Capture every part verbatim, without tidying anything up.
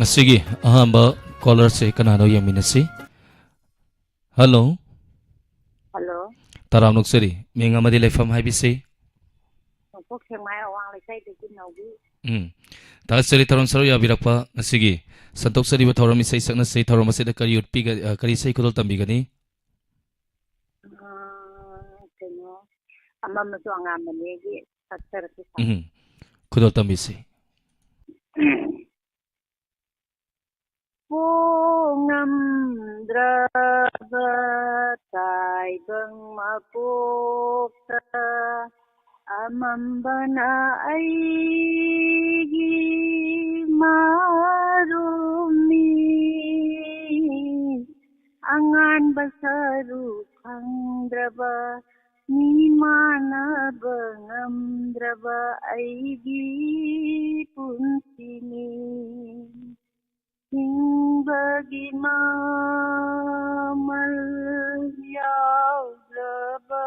ꯉꯁꯤꯒꯤ ꯑꯍꯥꯟꯕ ꯀꯣꯂꯔꯁꯦ ꯀꯅꯥꯅꯣ ꯌꯦꯡꯃꯤꯟꯅꯁꯤ꯫ ꯍꯜꯂꯣ꯫ ꯍꯜꯂꯣ꯫ ꯇꯔꯥꯝ ꯅꯣꯛꯆꯔꯤ꯫ ꯃꯤꯡ ꯑꯃꯗꯤ ꯂꯩꯐꯝ ꯍꯥꯏꯕꯤꯁꯤ꯫ ꯅꯣꯡꯄꯣꯛ ꯁꯦꯛꯃꯥꯏ ꯑꯋꯥꯡ ꯂꯩꯀꯥꯏꯗꯒꯤ ꯅꯥꯎꯕꯤ꯫ ꯎꯝ꯫ ꯊꯥꯒꯠꯆꯔꯤ ꯊꯧꯔꯝ ꯁꯔꯨꯛ ꯌꯥꯕꯤꯔꯛꯄ꯫ ꯉꯁꯤꯒꯤ ꯁꯟꯗꯣꯛꯆꯔꯤꯕ ꯊꯧꯔꯝ ꯏꯁꯩ ꯁꯛꯅꯁꯤ꯫ ꯊꯧꯔꯝ ꯑꯁꯤꯗ ꯀꯔꯤ ꯎꯠꯄꯤꯒ-, ꯑ, ꯀꯔꯤ ꯏꯁꯩ ꯈꯨꯗꯣꯜ ꯇꯝꯕꯤꯒꯅꯤ? ꯑ, ꯀꯩꯅꯣ, ꯑꯃꯝꯕꯁꯨ ꯑꯉꯥꯟꯕꯅꯦꯒꯤ ꯁꯛꯆꯔꯛꯀꯦ ꯁꯥꯔ꯫ ꯎꯝ꯫ ꯈꯨꯗꯣꯜ ꯇꯝꯕꯤꯁꯤ꯫ ꯄꯣꯛꯉꯝꯗ꯭ꯔꯕ ꯇꯥꯏꯕꯪ ꯃꯄꯣꯛꯇ ꯑꯃꯝꯕꯅ ꯑꯩꯒꯤ ꯃꯔꯨꯝꯅꯤ꯫ ꯑꯉꯥꯟꯕ ꯁꯔꯨ ꯐꯪꯗ꯭ꯔꯕ ꯃꯤ ꯃꯥꯟꯅꯕ ꯉꯝꯗ꯭ꯔꯕ ꯑꯩꯒꯤ ꯄꯨꯟꯁꯤꯅꯤ꯫ ꯍꯤꯡꯕꯒꯤ ꯃꯃꯜ ꯌꯥꯎꯗ꯭ꯔꯕ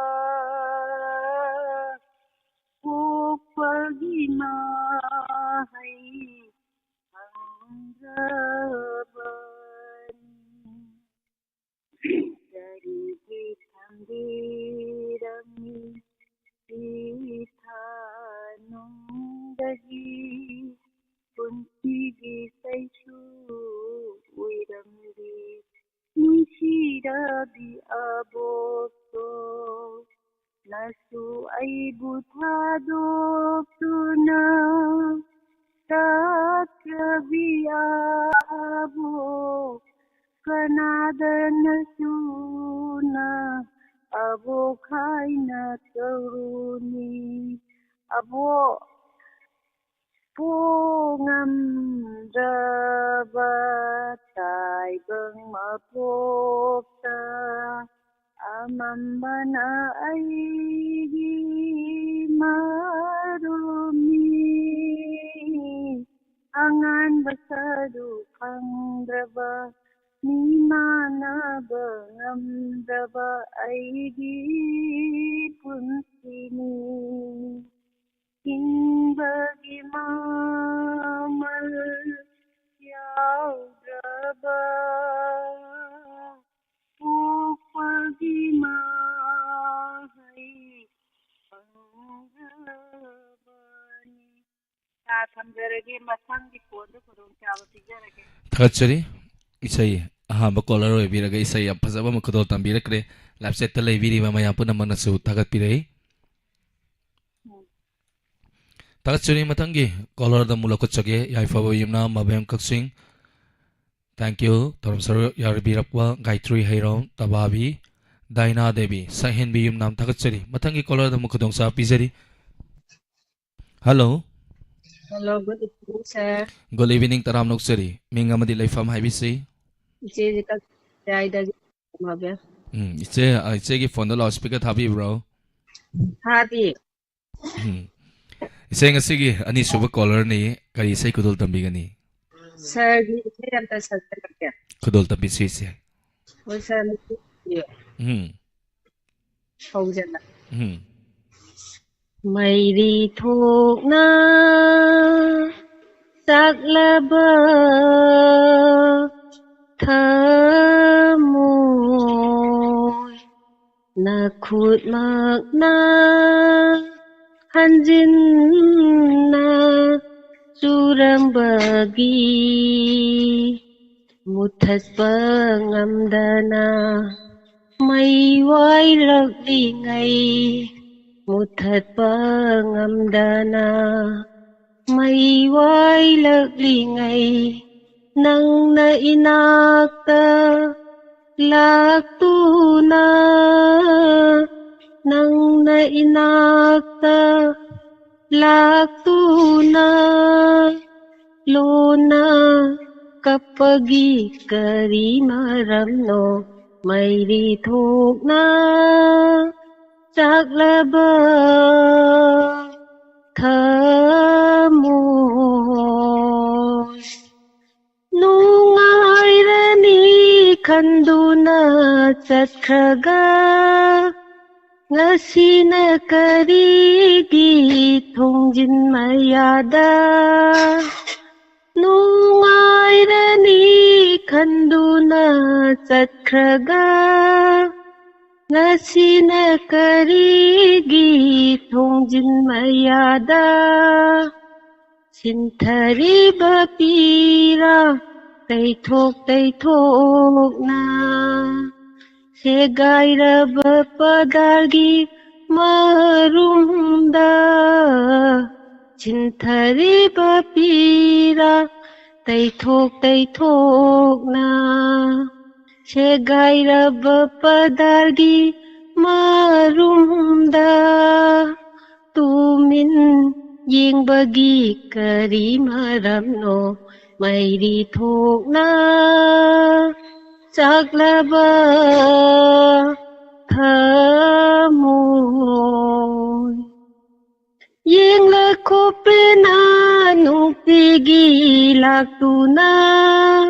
ꯄꯣꯛꯄꯒꯤ ꯃꯍꯩ ꯐꯪꯗ꯭ꯔꯕꯅꯤ꯫ ꯀꯔꯤꯒꯤ ꯊꯝꯕꯤꯔꯝꯃꯤ ꯏꯊꯥꯅꯨꯡꯗꯒꯤ ꯄꯨꯟꯁꯤꯒꯤ ꯀꯩꯁꯨ ꯑꯣꯏꯔꯝꯗꯦ꯫ ꯅꯨꯡꯁꯤꯔꯕꯤ ꯑꯕꯣꯛꯇꯣ, ꯅꯁꯨ ꯑꯩꯕꯨ ꯊꯥꯗꯣꯛꯇꯨꯅ ꯆꯠꯈ꯭ꯔꯕꯤ ꯑꯕꯣꯛ, ꯀꯅꯥꯗ ꯅꯁꯨꯅ ꯑꯕꯣꯛ ꯍꯥꯏꯅ ꯀꯧꯔꯨꯅꯤ? ꯑꯕꯣꯛ, ꯄꯣꯛꯉꯝꯗ꯭ꯔꯕ ꯇꯥꯏꯕꯪ ꯃꯄꯣꯛꯇ ꯑꯃꯝꯕꯅ ꯑꯩꯒꯤ ꯃꯔꯨꯝꯅꯤ꯫ ꯑꯉꯥꯟꯕ ꯁꯔꯨ ꯐꯪꯗ꯭ꯔꯕ ꯃꯤ ꯃꯥꯟꯅꯕ ꯉꯝꯗ꯭ꯔꯕ ꯑꯩꯒꯤ ꯄꯨꯟꯁꯤꯅꯤ꯫ ꯍꯤꯡꯕꯒꯤ ꯃꯃꯜ ꯊꯝꯖꯔꯒꯦ꯫ ꯃꯊꯪꯒꯤ ꯐꯣꯟꯗ ꯈꯨꯗꯣꯡꯆꯥꯕ ꯄꯤꯖꯔꯒꯦ꯫ ꯊꯥꯒꯠꯆꯔꯤ꯫ ꯏꯁꯩ ꯑꯍꯥꯟꯕ ꯀꯣꯂꯔ ꯑꯣꯏꯕꯤꯔꯒ ꯏꯁꯩ ꯌꯥꯝ ꯐꯖꯕ ꯑꯃ ꯈꯨꯗꯣꯜ ꯇꯝꯕꯤꯔꯛꯈ꯭ꯔꯦ꯫ ꯂꯥꯏꯞ ꯆꯦꯠꯇ ꯂꯩꯕꯤꯔꯤꯕ ꯃꯌꯥꯝ ꯄꯨꯝꯅꯃꯛꯅꯁꯨ ꯊꯥꯒꯠꯄꯤꯔꯛꯏ꯫ ꯎꯝ꯫ ꯊꯥꯒꯠꯆꯔꯤ꯫ ꯃꯊꯪꯒꯤ ꯀꯣꯂꯔꯗ ꯑꯃꯨꯛ ꯂꯧꯈꯠꯆꯒꯦ꯫ ꯌꯥꯏꯐꯕ ꯌꯨꯝꯅꯥꯝ ꯃꯕꯦꯝ ꯀꯛꯆꯤꯡ, thank you꯫ ꯊꯧꯔꯝ ꯁꯔꯨꯛ ꯌꯥꯕꯤꯔꯛꯄ ꯒꯥꯌꯇ꯭ꯔꯤ ꯍꯩꯔꯣꯝ, ꯇꯕꯥꯕꯤ, ꯗꯥꯏꯅꯥ ꯗꯦꯕꯤ, ꯁꯛꯍꯦꯟꯕꯤ ꯌꯨꯝꯅꯥꯝ ꯊꯥꯒꯠꯆꯔꯤ꯫ ꯃꯊꯪꯒꯤ ꯀꯣꯂꯔꯗ ꯑꯃꯨꯛ ꯈꯨꯗꯣꯡꯆꯥꯕ ꯄꯤꯖꯔꯤ꯫ Hello. Hello, good evening, sir꯫ Good evening, ꯇꯔꯥꯝꯅ ꯑꯣꯛꯆꯔꯤ꯫ ꯃꯤꯡ ꯑꯃꯗꯤ ꯂꯩꯐꯝ ꯍꯥꯏꯕꯤꯁꯤ꯫ ꯏꯆꯦꯁꯦ ꯀꯛꯆꯤꯡ ꯃꯌꯥꯏꯗꯒꯤ ꯃꯕꯦꯝ꯫ ꯎꯝ, ꯏꯆꯦ, ꯑ, ꯏꯆꯦꯒꯤ ꯐꯣꯟꯗ ꯂꯥꯎꯠ ꯁ꯭ꯄꯤꯀꯔ ꯊꯥꯕꯤꯕ꯭ꯔꯣ? ꯊꯥꯗꯤ꯫ ꯎꯝ꯫ ꯏꯆꯦ, ꯉꯁꯤꯒꯤ ꯑꯅꯤꯁꯨꯕ ꯀꯣꯂꯔꯅꯤ꯫ ꯀꯔꯤ ꯏꯁꯩ ꯈꯨꯗꯣꯜ ꯇꯝꯕꯤꯒꯅꯤ? ꯁꯥꯔꯒꯤ ꯏꯁꯩ ꯑꯝꯇ ꯁꯛꯆꯔꯛꯀꯦ꯫ ꯈꯨꯗꯣꯜ ꯇꯝꯕꯤꯁꯤ, ꯏꯆꯦ꯫ ꯍꯣꯏ, ꯁꯥꯔ, ꯃꯁꯤ ꯎꯝ꯫ ꯍꯧꯖꯅ꯫ ꯎꯝ꯫ ꯃꯩꯔꯤ ꯊꯣꯛꯅ ꯆꯥꯛꯂꯕ ꯊꯃꯣꯏ, ꯅꯈꯨꯠꯃꯛꯅ ꯍꯟꯖꯤꯟꯅ ꯆꯨꯔꯝꯕꯒꯤ ꯃꯨꯊꯠꯄ ꯉꯝꯗꯅ ꯃꯩ ꯋꯥꯏꯔꯛꯂꯤꯉꯩ, ꯃꯨꯊꯠꯄ ꯉꯝꯗꯅ ꯃꯩ ꯋꯥꯏꯂꯛꯂꯤꯉꯩ, ꯅꯪꯅ ꯏꯅꯥꯛꯇ ꯂꯥꯛꯇꯨꯅ, ꯅꯪꯅ ꯏꯅꯥꯛꯇ ꯂꯥꯛꯇꯨꯅ, ꯂꯣꯟꯅ ꯀꯞꯄꯒꯤ ꯀꯔꯤ ꯃꯔꯝꯅꯣ? ꯃꯩꯔꯤ ꯊꯣꯛꯅ ꯆꯥꯛꯂꯕ ꯊꯃꯣꯏ, ꯅꯨꯡꯉꯥꯏꯔꯅꯤ ꯈꯟꯗꯨꯅ ꯆꯠꯈ꯭ꯔꯒ, ꯉꯁꯤꯅ ꯀꯔꯤꯒꯤ ꯊꯣꯡꯖꯤꯟ ꯃꯌꯥꯗ? ꯅꯨꯡꯉꯥꯏꯔꯅꯤ ꯈꯟꯗꯨꯅ ꯆꯠꯈ꯭ꯔꯒ, ꯉꯁꯤꯅ ꯀꯔꯤꯒꯤ ꯊꯣꯡꯖꯤꯟ ꯃꯌꯥꯗ ꯁꯤꯟꯊꯔꯤꯕ ꯄꯤꯔꯥ ꯇꯩꯊꯣꯛ ꯇꯩꯊꯣꯛꯅ ꯁꯦꯒꯥꯏꯔꯕ ꯄꯗꯥꯔꯒꯤ ꯃꯔꯨꯝꯗ ꯁꯤꯟꯊꯔꯤꯕ ꯄꯤꯔꯥ ꯇꯩꯊꯣꯛ ꯇꯩꯊꯣꯛꯅ ꯁꯦꯒꯥꯏꯔꯕ ꯄꯗꯥꯔꯒꯤ ꯃꯔꯨꯝꯗ ꯇꯨꯃꯤꯟ ꯌꯦꯡꯕꯒꯤ ꯀꯔꯤ ꯃꯔꯝꯅꯣ? ꯃꯩꯔꯤ ꯊꯣꯛꯅ ꯆꯥꯛꯂꯕ ꯊꯃꯣꯏ꯫ ꯌꯦꯡꯂ ꯈꯣꯞꯄꯦꯅ ꯅꯨꯡꯇꯤꯒꯤ ꯂꯥꯛꯇꯨꯅ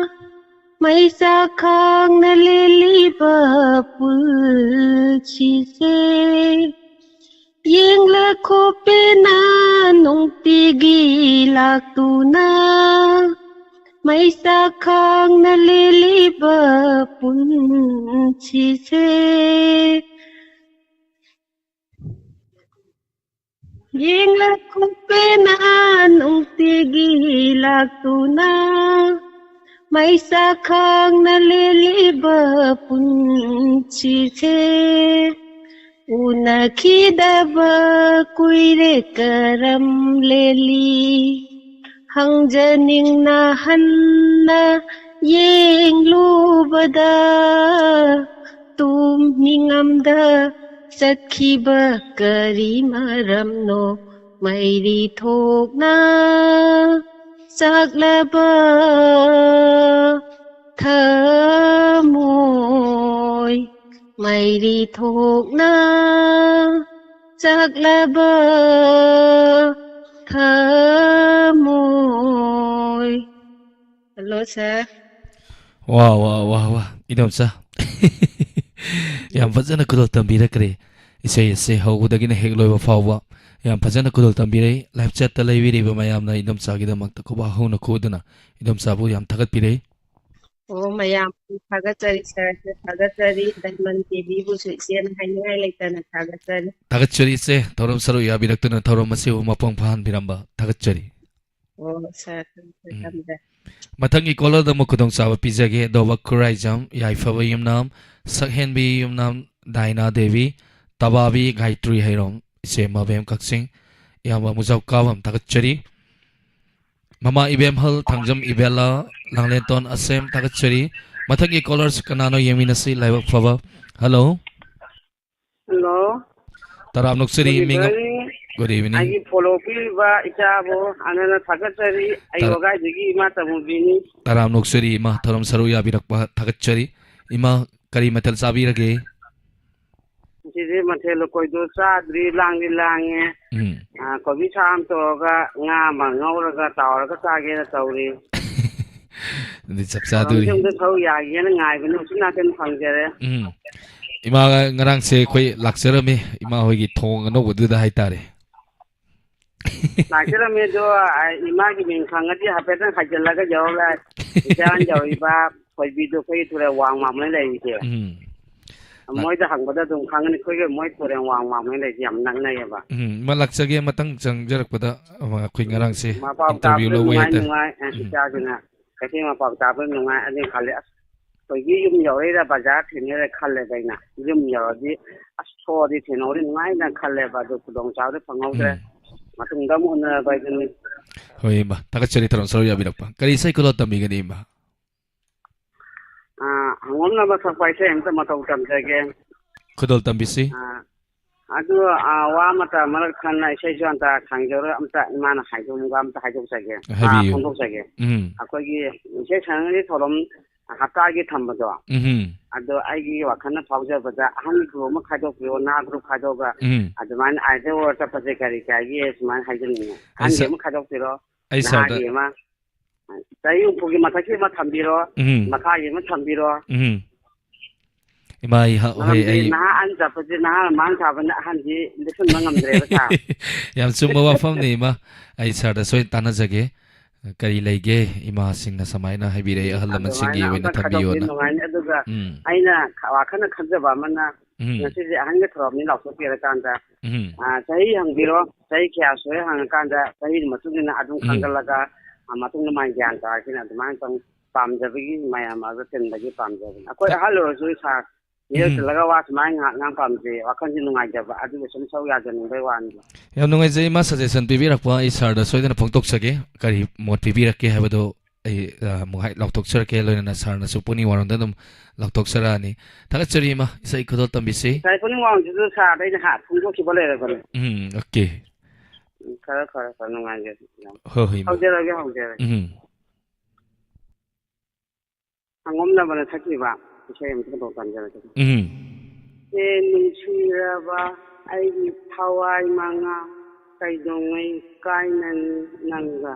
ꯃꯩꯁꯥ ꯈꯥꯡꯅ ꯂꯦꯜꯂꯤꯕ ꯄꯨꯟꯁꯤꯁꯦ꯫ ꯌꯦꯡꯂ ꯈꯣꯞꯄꯦꯅ ꯅꯨꯡꯇꯤꯒꯤ ꯂꯥꯛꯇꯨꯅ ꯃꯩꯁꯥ ꯈꯥꯡꯅ ꯂꯦꯜꯂꯤꯕ ꯄꯨꯟꯁꯤꯁꯦ꯫ ꯌꯦꯡꯂ ꯈꯣꯞꯄꯦꯅ ꯅꯨꯡꯇꯤꯒꯤ ꯂꯥꯛꯇꯨꯅ ꯃꯩꯁꯥ ꯈꯥꯡꯅ ꯂꯦꯜꯂꯤꯕ ꯄꯨꯟꯁꯤꯁꯦ꯫ ꯎꯅꯈꯤꯗꯕ ꯀꯨꯏꯔꯦ ꯀꯔꯝ ꯂꯦꯜꯂꯤ? ꯍꯪꯖꯅꯤꯡꯅ ꯍꯟꯅ ꯌꯦꯡꯂꯨꯕꯗ ꯇꯨꯝꯅꯤꯡꯉꯝꯗ ꯆꯠꯈꯤꯕ ꯀꯔꯤ ꯃꯔꯝꯅꯣ? ꯃꯩꯔꯤ ꯊꯣꯛꯅ ꯆꯥꯛꯂꯕ ꯊꯃꯣꯏ꯫ ꯃꯩꯔꯤ ꯊꯣꯛꯅ ꯆꯥꯛꯂꯕ ꯊꯃꯣꯏ꯫ Hello, sir. ꯋꯥ ꯋꯥ ꯋꯥ ꯋꯥ ꯏꯗꯣꯝꯆꯥ, ꯌꯥꯝ ꯐꯖꯅ ꯈꯨꯗꯣꯜ ꯇꯝꯕꯤꯔꯛꯈ꯭ꯔꯦ꯫ ꯏꯁꯩ ꯑꯁꯦ ꯍꯧꯕꯗꯒꯤꯅ ꯍꯦꯛ ꯂꯣꯏꯕ ꯐꯥꯎꯕ ꯌꯥꯝ ꯐꯖꯅ ꯈꯨꯗꯣꯜ ꯇꯝꯕꯤꯔꯛꯏ꯫ Live chat ꯇ ꯂꯩꯕꯤꯔꯤꯕ ꯃꯌꯥꯝꯅ ꯏꯗꯣꯝꯆꯥꯒꯤꯗꯃꯛꯇ ꯈꯨꯕꯥꯛ ꯍꯧꯅ ꯈꯨꯗꯨꯅ ꯏꯗꯣꯝꯆꯥꯕꯨ ꯌꯥꯝ ꯊꯥꯒꯠꯄꯤꯔꯛꯏ꯫ ꯑꯣ, ꯃꯌꯥꯝ ꯊꯥꯒꯠꯆꯔꯤ, sir ꯁꯨ ꯊꯥꯒꯠꯆꯔꯤ, Diamond TV ꯕꯨꯁꯨ ꯏꯆꯦꯅ ꯍꯥꯏꯅꯤꯡꯉꯥꯏ ꯂꯩꯇꯅ ꯊꯥꯒꯠꯆꯔꯤ꯫ ꯊꯥꯒꯠꯆꯔꯤ ꯏꯆꯦ, ꯊꯧꯔꯝ ꯁꯔꯨꯛ ꯌꯥꯕꯤꯔꯛꯇꯨꯅ ꯊꯧꯔꯝ ꯑꯁꯤꯕꯨ ꯃꯄꯨꯡ ꯐꯥꯍꯟꯕꯤꯔꯝꯕ ꯊꯥꯒꯠꯆꯔꯤ꯫ ꯑꯣ, ꯁꯥꯔ, ꯊꯝꯖꯔꯦ, ꯎꯝ꯫ ꯊꯝꯖꯔꯦ꯫ ꯃꯊꯪꯒꯤ ꯀꯣꯂꯔꯗ ꯑꯃꯨꯛ ꯈꯨꯗꯣꯡꯆꯥꯕ ꯄꯤꯖꯒꯦ꯫ ꯗꯣꯕ ꯈꯨꯔꯥꯏꯖꯝ, ꯌꯥꯏꯐꯕ ꯌꯨꯝꯅꯥꯝ, ꯁꯛꯍꯦꯟꯕꯤ ꯌꯨꯝꯅꯥꯝ, ꯗꯥꯏꯅꯥ ꯗꯦꯕꯤ, ꯇꯕꯥꯕꯤ ꯒꯥꯌꯇ꯭ꯔꯤ ꯍꯩꯔꯣꯝ, ꯏꯆꯦ ꯃꯕꯦꯝ ꯀꯛꯆꯤꯡ, ꯏꯌꯥꯝꯕ ꯃꯨꯖꯥꯎ ꯀꯥꯕꯝ ꯊꯥꯒꯠꯆꯔꯤ꯫ ꯃꯃꯥ ꯏꯕꯦꯝꯍꯜ ꯊꯥꯡꯖꯝ ꯏꯕꯦꯜꯂꯥ, ꯂꯥꯡꯂꯦꯟꯇꯣꯟ ꯑꯁꯦꯝ ꯊꯥꯒꯠꯆꯔꯤ꯫ ꯃꯊꯪꯒꯤ ꯀꯣꯂꯔꯁꯤ ꯀꯅꯥꯅꯣ ꯌꯦꯡꯃꯤꯟꯅꯁꯤ꯫ ꯂꯥꯏꯕꯛ ꯐꯕ꯫ ꯍꯜꯂꯣ꯫ ꯍꯜꯂꯣ꯫ ꯇꯔꯥꯝ ꯅꯣꯛꯆꯔꯤ, Good ꯃꯤꯡ ꯑꯃ-, evening꯫ Good evening꯫ ꯑꯩꯒꯤ ꯐꯣꯂꯣ ꯄꯤꯔꯤꯕ ꯏꯆꯥꯕꯨ ꯍꯥꯟꯅꯅ ꯊꯥꯒꯠꯆꯔꯤ꯫ ꯑꯩ ꯇꯔꯥ-, ꯋꯥꯒꯥꯏꯗꯒꯤ ꯏꯃꯥ ꯇꯃꯨꯕꯤꯅꯤ꯫ ꯇꯔꯥꯝ ꯅꯣꯛꯆꯔꯤ ꯏꯃꯥ, ꯊꯧꯔꯝ ꯁꯔꯨꯛ ꯌꯥꯕꯤꯔꯛꯄ ꯊꯥꯒꯠꯆꯔꯤ꯫ ꯏꯃꯥ, ꯀꯔꯤ ꯃꯊꯦꯜ ꯆꯥꯕꯤꯔꯒꯦ? ꯉꯁꯤꯗꯤ ꯃꯊꯦꯜ ꯂꯨꯀꯣꯏꯗꯣ ꯆꯥꯗ꯭ꯔꯤ, ꯂꯥꯡꯗꯤ ꯂꯥꯡꯉꯦ꯫ ꯎꯝ꯫ ꯑꯥ, ꯀꯣꯕꯤ ꯁꯥꯛ ꯑꯃ ꯇꯧꯔꯒ ꯉꯥ ꯑꯃ ꯉꯧꯔꯒ ꯇꯥꯎꯔꯒ ꯆꯥꯒꯦꯅ ꯇꯧꯔꯤ꯫ ꯑꯗꯨꯗꯤ ꯆꯞ ꯊꯧꯔꯝꯁꯦ ꯆꯥꯗꯣꯔꯤ꯫ ꯑꯝꯇ ꯁꯔꯨꯛ ꯌꯥꯒꯦꯅ ꯉꯥꯏꯕꯅꯤ, ꯍꯧꯖꯤꯛ ꯅꯥꯀꯟ ꯐꯪꯖꯔꯦ꯫ ꯎꯝ꯫ ꯏꯃꯥ ꯉꯔꯥꯡꯁꯦ ꯑꯩꯈꯣꯏ ꯂꯥꯛꯆꯔꯝꯃꯤ, ꯏꯃꯥ ꯍꯣꯏꯒꯤ ꯊꯣꯡ ꯑꯅꯧꯕꯗꯨꯗ ꯍꯥꯏꯇꯥꯔꯦ꯫ ꯂꯥꯛꯆꯔꯝꯃꯤ ꯑꯗꯣ, ꯑ, ꯏꯃꯥꯒꯤ ꯃꯤꯡ ꯈꯪꯉꯗꯤ ꯍꯥꯏꯐꯦꯠꯇꯪ ꯍꯥꯏꯖꯤꯜꯂꯒ ꯌꯧꯔꯒ ꯏꯆꯥꯅ ꯌꯧꯔꯤꯕ ꯊꯣꯏꯕꯤꯗꯣ ꯑꯩꯈꯣꯏꯒꯤ ꯇꯨꯔꯦꯜ ꯋꯥꯡꯃ ꯑꯃ ꯂꯩꯔꯤꯁꯦ꯫ ꯎꯝ꯫ ꯂꯥꯛ- ꯃꯣꯏꯗ ꯍꯪꯕꯗ ꯑꯗꯨꯝ ꯈꯪꯒꯅꯤ, ꯑꯩꯈꯣꯏꯒꯤ ꯃꯣꯏ ꯇꯨꯔꯦꯜ ꯋꯥꯡꯃ ꯑꯃ ꯂꯩꯔꯤꯁꯦ ꯌꯥꯝ ꯅꯛꯅꯩꯌꯦꯕ꯫ ꯎꯝ, ꯏꯃꯥ ꯂꯥꯛꯆꯒꯦ, ꯃꯊꯪ ꯆꯪꯖꯔꯛꯄꯗ, ꯑ, ꯑꯩꯈꯣꯏ ꯉꯔꯥꯡꯁꯦ ꯃꯄꯥꯎ interview ꯇꯥꯕꯗ ꯂꯧꯕ ꯅꯨꯡꯉꯥꯏ, ꯌꯥꯏ ꯇꯥꯔꯦ꯫ ꯅꯨꯡꯉꯥꯏ, ꯑ, ꯎꯝ꯫ ꯏꯆꯥꯁꯤꯅ ꯀꯩꯊꯦꯜ ꯃꯄꯥꯎ ꯇꯥꯕꯗ ꯅꯨꯡꯉꯥꯏ꯫ ꯑꯗꯨꯅ ꯈꯜꯂꯦ, ꯑꯁ, ꯊꯣꯏꯕꯤ ꯌꯨꯝ ꯌꯧꯔꯛꯏꯔꯥ, ꯕꯖꯥꯔ ꯊꯦꯡꯅꯩꯔꯥ ꯈꯜꯂꯦꯕ ꯑꯩꯅ꯫ ꯌꯨꯝ ꯌꯧꯔꯗꯤ, ꯑꯁ, ꯊꯣꯛꯑꯗꯤ ꯊꯦꯡꯅꯍꯧꯔꯤ ꯅꯨꯡꯉꯥꯏꯅ ꯈꯜꯂꯦꯕ, ꯑꯗꯨ ꯈꯨꯗꯣꯡ ꯆꯥꯕꯗꯤ ꯐꯪꯍꯧꯗ꯭ꯔꯦ꯫ ꯎꯝ꯫ ꯃꯇꯨꯡꯗ ꯑꯃꯨꯛ ꯎꯅꯔꯕ ꯍꯥꯏꯗꯨꯅꯤ꯫ ꯍꯣꯏ, ꯏꯃꯥ꯫ ꯊꯥꯒꯠꯆꯔꯤ ꯊꯧꯔꯝ ꯁꯔꯨꯛ ꯌꯥꯕꯤꯔꯛꯄ꯫ ꯀꯔꯤ ꯏꯁꯩ ꯈꯨꯗꯣꯜ ꯇꯝꯕꯤꯒꯅꯤ, ꯏꯃꯥ? ꯑꯥ, ꯍꯪꯉꯣꯝꯅꯕ ꯁꯛꯄ ꯏꯁꯩ ꯑꯝꯇ ꯃꯇꯧ ꯇꯝꯖꯒꯦ꯫ ꯈꯨꯗꯣꯜ ꯇꯝꯕꯤꯁꯤ꯫ ꯑꯥ, ꯑꯗꯨ, ꯑꯥ, ꯋꯥ ꯑꯃꯇ ꯃꯔꯛ ꯊꯠꯅ ꯏꯁꯩꯁꯨ ꯑꯝꯇ ꯈꯥꯡꯖꯧꯔ ꯑꯝꯇ ꯏꯃꯥꯅ ꯍꯥꯏꯗꯣꯛꯅꯤꯡꯕ ꯑꯝꯇ ꯍꯥꯏꯗꯣꯛꯆꯒꯦ꯫ ꯑꯥ, ꯍꯥꯏꯕꯤꯌꯨ꯫ ꯐꯣꯡꯗꯣꯛꯆꯒꯦ꯫ ꯎꯝ꯫ ꯑꯩꯈꯣꯏꯒꯤ ꯏꯁꯩ ꯁꯛꯅꯕꯒꯤ ꯊꯧꯔꯝ ꯍꯞꯇꯥꯒꯤ ꯊꯝꯕꯗꯣ, ꯎꯝ꯫ ꯑꯗꯣ ꯑꯩꯒꯤ ꯋꯥꯈꯜꯅ ꯐꯥꯎꯖꯕꯗ ꯑꯍꯟꯒꯤ group ꯑꯃ ꯈꯥꯏꯗꯣꯛꯄꯤꯔꯣ, ꯅꯍꯥ group ꯈꯥꯏꯗꯣꯛꯑꯒ ꯎꯝ꯫ ꯑꯗꯨꯃꯥꯏꯅ idol ꯑꯣꯏꯔ ꯆꯠꯄꯁꯦ ꯀꯔꯤ ꯀꯥꯏꯒꯦ ꯁꯨꯃꯥꯏꯅ ꯍꯥꯏꯖꯅꯤꯡꯉꯤ꯫ ꯑꯩ ꯑꯍꯟꯒꯤ ꯁ-, ꯑꯃ ꯈꯥꯏꯗꯣꯛꯄꯤꯔꯣ, ꯑꯩ ꯁꯥꯔꯗ ꯅꯍꯥꯒꯤ ꯑꯃ, ꯆꯍꯤ ꯍꯨꯝꯐꯨꯒꯤ ꯃꯊꯛꯀꯤ ꯑꯃ ꯊꯝꯕꯤꯔꯣ, ꯎꯝ꯫ ꯃꯈꯥꯒꯤ ꯑꯃ ꯊꯝꯕꯤꯔꯣ꯫ ꯎꯝ꯫ ꯏꯃꯥ, ꯑꯩ ꯍ-, ꯍꯣꯏ, ꯃꯔꯝꯗꯤ ꯑꯩ ꯅꯍꯥ ꯑꯍꯟ ꯆꯠꯄꯁꯦ ꯅꯍꯥꯅ ꯃꯥꯡ ꯊꯥꯕꯅ ꯑꯍꯟꯗꯤ ꯂꯦꯞꯁꯤꯟꯕ ꯉꯝꯗ꯭ꯔꯦꯕ, ꯁꯥꯔ꯫ ꯌꯥꯝ ꯆꯨꯝꯕ ꯋꯥꯐꯝꯅꯤ, ꯏꯃꯥ꯫ ꯑꯩ ꯁꯥꯔꯗ ꯁꯣꯏꯗꯅ ꯇꯥꯟꯅꯖꯒꯦ꯫ ꯀꯔꯤ ꯂꯩꯒꯦ? ꯏꯃꯥꯁꯤꯡꯅ ꯁꯨꯃꯥꯏꯅ ꯍꯥꯏꯕꯤꯔꯛꯑꯦ, ꯎꯝ, ꯑꯍꯜ ꯂꯃꯟꯁꯤꯡꯒꯤ ꯑꯗꯨꯃꯥꯏꯅ ꯑꯣꯏꯅ ꯑꯝꯇ ꯈꯥꯏꯗꯣꯛꯄꯤꯔ ꯊꯝꯕꯤꯌꯣꯅ꯫ ꯅꯨꯡꯉꯥꯏꯅꯤ꯫ ꯑꯗꯨꯒ ꯎꯝ꯫ ꯑꯩꯅ ꯈ-, ꯋꯥꯈꯜꯅ ꯈꯟꯖꯕ ꯑꯃꯅ, ꯎꯝ꯫ ꯉꯁꯤꯁꯦ ꯑꯍꯟꯒ ꯊꯧꯔꯝꯅꯤ ꯂꯥꯎꯊꯣꯛꯄꯤꯔꯀꯥꯟꯗ, ꯎꯝ꯫ ꯑ, ꯆꯍꯤ ꯍꯪꯕꯤꯔꯣ, ꯆꯍꯤ ꯀꯌꯥ ꯁꯨꯔꯦ ꯍꯪꯉꯀꯥꯟꯗ ꯆꯍꯤꯒꯤ ꯃꯇꯨꯡ ꯏꯟꯅ ꯑꯗꯨꯝ ꯎꯝ꯫ ꯈꯪꯒꯠꯂꯒ, ꯑ, ꯃꯇꯨꯡꯗ ꯃꯥꯏ ꯒ꯭ꯌꯥꯟ ꯇꯥꯔꯛꯈꯤꯅ ꯑꯗꯨꯃꯥꯏꯅ ꯇꯧ ꯄꯥꯝꯖꯕꯒꯤ ꯃꯌꯥꯝ ꯃꯔꯛꯇ ꯇꯤꯟꯕꯒꯤ ꯄꯥꯝꯖꯕꯅꯤ꯫ ꯑꯩꯈꯣꯏ ꯇ-, ꯑꯍꯜ ꯑꯣꯏꯔꯁꯨ ꯏꯁꯥ ꯃꯤꯔꯛ ꯎꯝ꯫ ꯇꯤꯜꯂꯒ ꯋꯥ ꯁꯨꯃꯥꯏꯅ ꯉꯥꯏꯍꯥꯛ ꯉꯥꯡ ꯄꯥꯝꯖꯩ, ꯋꯥꯈꯜꯁꯦ ꯅꯨꯡꯉꯥꯏꯖꯕ, ꯑꯗꯨꯒꯤ ꯁꯨꯝ ꯁꯔꯨꯛ ꯌꯥꯖꯅꯤꯡꯕꯩ ꯋꯥꯅꯤ꯫ ꯌꯥꯝ ꯅꯨꯡꯉꯥꯏꯖꯩ ꯏꯃꯥ, suggestion ꯄꯤꯕꯤꯔꯛꯄ ꯑꯩ sirꯗ ꯁꯣꯏꯗꯅ ꯐꯣꯡꯗꯣꯛꯆꯒꯦ꯫ ꯀꯔꯤ ꯃꯣꯠ ꯄꯤꯕꯤꯔꯛꯀꯦ ꯍꯥꯏꯕꯗꯣ ꯑꯩ, ꯑ, ꯑꯃꯨꯛ ꯍꯥꯏ ꯂꯥꯎꯊꯣꯛꯆꯔꯛꯀꯦ, ꯂꯣꯏꯅꯅ sirꯅꯁꯨ ꯄꯨꯛꯅꯤꯡ ꯋꯥꯔꯣꯝꯗ ꯑꯗꯨꯝ ꯂꯥꯎꯊꯣꯛꯆꯔꯛꯑꯅꯤ꯫ ꯊꯥꯒꯠꯆꯔꯤ ꯏꯃꯥ, ꯏꯁꯩ ꯈꯨꯗꯣꯜ ꯇꯝꯕꯤꯁꯤ꯫ Sir, ꯄꯨꯛꯅꯤꯡ ꯋꯥꯔꯣꯝꯁꯤꯁꯨ sirꯗ ꯑꯩꯅ ꯍꯥ-, ꯐꯣꯡꯗꯣꯛꯈꯤꯕ ꯂꯩꯔꯕꯅꯦ꯫ ꯎꯝ, okay꯫ ꯎꯝ, ꯈꯔ, ꯈꯔ, ꯈꯔ ꯅꯨꯡꯉꯥꯏꯖꯔꯦ꯫ ꯍꯣꯏ, ꯍꯣꯏ ꯏꯃꯥ꯫ ꯍꯧꯖꯔꯒꯦ, ꯍꯧꯖꯔꯒꯦ꯫ ꯎꯝ꯫ ꯁꯪꯒꯣꯝꯅꯕꯅ ꯁꯛꯈꯤꯕ ꯏꯁꯩ ꯑꯃꯇ ꯈꯛꯇꯪ ꯇꯝꯖꯔꯛꯀꯦ꯫ ꯎꯝ꯫ ꯍꯦ ꯅꯨꯡꯁꯤꯔꯕ ꯑꯩꯒꯤ ꯊꯋꯥꯏ ꯃꯉꯥ, ꯀꯩꯗꯧꯉꯩ ꯀꯥꯏꯅꯅꯤ ꯅꯪꯒ?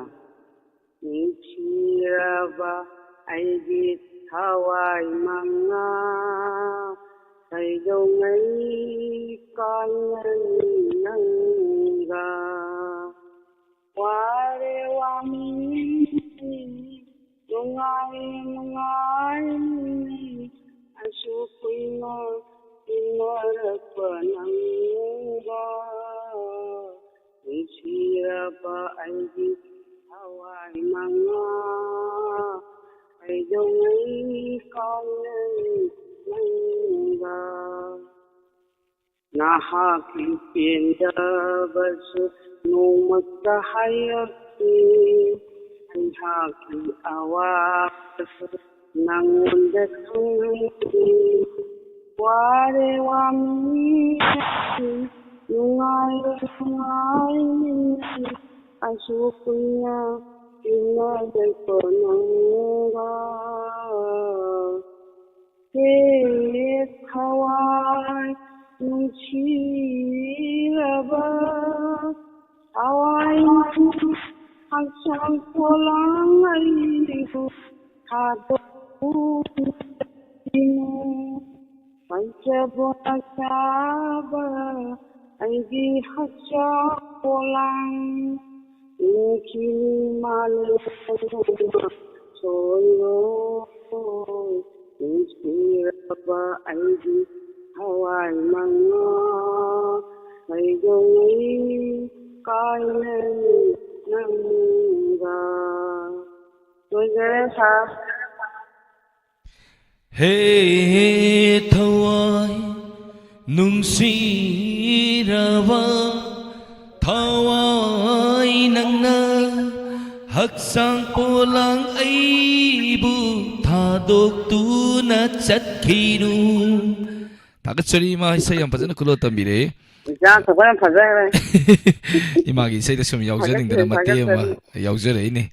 ꯅꯨꯡꯁꯤꯔꯕ ꯑꯩꯒꯤ ꯊꯋꯥꯏ ꯃꯉꯥ, ꯀꯩꯗꯧꯉꯩ ꯀꯥꯏꯅꯅꯤ ꯅꯪꯒ? ꯋꯥꯔꯦ ꯋꯥꯃꯤ ꯅꯨꯡꯉꯥꯏ ꯅꯨꯡꯉꯥꯏ, ꯑꯁꯨꯛ ꯀꯨꯏꯅ ꯇꯤꯟꯅꯔꯛꯄ ꯅꯪꯒ꯫ ꯅꯨꯡꯁꯤꯔꯕ ꯑꯩꯒꯤ ꯊꯋꯥꯏ ꯃꯉꯥ, ꯀꯩꯗꯧꯉꯩ ꯀꯥꯎꯅꯅꯤ ꯅꯪꯒ? ꯅꯍꯥꯛꯀꯤ ꯄꯦꯟꯗꯕꯁꯨ ꯅꯣꯡꯃꯇ ꯍꯥꯏꯔꯛꯇꯦ, ꯑꯩꯍꯥꯛꯀꯤ ꯑꯋꯥꯕꯁꯨ ꯅꯪꯉꯣꯟꯗ ꯈꯪꯍꯟꯗꯦ꯫ ꯋꯥꯔꯦ ꯋꯥꯃꯤ ꯅꯨꯡꯉꯥꯏꯔꯦ ꯅꯨꯡꯉꯥꯏꯃꯤꯟꯅ, ꯑꯁꯨꯛ ꯀꯨꯏꯅ ꯇꯤꯟꯅꯔꯛꯄ ꯅꯪꯒ꯫ ꯍꯦ ꯊꯋꯥꯏ ꯅꯨꯡꯁꯤꯔꯕ, ꯊꯋꯥꯏ ꯍꯛꯆꯥꯡ ꯄꯣꯂꯥꯡ ꯑꯩꯕꯨ ꯊꯥꯗꯣꯛꯎ꯫ ꯄꯟꯆꯕꯣꯅ ꯆꯥꯕ ꯑꯩꯒꯤ ꯍꯛꯆꯥꯡ ꯄꯣꯂꯥꯡ, ꯅꯨꯡꯁꯤ ꯃꯥꯂꯦꯝ ꯁꯣꯏꯔꯣꯏ, ꯅꯨꯡꯁꯤꯔꯕ ꯑꯩꯒꯤ ꯊꯋꯥꯏ ꯃꯉꯥ ꯀꯩꯗꯧꯉꯩ ꯀꯥꯏꯅꯅꯤ ꯅꯪꯒ꯫ ꯂꯣꯏꯖꯔꯦ ꯁꯥꯔ꯫ ꯍꯦ ꯊꯋꯥꯏ ꯅꯨꯡꯁꯤꯔꯕ ꯊꯋꯥꯏ ꯅꯪꯅ ꯍꯛꯆꯥꯡ ꯄꯣꯂꯥꯡ ꯑꯩꯕꯨ ꯊꯥꯗꯣꯛꯇꯨꯅ ꯆꯠꯈꯤꯅꯨ꯫ ꯊꯥꯒꯠꯆꯔꯤ ꯏꯃꯥ, ꯏꯁꯩ ꯌꯥꯝ ꯐꯖꯅ ꯈꯨꯗꯣꯜ ꯇꯝꯕꯤꯔꯛꯑꯦ꯫ ꯏꯆꯥ ꯊꯣꯛꯄ ꯌꯥꯝ ꯐꯖꯈ꯭ꯔꯦ꯫ ꯏꯃꯥꯒꯤ ꯏꯁꯩꯗ ꯁꯨꯝ ꯌꯥꯎꯖꯅꯤꯡꯗꯅ ꯊꯥꯒꯠꯆꯔꯤ, ꯃꯇꯦꯛ ꯑꯃ ꯊꯥꯒꯠꯆꯔꯤ꯫ ꯌꯥꯎꯖꯔꯛꯏꯅꯦ꯫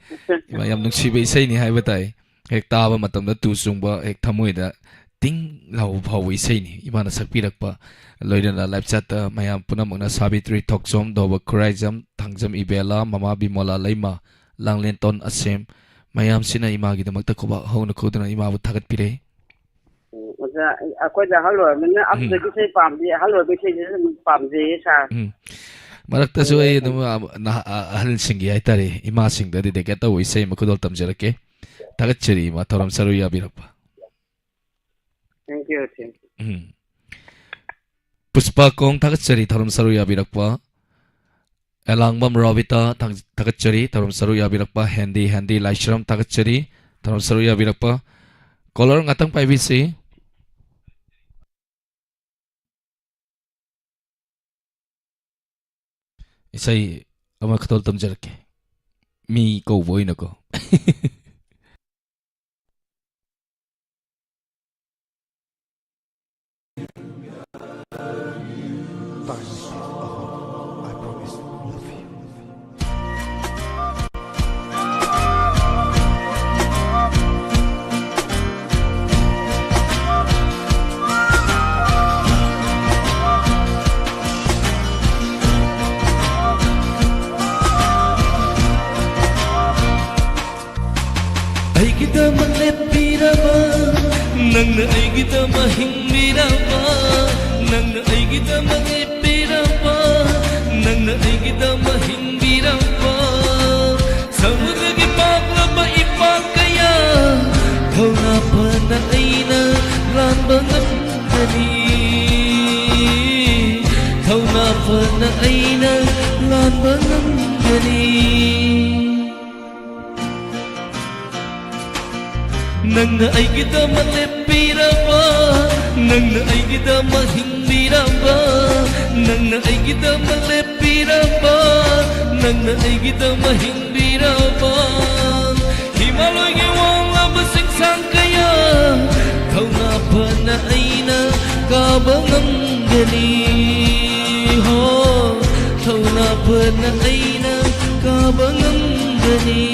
ꯏꯃꯥ, ꯌꯥꯝ ꯅꯨꯡꯁꯤꯕ ꯏꯁꯩꯅꯤ ꯍꯥꯏꯕ ꯇꯥꯏ꯫ ꯍꯦꯛ ꯇꯥꯕ ꯃꯇꯝꯗ ꯇꯨ ꯆꯨꯡꯕ, ꯍꯦꯛ ꯊꯃꯣꯏꯗ ꯇꯤꯡ ꯂꯥꯎꯕ ꯐꯥꯎꯕ ꯏꯁꯩꯅꯤ ꯏꯃꯥꯅ ꯁꯛꯄꯤꯔꯛꯄ꯫ ꯂꯣꯏꯅꯅ live chat ꯇ ꯃꯌꯥꯝ ꯄꯨꯝꯅꯃꯛꯅ ꯁꯥꯕꯤꯇ꯭ꯔꯤ ꯊꯣꯛꯆꯣꯝ, ꯗꯣꯕ ꯈꯨꯔꯥꯏꯖꯝ, ꯊꯥꯡꯖꯝ ꯏꯕꯦꯂꯥ, ꯃꯃꯥ ꯕꯤꯃꯣꯂꯥ ꯂꯩꯃ, ꯂꯥꯡꯂꯦꯟꯇꯣꯟ ꯑꯁꯦꯝ, ꯃꯌꯥꯝꯁꯤꯅ ꯏꯃꯥꯒꯤꯗꯃꯛꯇ ꯈꯨꯕꯥꯛ ꯍꯧꯅ ꯈꯨꯗꯨꯅ ꯏꯃꯥꯕꯨ ꯊꯥꯒꯠꯄꯤꯔꯦ꯫ ꯎꯝ, ꯑꯣꯖꯥ, ꯑꯩꯈꯣꯏꯗ ꯑꯍꯜ ꯑꯣꯏꯔꯕꯅꯤꯅ ꯎꯝ꯫ ꯑꯍꯜꯗꯒꯤ ꯏꯁꯩ ꯄꯥꯝꯗꯦ, ꯑꯍꯜ ꯑꯣꯏꯕ ꯏꯁꯩꯁꯦ ꯑꯗꯨꯝ ꯄꯥꯝꯖꯩꯌꯦ, ꯁꯥꯔ꯫ ꯎꯝ꯫ ꯃꯔꯛꯇꯁꯨ ꯑꯩ ꯑꯗꯨꯝ, ꯑ, ꯅꯍꯥ-, ꯑ, ꯑꯍꯜꯁꯤꯡꯒꯤ ꯍꯥꯏꯇꯥꯔꯦ, ꯏꯃꯥꯁꯤꯡꯗ dedicate ꯇꯧꯕ ꯏꯁꯩ ꯑꯃ ꯈꯨꯗꯣꯜ ꯇꯝꯖꯔꯛꯀꯦ꯫ ꯊꯥꯒꯠꯆꯔꯤ ꯏꯃꯥ, ꯊꯧꯔꯝ ꯁꯔꯨꯛ ꯌꯥꯕꯤꯔꯛꯄ꯫ Thank you, thank you. ꯎꯝ꯫ ꯄꯨꯁꯄꯥ ꯀꯣꯡ ꯊꯥꯒꯠꯆꯔꯤ, ꯊꯧꯔꯝ ꯁꯔꯨꯛ ꯌꯥꯕꯤꯔꯛꯄ꯫ ꯑꯦꯂꯥꯡꯕꯝ ꯔꯣꯕꯤꯇꯥ ꯊꯥꯒꯠꯆꯔꯤ, ꯊꯧꯔꯝ ꯁꯔꯨꯛ ꯌꯥꯕꯤꯔꯛꯄ꯫ ꯍꯦꯟꯗꯤ, ꯍꯦꯟꯗꯤ ꯂꯥꯏꯁ꯭ꯔꯝ ꯊꯥꯒꯠꯆꯔꯤ, ꯊꯧꯔꯝ ꯁꯔꯨꯛ ꯌꯥꯕꯤꯔꯛꯄ꯫ Caller ꯉꯥꯛꯇꯪ ꯄꯥꯏꯕꯤꯁꯤ꯫ ꯏꯁꯩ ꯑꯃ ꯈꯨꯗꯣꯜ ꯇꯝꯖꯔꯛꯀꯦ꯫ ꯃꯤ ꯀꯧꯕ ꯑꯣꯏꯅꯀꯣ꯫ ꯑꯩꯒꯤꯗꯃꯛ ꯂꯦꯞꯄꯤꯔꯕ, ꯅꯪꯅ ꯑꯩꯒꯤꯗꯃꯛ ꯍꯤꯡꯕꯤꯔꯕ, ꯅꯪꯅ ꯑꯩꯒꯤꯗꯃꯛ ꯂꯦꯞꯄꯤꯔꯕ, ꯅꯪꯅ ꯑꯩꯒꯤꯗꯃꯛ ꯍꯤꯡꯕꯤꯔꯕ, ꯁꯃꯨꯗ꯭ꯔꯒꯤ ꯄꯥꯛꯂꯕ ꯏꯄꯥꯛ ꯀꯌꯥ ꯊꯧꯅꯥ ꯐꯅ ꯑꯩꯅ ꯂꯥꯟꯕ ꯉꯝꯒꯅꯤ꯫ ꯑꯩꯅ ꯂꯥꯟꯕ ꯉꯝꯒꯅꯤ꯫ ꯅꯪꯅ ꯑꯩꯒꯤꯗꯃꯛ ꯂꯦꯞꯄꯤꯔꯕ, ꯅꯪꯅ ꯑꯩꯒꯤꯗꯃꯛ ꯍꯤꯡꯕꯤꯔꯕ, ꯅꯪꯅ ꯑꯩꯒꯤꯗꯃꯛ ꯂꯦꯞꯄꯤꯔꯕ, ꯅꯪꯅ ꯑꯩꯒꯤꯗꯃꯛ ꯍꯤꯡꯕꯤꯔꯕ, ꯍꯤꯃꯥꯂꯣꯏꯒꯤ ꯋꯥꯡꯂꯕ ꯆꯤꯡꯁꯥꯡ ꯀꯌꯥ ꯊꯧꯅꯥ ꯐꯅ ꯑꯩꯅ ꯀꯥꯕ ꯉꯝꯒꯅꯤ꯫ ꯍꯣ, ꯊꯧꯅꯥ ꯐꯅ ꯑꯩꯅ ꯀꯥꯕ ꯉꯝꯒꯅꯤ꯫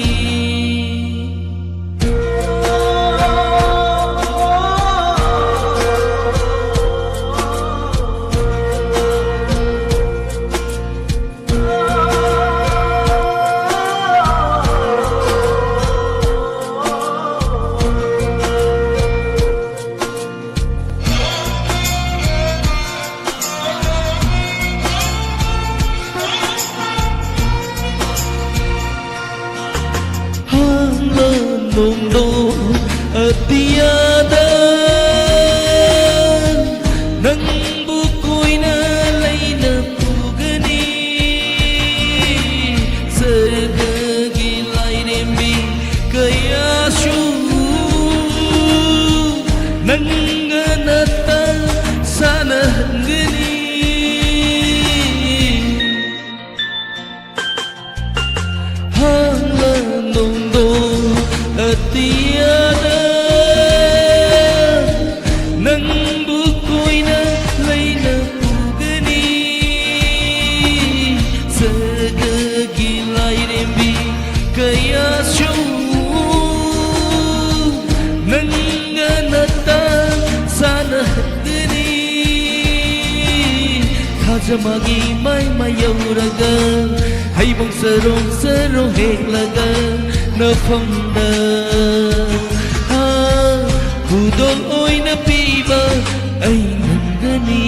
ꯍꯥꯡꯂ ꯅꯣꯡꯗꯣ ꯑꯇꯤꯌꯥꯗ ꯅꯪꯕꯨ ꯀꯣꯏꯅ ꯂꯩꯅ ꯄꯨꯒꯅꯤ꯫ ꯁꯔꯒꯒꯤ ꯂꯥꯏꯔꯦꯝꯕꯤ ꯀꯌꯥꯁꯨ ꯅꯪꯒ ꯅꯠꯇ ꯁꯥꯟꯅꯍꯟꯒꯅꯤ꯫ ꯍꯥꯡꯂ ꯅꯣꯡꯗꯣ ꯑꯇꯤꯌꯥꯗ ꯅꯪꯕꯨ ꯀꯣꯏꯅ ꯂꯩꯅ ꯄꯨꯒꯅꯤ꯫ ꯁꯔꯒꯒꯤ ꯂꯥꯏꯔꯦꯝꯕꯤ ꯀꯌꯥꯁꯨ ꯅꯪꯒ ꯅꯠꯇ ꯁꯥꯟꯅꯍꯟꯒꯅꯤ꯫ ꯊꯥꯖ ꯃꯥꯒꯤ ꯃꯥꯏ ꯃꯥꯏ ꯌꯧꯔꯒ ꯍꯩꯕꯣꯡ ꯆꯔꯣꯡ ꯆꯔꯣꯡ ꯍꯦꯛꯂꯒ ꯅꯐꯝꯗ, ꯍꯥ, ꯈꯨꯗꯣꯜ ꯑꯣꯏꯅ ꯄꯤꯕ ꯑꯩ ꯉꯝꯒꯅꯤ꯫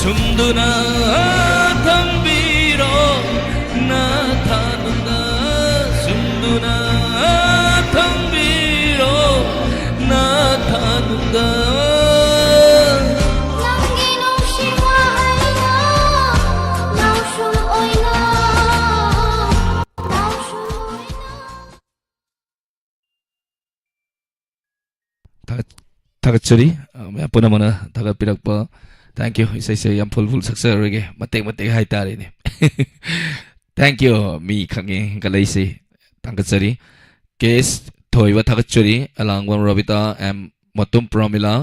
ꯁꯨꯝꯗꯨꯅ ꯊꯝꯕꯤꯔꯣ, ꯅꯊꯥꯅꯨꯡꯗ ꯁꯨꯝꯗꯨꯅ ꯊꯝꯕꯤꯔꯣ, ꯅꯊꯥꯅꯨꯡꯗ꯫ ꯅꯪꯒꯤ ꯅꯨꯡꯁꯤ ꯋꯥꯍꯩꯅ ꯂꯧꯁꯨꯝ ꯑꯣꯏꯅ, ꯂꯧꯁꯨꯝ ꯑꯣꯏꯅ꯫ ꯊꯥꯒꯠ-, ꯊꯥꯒꯠꯆꯔꯤ꯫ ꯑ, ꯃꯌꯥꯝ ꯄꯨꯝꯅꯃꯛꯅ ꯊꯥꯒꯠꯄꯤꯔꯛꯄ꯫ Thank you꯫ ꯏꯁꯩꯁꯦ ꯌꯥꯝ ꯐꯨꯜ ꯐꯨꯜ ꯁꯛꯆꯔꯔꯣꯏꯒꯦ꯫ ꯃꯇꯦꯛ ꯃꯇꯦꯛ ꯍꯥꯏꯇꯥꯔꯦꯅꯦ꯫ Thank you꯫ ꯃꯤ ꯈꯪꯉꯦ ꯍꯦꯟꯒꯠꯂꯛꯏꯁꯦ꯫ ꯊꯥꯒꯠꯆꯔꯤ꯫ ꯀꯦ ꯑꯦꯁ ꯊꯣꯏꯕ ꯊꯥꯒꯠꯆꯔꯤ꯫ ꯑꯂꯥꯡꯕꯝ ꯔꯣꯕꯤꯇꯥ ꯑꯦꯝ ꯃꯇꯨꯝ ꯄ꯭ꯔꯃꯤꯂꯥ꯫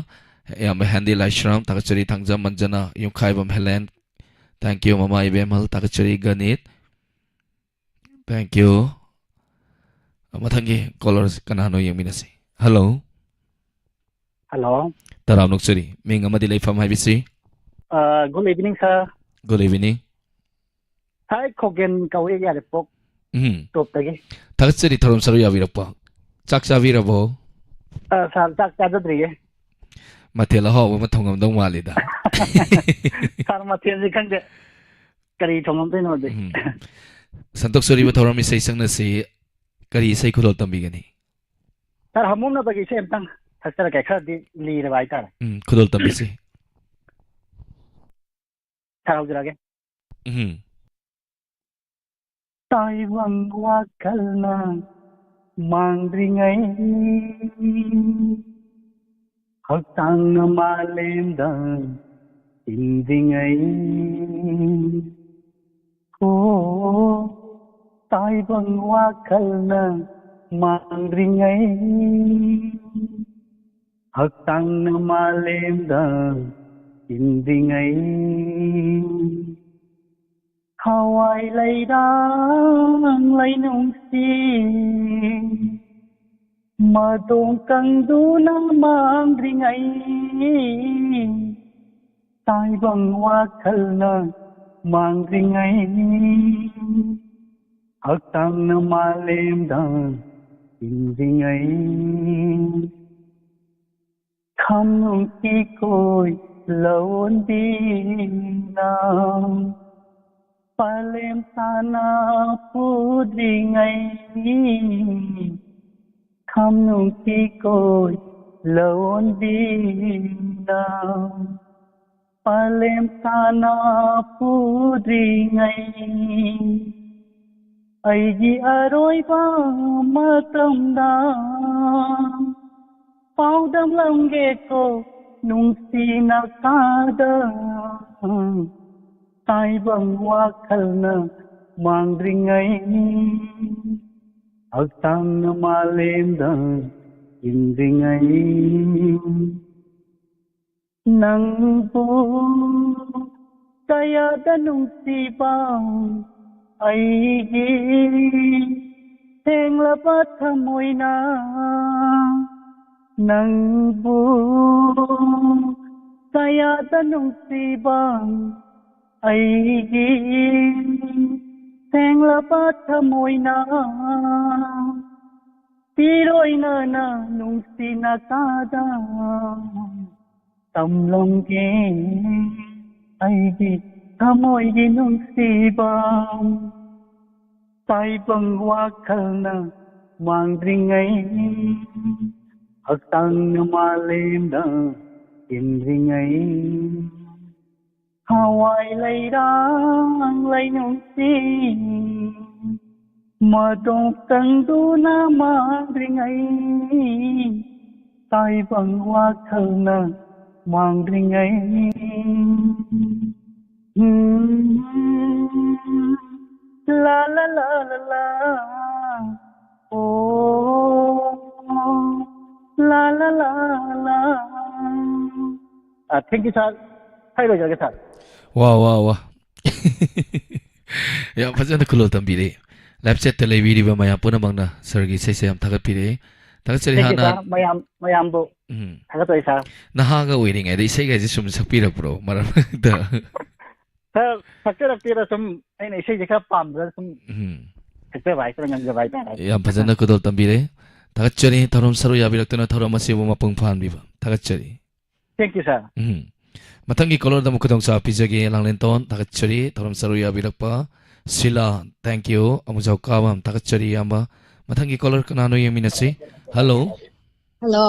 ꯏꯌꯥꯝꯕ ꯍꯦꯟꯗꯤ ꯂꯥꯏꯁ꯭ꯔꯝ ꯊꯥꯒꯠꯆꯔꯤ꯫ ꯊꯥꯡꯖꯝ ꯃꯟꯖꯅ, ꯌꯨꯝꯈꯥꯏꯕꯝ ꯍꯦꯂꯦꯟ꯫ Thank you꯫ ꯃꯃꯥ ꯏꯕꯦꯝꯍꯜ ꯊꯥꯒꯠꯆꯔꯤ꯫ ꯒꯅꯤꯠ꯫ Thank you꯫ ꯃꯊꯪꯒꯤ ꯀꯣꯂꯔ ꯀꯅꯥꯅꯣ ꯌꯦꯡꯃꯤꯟꯅꯁꯤ꯫ ꯍꯜꯂꯣ꯫ ꯍꯜꯂꯣ꯫ ꯇꯔꯥꯝꯅ ꯑꯣꯛꯆꯔꯤ꯫ ꯃꯤꯡ ꯑꯃꯗꯤ ꯂꯩꯐꯝ ꯍꯥꯏꯕꯤꯁꯤ꯫ ꯑ, good evening, sir꯫ Good evening꯫ Hi, ꯈꯣꯒꯦꯟ ꯀꯧꯏ, ꯌꯥꯏꯔꯤꯄꯣꯛ ꯎꯝ꯫ ꯇꯣꯞꯇꯒꯤ꯫ ꯊꯥꯒꯠꯆꯔꯤ ꯊꯧꯔꯝ ꯁꯔꯨꯛ ꯌꯥꯕꯤꯔꯛꯄ꯫ ꯆꯥꯛ ꯆꯥꯕꯤꯔꯕꯣ? ꯑ, sir, ꯆꯥꯛ ꯆꯥꯖꯗ꯭ꯔꯤꯌꯦ꯫ ꯃꯊꯦꯜ ꯑꯍꯥꯎꯕ ꯑꯃ ꯊꯣꯡꯉꯝꯗꯧ ꯃꯥꯜꯂꯤꯗ꯫ Sir, ꯃꯊꯦꯜꯁꯦ ꯈꯪꯗꯦ꯫ ꯀꯔꯤ ꯊꯣꯡꯉꯝꯗꯣꯏꯅꯣꯗꯤ꯫ ꯎꯝ꯫ ꯁꯟꯇꯣꯛ ꯁꯣꯔꯤꯕ ꯊꯧꯔꯝ ꯏꯁꯩ ꯁꯛꯅꯁꯤ꯫ ꯀꯔꯤ ꯏꯁꯩ ꯈꯨꯗꯣꯜ ꯇꯝꯕꯤꯒꯅꯤ? Sir, ꯍꯥꯃꯣꯝꯅꯕꯒꯤ ꯏꯁꯩ ꯑꯝꯇꯪ ꯁꯛꯆꯔꯛꯀꯦ꯫ ꯈꯔꯗꯤ ꯂꯤꯔꯕ ꯍꯥꯏꯇꯥꯔꯦ꯫ ꯎꯝ, ꯈꯨꯗꯣꯜ ꯇꯝꯕꯤꯁꯤ꯫ Sir, ꯍꯧꯖꯔꯛꯑꯒꯦ꯫ ꯎꯝ꯫ ꯇꯥꯏꯕꯪ ꯋꯥꯈꯜꯅ ꯃꯥꯡꯗ꯭ꯔꯤꯉꯩ, ꯍꯛꯆꯥꯡꯅ ꯃꯥꯂꯦꯝꯗ ꯏꯟꯗ꯭ꯔꯤꯉꯩ꯫ ꯍꯣ, ꯇꯥꯏꯕꯪ ꯋꯥꯈꯜꯅ ꯃꯥꯡꯗ꯭ꯔꯤꯉꯩ, ꯍꯛꯆꯥꯡꯅ ꯃꯥꯂꯦꯝꯗ ꯏꯟꯗ꯭ꯔꯤꯉꯩ꯫ ꯊꯋꯥꯏ ꯂꯩꯔꯥꯡ ꯂꯩꯅꯨꯡꯁꯤ ꯃꯇꯣꯡ ꯀꯪꯗꯨꯅ ꯃꯥꯡꯗ꯭ꯔꯤꯉꯩ, ꯇꯥꯏꯕꯪ ꯋꯥꯈꯜꯅ ꯃꯥꯡꯗ꯭ꯔꯤꯉꯩ, ꯍꯛꯆꯥꯡꯅ ꯃꯥꯂꯦꯝꯗ ꯏꯟꯗ꯭ꯔꯤꯉꯩ꯫ ꯈꯝꯅꯨꯡ ꯏꯀꯣꯏ ꯂꯧꯟꯕꯤꯅ ꯄꯥꯂꯦꯝ ꯁꯥꯟꯅ ꯄꯨꯗ꯭ꯔꯤꯉꯩ, ꯈꯝꯅꯨꯡ ꯀꯤꯀꯣꯏ ꯂꯧꯟꯕꯤꯅ ꯄꯥꯂꯦꯝ ꯁꯥꯟꯅ ꯄꯨꯗ꯭ꯔꯤꯉꯩ, ꯑꯩꯒꯤ ꯑꯔꯣꯏꯕ ꯃꯇꯝꯗ ꯄꯥꯎꯗꯝꯂꯝꯒꯦꯀꯣ ꯅꯨꯡꯁꯤꯅ ꯀꯥꯗ꯫ ꯇꯥꯏꯕꯪ ꯋꯥꯈꯜꯅ ꯃꯥꯡꯗ꯭ꯔꯤꯉꯩ, ꯍꯛꯆꯥꯡꯅ ꯃꯥꯂꯦꯝꯗ ꯏꯟꯗ꯭ꯔꯤꯉꯩ, ꯅꯪꯕꯨ ꯀꯌꯥꯗ ꯅꯨꯡꯁꯤꯕ ꯑꯩꯒꯤ ꯊꯦꯡꯂꯕ ꯊꯃꯣꯏꯅ, ꯅꯪꯕꯨ ꯀꯌꯥꯗ ꯅꯨꯡꯁꯤꯕ ꯑꯩꯒꯤ ꯊꯦꯡꯂꯕ ꯊꯃꯣꯏꯅ, ꯏꯔꯣꯏꯅꯅ ꯅꯨꯡꯁꯤꯅ ꯀꯥꯗ ꯇꯝꯂꯝꯒꯦ ꯑꯩꯒꯤ ꯊꯃꯣꯏꯒꯤ ꯅꯨꯡꯁꯤꯕ꯫ ꯇꯥꯏꯕꯪ ꯋꯥꯈꯜꯅ ꯃꯥꯡꯗ꯭ꯔꯤꯉꯩ, ꯍꯛꯆꯥꯡꯅ ꯃꯥꯂꯦꯝꯗ ꯏꯟꯗ꯭ꯔꯤꯉꯩ, ꯍꯋꯥꯏ ꯂꯩꯔꯥꯡ ꯂꯩꯅꯨꯡꯁꯤ ꯃꯇꯣꯟ ꯀꯪꯗꯨꯅ ꯃꯥꯡꯗ꯭ꯔꯤꯉꯩ, ꯇꯥꯏꯕꯪ ꯋꯥꯈꯜꯅ ꯃꯥꯡꯗ꯭ꯔꯤꯉꯩ꯫ ꯎꯝ꯫ ꯂꯥ ꯂꯥ ꯂꯥ ꯂꯥ ꯂꯥ꯫ ꯑꯣ꯫ ꯂꯥ ꯂꯥ ꯂꯥ ꯂꯥ꯫ ꯑ, thank you, sir꯫ ꯍꯥꯏꯔꯣꯏꯖꯔꯒꯦ, sir꯫ ꯋꯥ, ꯋꯥ, ꯋꯥ꯫ ꯌꯥꯝ ꯐꯖꯅ ꯈꯨꯂꯣꯜ ꯇꯝꯕꯤꯔꯦ꯫ Live chat ꯇ ꯂꯩꯕꯤꯔꯤꯕ ꯃꯌꯥꯝ ꯄꯨꯝꯅꯃꯛꯅ sir ꯒꯤ ꯏꯁꯩꯁꯦ ꯌꯥꯝ ꯊꯥꯒꯠꯄꯤꯔꯛꯑꯦ꯫ ꯊꯥꯒꯠꯆꯔꯤ꯫ Thank you, ꯍꯥꯟꯅ sir꯫ ꯃꯌꯥꯝ, ꯃꯌꯥꯝꯕꯨ ꯎꯝ꯫ ꯊꯥꯒꯠꯆꯔꯤ, sir꯫ ꯅꯍꯥꯒ ꯑꯣꯏꯔꯤꯉꯩꯗ ꯏꯁꯩꯒꯁꯦ ꯁꯨꯝ ꯁꯛꯄꯤꯔꯛꯄ꯭ꯔꯣ ꯃꯔꯛ ꯃꯔꯛꯇ? Sir, ꯁꯛꯆꯔꯛꯇꯦꯗ, ꯁꯨꯝ ꯑꯩꯅ ꯏꯁꯩꯁꯦ ꯈꯔ ꯄꯥꯝꯕꯗ ꯁꯨꯝ ꯎꯝ꯫ ꯁꯛꯆꯕ ꯍꯥꯏꯇꯥꯔꯦ, ꯉꯪꯖꯕ ꯍꯥꯏꯇꯥꯔꯦ꯫ ꯌꯥꯝ ꯐꯖꯅ ꯈꯨꯗꯣꯜ ꯇꯝꯕꯤꯔꯦ꯫ ꯊꯥꯒꯠꯆꯔꯤ, ꯊꯧꯔꯝ ꯁꯔꯨꯛ ꯌꯥꯕꯤꯔꯛꯇꯨꯅ ꯊꯧꯔꯝ ꯑꯁꯤꯕꯨ ꯃꯄꯨꯡ ꯐꯥꯍꯟꯕꯤꯕ꯫ ꯊꯥꯒꯠꯆꯔꯤ꯫ Thank you, sir꯫ ꯎꯝ꯫ ꯃꯊꯪꯒꯤ ꯀꯣꯂꯔꯗ ꯑꯃꯨꯛ ꯈꯨꯗꯣꯡꯆꯥꯕ ꯄꯤꯖꯒꯦ꯫ ꯂꯥꯡꯂꯦꯟꯇꯣꯟ, ꯊꯥꯒꯠꯆꯔꯤ꯫ ꯊꯧꯔꯝ ꯁꯔꯨꯛ ꯌꯥꯕꯤꯔꯛꯄ ꯁꯤꯂꯥ, thank you꯫ ꯑꯃꯨꯖꯥꯎ ꯀꯥꯕꯝ, ꯊꯥꯒꯠꯆꯔꯤ ꯏꯌꯥꯝꯕ꯫ ꯃꯊꯪꯒꯤ ꯀꯣꯂꯔ ꯀꯅꯥꯅꯣ ꯌꯦꯡꯃꯤꯟꯅꯁꯤ꯫ ꯍꯜꯂꯣ꯫ ꯍꯜꯂꯣ꯫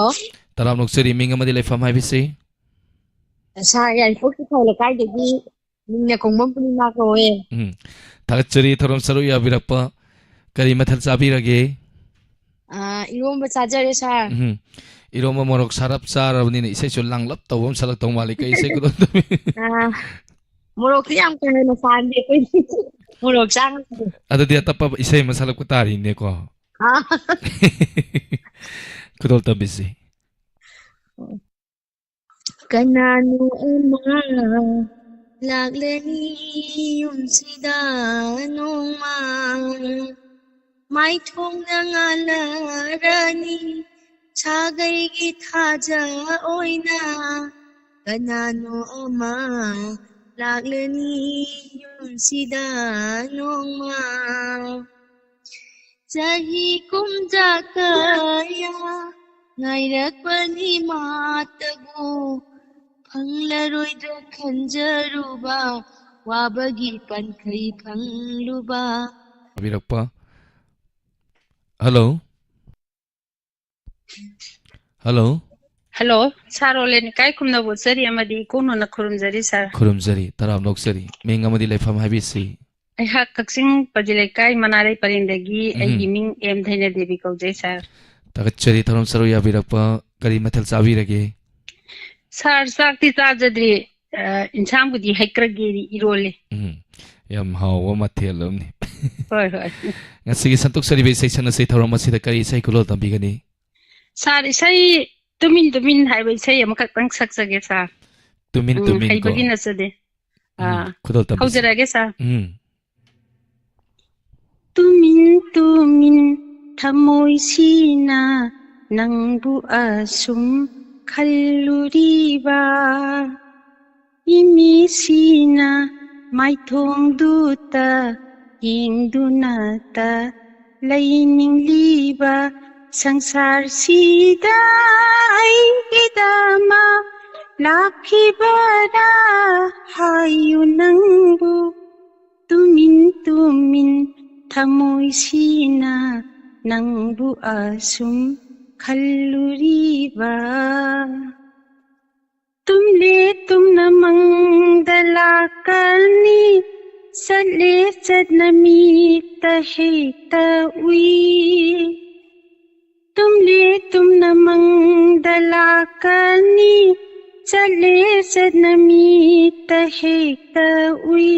ꯇꯔꯥꯝ ꯅꯣꯛꯆꯔꯤ, ꯃꯤꯡ ꯑꯃꯗꯤ ꯂꯩꯐꯝ ꯍꯥꯏꯕꯤꯁꯤ꯫ ꯁꯥꯔ, ꯌꯥꯏꯔꯤꯄꯣꯛ ꯆꯤꯊꯧ ꯂꯩꯀꯥꯏꯗꯒꯤ ꯃꯤꯡꯅ ꯈꯣꯡꯕꯝ ꯄꯨꯔꯅꯤꯃꯥ ꯀꯧꯋꯦ꯫ ꯎꯝ꯫ ꯊꯥꯒꯠꯆꯔꯤ ꯊꯧꯔꯝ ꯁꯔꯨꯛ ꯌꯥꯕꯤꯔꯛꯄ꯫ ꯀꯔꯤ ꯃꯊꯦꯜ ꯆꯥꯕꯤꯔꯒꯦ? ꯑꯥ, ꯏꯔꯣꯝꯕ ꯆꯥꯖꯔꯦ, ꯁꯥꯔ꯫ ꯎꯝ꯫ ꯏꯔꯣꯝꯕ ꯃꯣꯔꯣꯛ ꯁꯥꯔꯞ ꯆꯥꯔꯕꯅꯤꯅ ꯏꯁꯩꯁꯨ ꯂꯥꯡꯂꯞ ꯇꯧꯕ ꯑꯃ ꯁꯛꯂꯛꯇꯧ ꯃꯥꯜꯂꯤ꯫ ꯀꯩ ꯏꯁꯩ ꯈꯨꯗꯣꯜ ꯇꯝꯕꯤ-, ꯑꯥ, ꯃꯣꯔꯣꯛꯇꯤ ꯌꯥꯝ ꯀꯥ ꯍꯦꯟꯅ ꯆꯥꯗꯦ ꯑꯩꯈꯣꯏꯗꯤ꯫ ꯃꯣꯔꯣꯛ ꯆꯥ ꯉꯝꯗꯦ꯫ ꯑꯗꯨꯗꯤ ꯑꯇꯞꯄ ꯏꯁꯩ ꯑꯃ ꯁꯛꯂꯛꯄ ꯇꯥꯔꯤꯅꯦꯀꯣ꯫ ꯑꯥ꯫ ꯈꯨꯗꯣꯜ ꯇꯝꯕꯤꯁꯤ꯫ ꯀꯅꯥꯅꯣ ꯑꯃ ꯂꯥꯛꯂꯅꯤ ꯌꯨꯝꯁꯤꯗ ꯅꯣꯡꯃ꯫ ꯃꯥꯏꯊꯣꯡꯗ ꯉꯥꯜꯂꯔꯅꯤ ꯁꯥꯒꯩꯒꯤ ꯊꯥꯖ ꯑꯣꯏꯅ꯫ ꯀꯅꯥꯅꯣ ꯑꯃ ꯂꯥꯛꯂꯅꯤ ꯌꯨꯝꯁꯤꯗ ꯅꯣꯡꯃ꯫ ꯆꯍꯤ ꯀꯨꯝꯖꯥ ꯀꯌꯥ ꯉꯥꯏꯔꯛꯄꯅꯤ ꯃꯥꯇꯕꯨ, ꯐꯪꯂꯔꯣꯏꯗ꯭ꯔꯥ ꯈꯟꯖꯔꯨꯕ, ꯋꯥꯕꯒꯤ ꯄꯟꯈꯩ ꯐꯪꯂꯨꯕ꯫ ꯇꯥꯕꯤꯔꯛꯄ꯫ ꯍꯜꯂꯣ꯫ ꯍꯜꯂꯣ꯫ ꯍꯜꯂꯣ, ꯁꯥꯔ ꯔꯣꯂꯦꯟ ꯏꯀꯥꯏ ꯈꯨꯝꯅꯕ ꯎꯠꯆꯔꯤ ꯑꯃꯗꯤ ꯏꯀꯣꯟ ꯍꯨꯟꯅ ꯈꯨꯔꯨꯝꯖꯔꯤ, ꯁꯥꯔ꯫ ꯈꯨꯔꯨꯝꯖꯔꯤ, ꯇꯔꯥꯝ ꯅꯣꯛꯆꯔꯤ꯫ ꯃꯤꯡ ꯑꯃꯗꯤ ꯂꯩꯐꯝ ꯍꯥꯏꯕꯤꯁꯤ꯫ ꯑꯩꯍꯥꯛ ꯀꯛꯆꯤꯡ ꯄꯥꯖꯤ ꯂꯩꯀꯥꯏ ꯃꯅꯥꯔꯩ ꯄꯔꯦꯡꯗꯒꯤ ꯎꯝ꯫ ꯑꯩꯒꯤ ꯃꯤꯡ ꯑꯦꯝ ꯙꯩꯅꯗꯦꯕꯤ ꯀꯧꯖꯩ, ꯁꯥꯔ꯫ ꯊꯥꯒꯠꯆꯔꯤ ꯊꯧꯔꯝ ꯁꯔꯨꯛ ꯌꯥꯕꯤꯔꯛꯄ꯫ ꯀꯔꯤ ꯃꯊꯦꯜ ꯆꯥꯕꯤꯔꯒꯦ? ꯁꯥꯔ, ꯆꯥꯛꯇꯤ ꯆꯥꯖꯗ꯭ꯔꯤ꯫ ꯑ, ꯏꯟꯁꯥꯡꯕꯨꯗꯤ ꯍꯩꯀ꯭ꯔꯛ ꯌꯦꯔꯤ ꯏꯔꯣꯜꯂꯤ꯫ ꯎꯝ, ꯌꯥꯝ ꯍꯥꯎꯕ ꯃꯊꯦꯜ ꯑꯃꯅꯤ꯫ ꯍꯣꯏ, ꯍꯣꯏ꯫ ꯉꯁꯤꯒꯤ ꯁꯟꯇꯣꯛꯆꯔꯤꯕ ꯏꯁꯩ ꯁꯛꯅꯁꯤ ꯊꯧꯔꯝ ꯑꯁꯤꯗ ꯀꯔꯤ ꯏꯁꯩ ꯈꯨꯗꯣꯜ ꯇꯝꯕꯤꯒꯅꯤ? ꯁꯥꯔ, ꯏꯁꯩ ꯇꯨꯃꯤꯟ ꯇꯨꯃꯤꯟ ꯍꯥꯏꯕ ꯏꯁꯩ ꯑꯃꯈꯛꯇꯪ ꯁꯛꯆꯒꯦ, ꯁꯥꯔ꯫ ꯇꯨꯃꯤꯟ ꯎꯝ, ꯇꯨꯃꯤꯟ ꯀꯣ꯫ ꯍꯩꯕꯒꯤ ꯅꯠꯆꯗꯦ꯫ ꯎꯝ, ꯑꯥ, ꯈꯨꯗꯣꯜ ꯇꯝꯕꯤꯁꯤ꯫ ꯍꯧꯖꯔꯛꯑꯒꯦ, ꯁꯥꯔ꯫ ꯎꯝ꯫ ꯇꯨꯃꯤꯟ ꯇꯨꯃꯤꯟ ꯊꯃꯣꯏꯁꯤꯅ ꯅꯪꯕꯨ ꯑꯁꯨꯝ ꯈꯜꯂꯨꯔꯤꯕ, ꯏꯃꯤꯁꯤꯅ ꯃꯥꯏꯊꯣꯡꯗꯨꯇ ꯌꯦꯡꯗꯨꯅꯇ ꯂꯩꯅꯤꯡꯂꯤꯕ, ꯁꯪꯁꯥꯔꯁꯤꯗ ꯑꯩꯒꯤꯗꯃꯛ ꯂꯥꯛꯈꯤꯕꯔꯥ ꯍꯥꯏꯌꯨ ꯅꯪꯕꯨ, ꯇꯨꯃꯤꯟ ꯇꯨꯃꯤꯟ ꯊꯃꯣꯏꯁꯤꯅ ꯅꯪꯕꯨ ꯑꯁꯨꯝ ꯈꯜꯂꯨꯔꯤꯕ꯫ ꯇꯨꯝꯂꯦ ꯇꯨꯝꯅ ꯃꯪꯗ ꯂꯥꯛꯀꯅꯤ, ꯆꯠꯂꯦ ꯆꯠꯅ ꯃꯤꯠꯇ ꯍꯦꯛꯇ ꯎꯏ꯫ ꯇꯨꯝꯂꯦ ꯇꯨꯝꯅ ꯃꯪꯗ ꯂꯥꯛꯀꯅꯤ, ꯆꯠꯂꯦ ꯆꯠꯅ ꯃꯤꯠꯇ ꯍꯦꯛꯇ ꯎꯏ꯫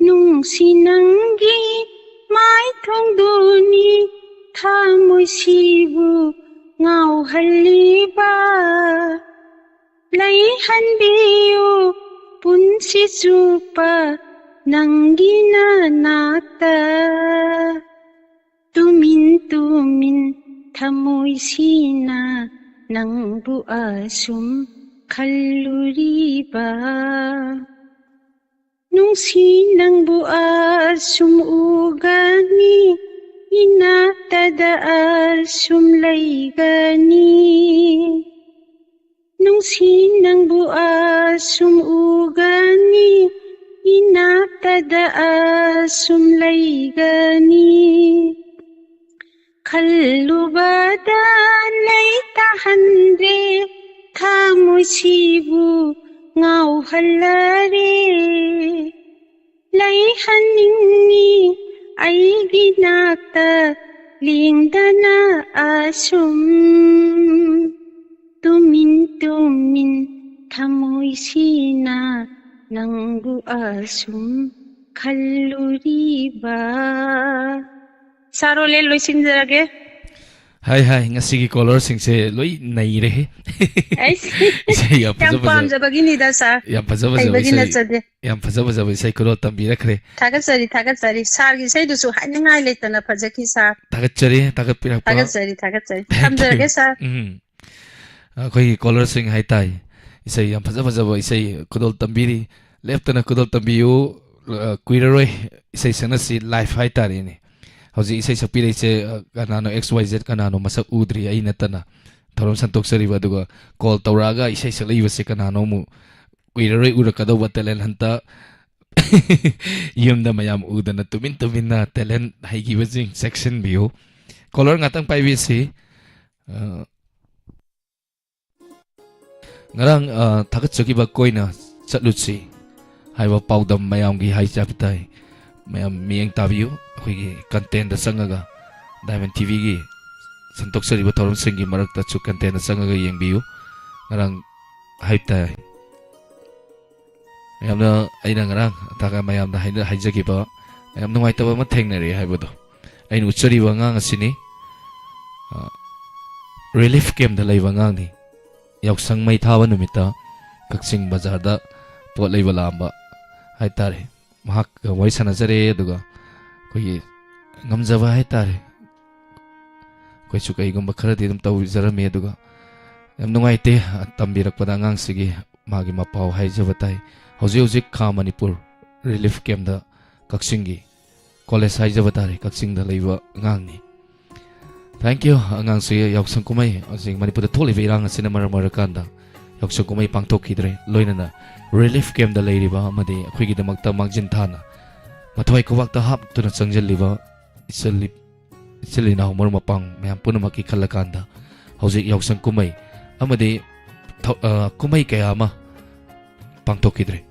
ꯅꯨꯡꯁꯤ ꯅꯪꯒꯤ ꯃꯥꯏꯊꯣꯡꯗꯨꯅꯤ ꯊꯃꯣꯏꯁꯤꯕꯨ ꯉꯥꯎꯍꯜꯂꯤꯕ꯫ ꯂꯩꯍꯟꯕꯤꯌꯨ ꯄꯨꯟꯁꯤ ꯆꯨꯞꯄ ꯅꯪꯒꯤ ꯅꯅꯥꯛꯇ꯫ ꯇꯨꯃꯤꯟ ꯇꯨꯃꯤꯟ ꯊꯃꯣꯏꯁꯤꯅ ꯅꯪꯕꯨ ꯑꯁꯨꯝ ꯈꯜꯂꯨꯔꯤꯕ꯫ ꯅꯨꯡꯁꯤ ꯅꯪꯕꯨ ꯑꯁꯨꯝ ꯎꯒꯅꯤ, ꯏꯅꯥꯛꯇꯗ ꯑꯁꯨꯝ ꯂꯩꯒꯅꯤ꯫ ꯅꯨꯡꯁꯤ ꯅꯪꯕꯨ ꯑꯁꯨꯝ ꯎꯒꯅꯤ, ꯏꯅꯥꯛꯇꯗ ꯑꯁꯨꯝ ꯂꯩꯒꯅꯤ꯫ ꯈꯜꯂꯨꯕꯗ ꯂꯩꯇꯥꯍꯟꯗ꯭ꯔꯦ, ꯊꯃꯣꯏꯁꯤꯕꯨ ꯉꯥꯎꯍꯜꯂꯔꯦ꯫ ꯂꯩꯍꯟꯅꯤꯡꯉꯤ ꯑꯩꯒꯤ ꯅꯥꯛꯇ ꯂꯦꯡꯗꯅ ꯑꯁꯨꯝ꯫ ꯇꯨꯃꯤꯟ ꯇꯨꯃꯤꯟ ꯊꯃꯣꯏꯁꯤꯅ ꯅꯪꯕꯨ ꯑꯁꯨꯝ ꯈꯜꯂꯨꯔꯤꯕ꯫ ꯁꯥꯔꯣꯂꯦ, ꯂꯣꯏꯁꯤꯟꯖꯔꯒꯦ꯫ ꯍꯥꯏ ꯍꯥꯏ, ꯉꯁꯤꯒꯤ ꯀꯣꯂꯔꯁꯤꯡꯁꯦ ꯂꯣꯏ ꯅꯩꯔꯦꯍꯦ꯫ ꯑꯩꯁ, ꯏꯁꯩ ꯌꯥꯝ ꯌꯥꯝ ꯐꯖ ꯐꯖꯕ, ꯄꯥꯝꯖꯕꯒꯤꯅꯤꯗ ꯁꯥꯔ꯫ ꯌꯥꯝ ꯐꯖ ꯐꯖꯕ ꯍꯩꯕꯒꯤ ꯏꯁꯩ, ꯅꯠꯆꯗꯦ꯫ ꯌꯥꯝ ꯐꯖ ꯐꯖꯕ ꯏꯁꯩ ꯈꯨꯗꯣꯜ ꯇꯝꯕꯤꯔꯛꯈ꯭ꯔꯦ꯫ ꯊꯥꯒꯠꯆꯔꯤ, ꯊꯥꯒꯠꯆꯔꯤ꯫ ꯁꯥꯔꯒꯤ ꯏꯁꯩꯗꯨꯁꯨ ꯍꯥꯏꯅꯤꯡꯉꯥꯏ ꯂꯩꯇꯅ ꯐꯖꯈꯤ ꯁꯥꯔ꯫ ꯊꯥꯒꯠꯆꯔꯤ, ꯊꯥꯒꯠꯄꯤꯔꯛꯄ꯫ ꯊꯥꯒꯠꯆꯔꯤ, ꯊꯥꯒꯠꯆꯔꯤ꯫ Thank you. ꯊꯝꯖꯔꯒꯦ ꯁꯥꯔ꯫ ꯎꯝ꯫ ꯑꯩꯈꯣꯏꯒꯤ ꯀꯣꯂꯔꯁꯤꯡ ꯍꯥꯏꯇꯥꯏ, ꯏꯁꯩ ꯌꯥꯝ ꯐꯖ ꯐꯖꯕ ꯏꯁꯩ ꯈꯨꯗꯣꯜ ꯇꯝꯕꯤꯔꯤ꯫ ꯂꯦꯞꯇꯅ ꯈꯨꯗꯣꯜ ꯇꯝꯕꯤꯌꯨ꯫ ꯑ, ꯀꯨꯏꯔꯔꯣꯏ ꯏꯁꯩ ꯁꯛꯅꯁꯤ, ꯂꯥꯏꯐ ꯍꯥꯏꯇꯥꯔꯦꯅꯦ꯫ ꯍꯧꯖꯤꯛ ꯏꯁꯩ ꯁꯛꯄꯤꯔꯛꯏꯁꯦ, ꯑ, ꯀꯅꯥꯅꯣ, ꯑꯦꯛꯁ ꯋꯥꯏ ꯖꯦꯠ ꯀꯅꯥꯅꯣ, ꯃꯁꯛ ꯎꯗ꯭ꯔꯤ ꯑꯩ ꯅꯠꯇꯅ꯫ ꯊꯧꯔꯝ ꯁꯟꯗꯣꯛꯆꯔꯤꯕ, ꯑꯗꯨꯒ call ꯇꯧꯔꯛꯑꯒ ꯏꯁꯩ ꯁꯛꯂꯛꯏꯕꯁꯦ ꯀꯅꯥꯅꯣ ꯑꯃꯨꯛ ꯀꯨꯏꯔꯔꯣꯏ ꯎꯔꯛꯀꯗꯧꯕ talent hunt꯫ ꯌꯨꯝꯗ ꯃꯌꯥꯝ ꯎꯗꯅ ꯇꯨꯃꯤꯟ ꯇꯨꯃꯤꯟꯅ talent ꯍꯩꯈꯤꯕꯁꯤꯡ ꯆꯦꯛꯁꯤꯟꯕꯤꯌꯨ꯫ Caller ꯉꯥꯛꯇꯪ ꯄꯥꯏꯕꯤꯁꯤ꯫ ꯑ, ꯉꯔꯥꯡ, ꯑ, ꯊꯥꯒꯠꯆꯈꯤꯕ ꯀꯣꯏꯅ ꯆꯠꯂꯨꯁꯤ ꯍꯥꯏꯕ ꯄꯥꯎꯗꯝ ꯃꯌꯥꯝꯒꯤ ꯍꯥꯏꯖꯕ ꯇꯥꯏ꯫ ꯃꯌꯥꯝ ꯃꯤꯠꯌꯦꯡ ꯇꯥꯕꯤꯌꯨ꯫ ꯑꯩꯈꯣꯏꯒꯤ content ꯆꯪꯉꯒ Diamond ꯇꯤꯚꯤꯒꯤ ꯁꯟꯗꯣꯛꯆꯔꯤꯕ ꯊꯧꯔꯝꯁꯤꯡꯒꯤ ꯃꯔꯛꯇꯁꯨ content ꯆꯪꯉꯒ ꯌꯦꯡꯕꯤꯌꯨ꯫ ꯉꯔꯥꯡ ꯍꯥꯏꯕ ꯇꯥꯏ꯫ ꯌꯥꯝꯅ, ꯑꯩꯅ ꯉꯔꯥꯡ ꯊꯥꯒꯠ-, ꯃꯌꯥꯝꯗ ꯍꯥꯏꯅ-, ꯍꯥꯏꯖꯈꯤꯕ ꯌꯥꯝ ꯅꯨꯡꯉꯥꯏꯇꯕ ꯑꯃ ꯊꯦꯡꯅꯔꯦ ꯍꯥꯏꯕꯗꯣ꯫ ꯑꯩꯅ ꯎꯠꯆꯔꯤꯕ ꯑꯉꯥꯡ ꯑꯁꯤꯅꯤ꯫ ꯑ, relief campꯇ ꯂꯩꯕ ꯑꯉꯥꯡꯅꯤ꯫ ꯌꯥꯎꯁꯪ ꯃꯩ ꯊꯥꯕ ꯅꯨꯃꯤꯠꯇ ꯀꯛꯆꯤꯡ ꯕꯖꯥꯔꯗ ꯄꯣꯠ ꯂꯩꯕ ꯂꯥꯛꯑꯝꯕ ꯍꯥꯏꯇꯥꯔꯦ꯫ ꯃꯍꯥꯛꯀ ꯋꯥꯔꯤ ꯁꯥꯟꯅꯖꯔꯦ, ꯑꯗꯨꯒ ꯑꯩꯈꯣꯏꯒꯤ ꯉꯝꯖꯕ ꯍꯥꯏꯇꯥꯔꯦ, ꯑꯩꯈꯣꯏꯁꯨ ꯀꯩꯒꯨꯝꯕ ꯈꯔꯗꯤ ꯑꯗꯨꯝ ꯇꯧꯖꯔꯝꯃꯤ꯫ ꯑꯗꯨꯒ ꯌꯥꯝ ꯅꯨꯡꯉꯥꯏꯇꯦ, ꯇꯝꯕꯤꯔꯛꯄꯗ ꯑꯉꯥꯡꯁꯤꯒꯤ ꯃꯥꯒꯤ ꯃꯄꯥꯎ ꯍꯥꯏꯖꯕ ꯇꯥꯏ꯫ ꯍꯧꯖꯤꯛ ꯍꯧꯖꯤꯛ ꯈꯥ ꯃꯅꯤꯄꯨꯔ relief campꯇ ꯀꯛꯆꯤꯡꯒꯤ college ꯍꯥꯏꯖꯕ ꯇꯥꯔꯦ, ꯀꯛꯆꯤꯡꯗ ꯂꯩꯕ ꯑꯉꯥꯡꯅꯤ꯫ Thank you꯫ ꯑꯉꯥꯡꯁꯤ ꯌꯥꯎꯁꯪ ꯀꯨꯝꯍꯩ, ꯍꯧꯖꯤꯛ ꯃꯅꯤꯄꯨꯔꯗ ꯊꯣꯛꯂꯤꯕ ꯏꯔꯥꯡ ꯑꯁꯤꯅ ꯃꯔꯝ ꯑꯣꯏꯔꯀꯥꯟꯗ ꯌꯥꯎꯁꯪ ꯀꯨꯝꯍꯩ ꯄꯥꯡꯊꯣꯛꯈꯤꯗ꯭ꯔꯦ꯫ ꯂꯣꯏꯅꯅ relief campꯇ ꯂꯩꯔꯤꯕ ꯑꯃꯗꯤ ꯑꯩꯈꯣꯏꯒꯤꯗꯃꯛꯇ ꯃꯥꯡꯖꯤꯟ ꯊꯥꯅ ꯃꯊ꯭ꯋꯥꯏ ꯈꯨꯕꯥꯛꯇ ꯍꯥꯞꯇꯨꯅ ꯆꯪꯁꯤꯜꯂꯤꯕ ꯏꯆꯜ-, ꯏꯆꯤꯜ ꯏꯅꯥꯎ ꯃꯔꯨꯞ ꯃꯄꯥꯡ ꯃꯌꯥꯝ ꯄꯨꯝꯅꯃꯛꯀꯤ ꯈꯜꯂꯀꯥꯟꯗ ꯍꯧꯖꯤꯛ ꯌꯥꯎꯁꯪ ꯀꯨꯝꯍꯩ ꯑꯃꯗꯤ ꯊꯧ-, ꯑ, ꯀꯨꯝꯍꯩ ꯀꯌꯥ ꯑꯃ ꯄꯥꯡꯊꯣꯛꯈꯤꯗ꯭ꯔꯦ꯫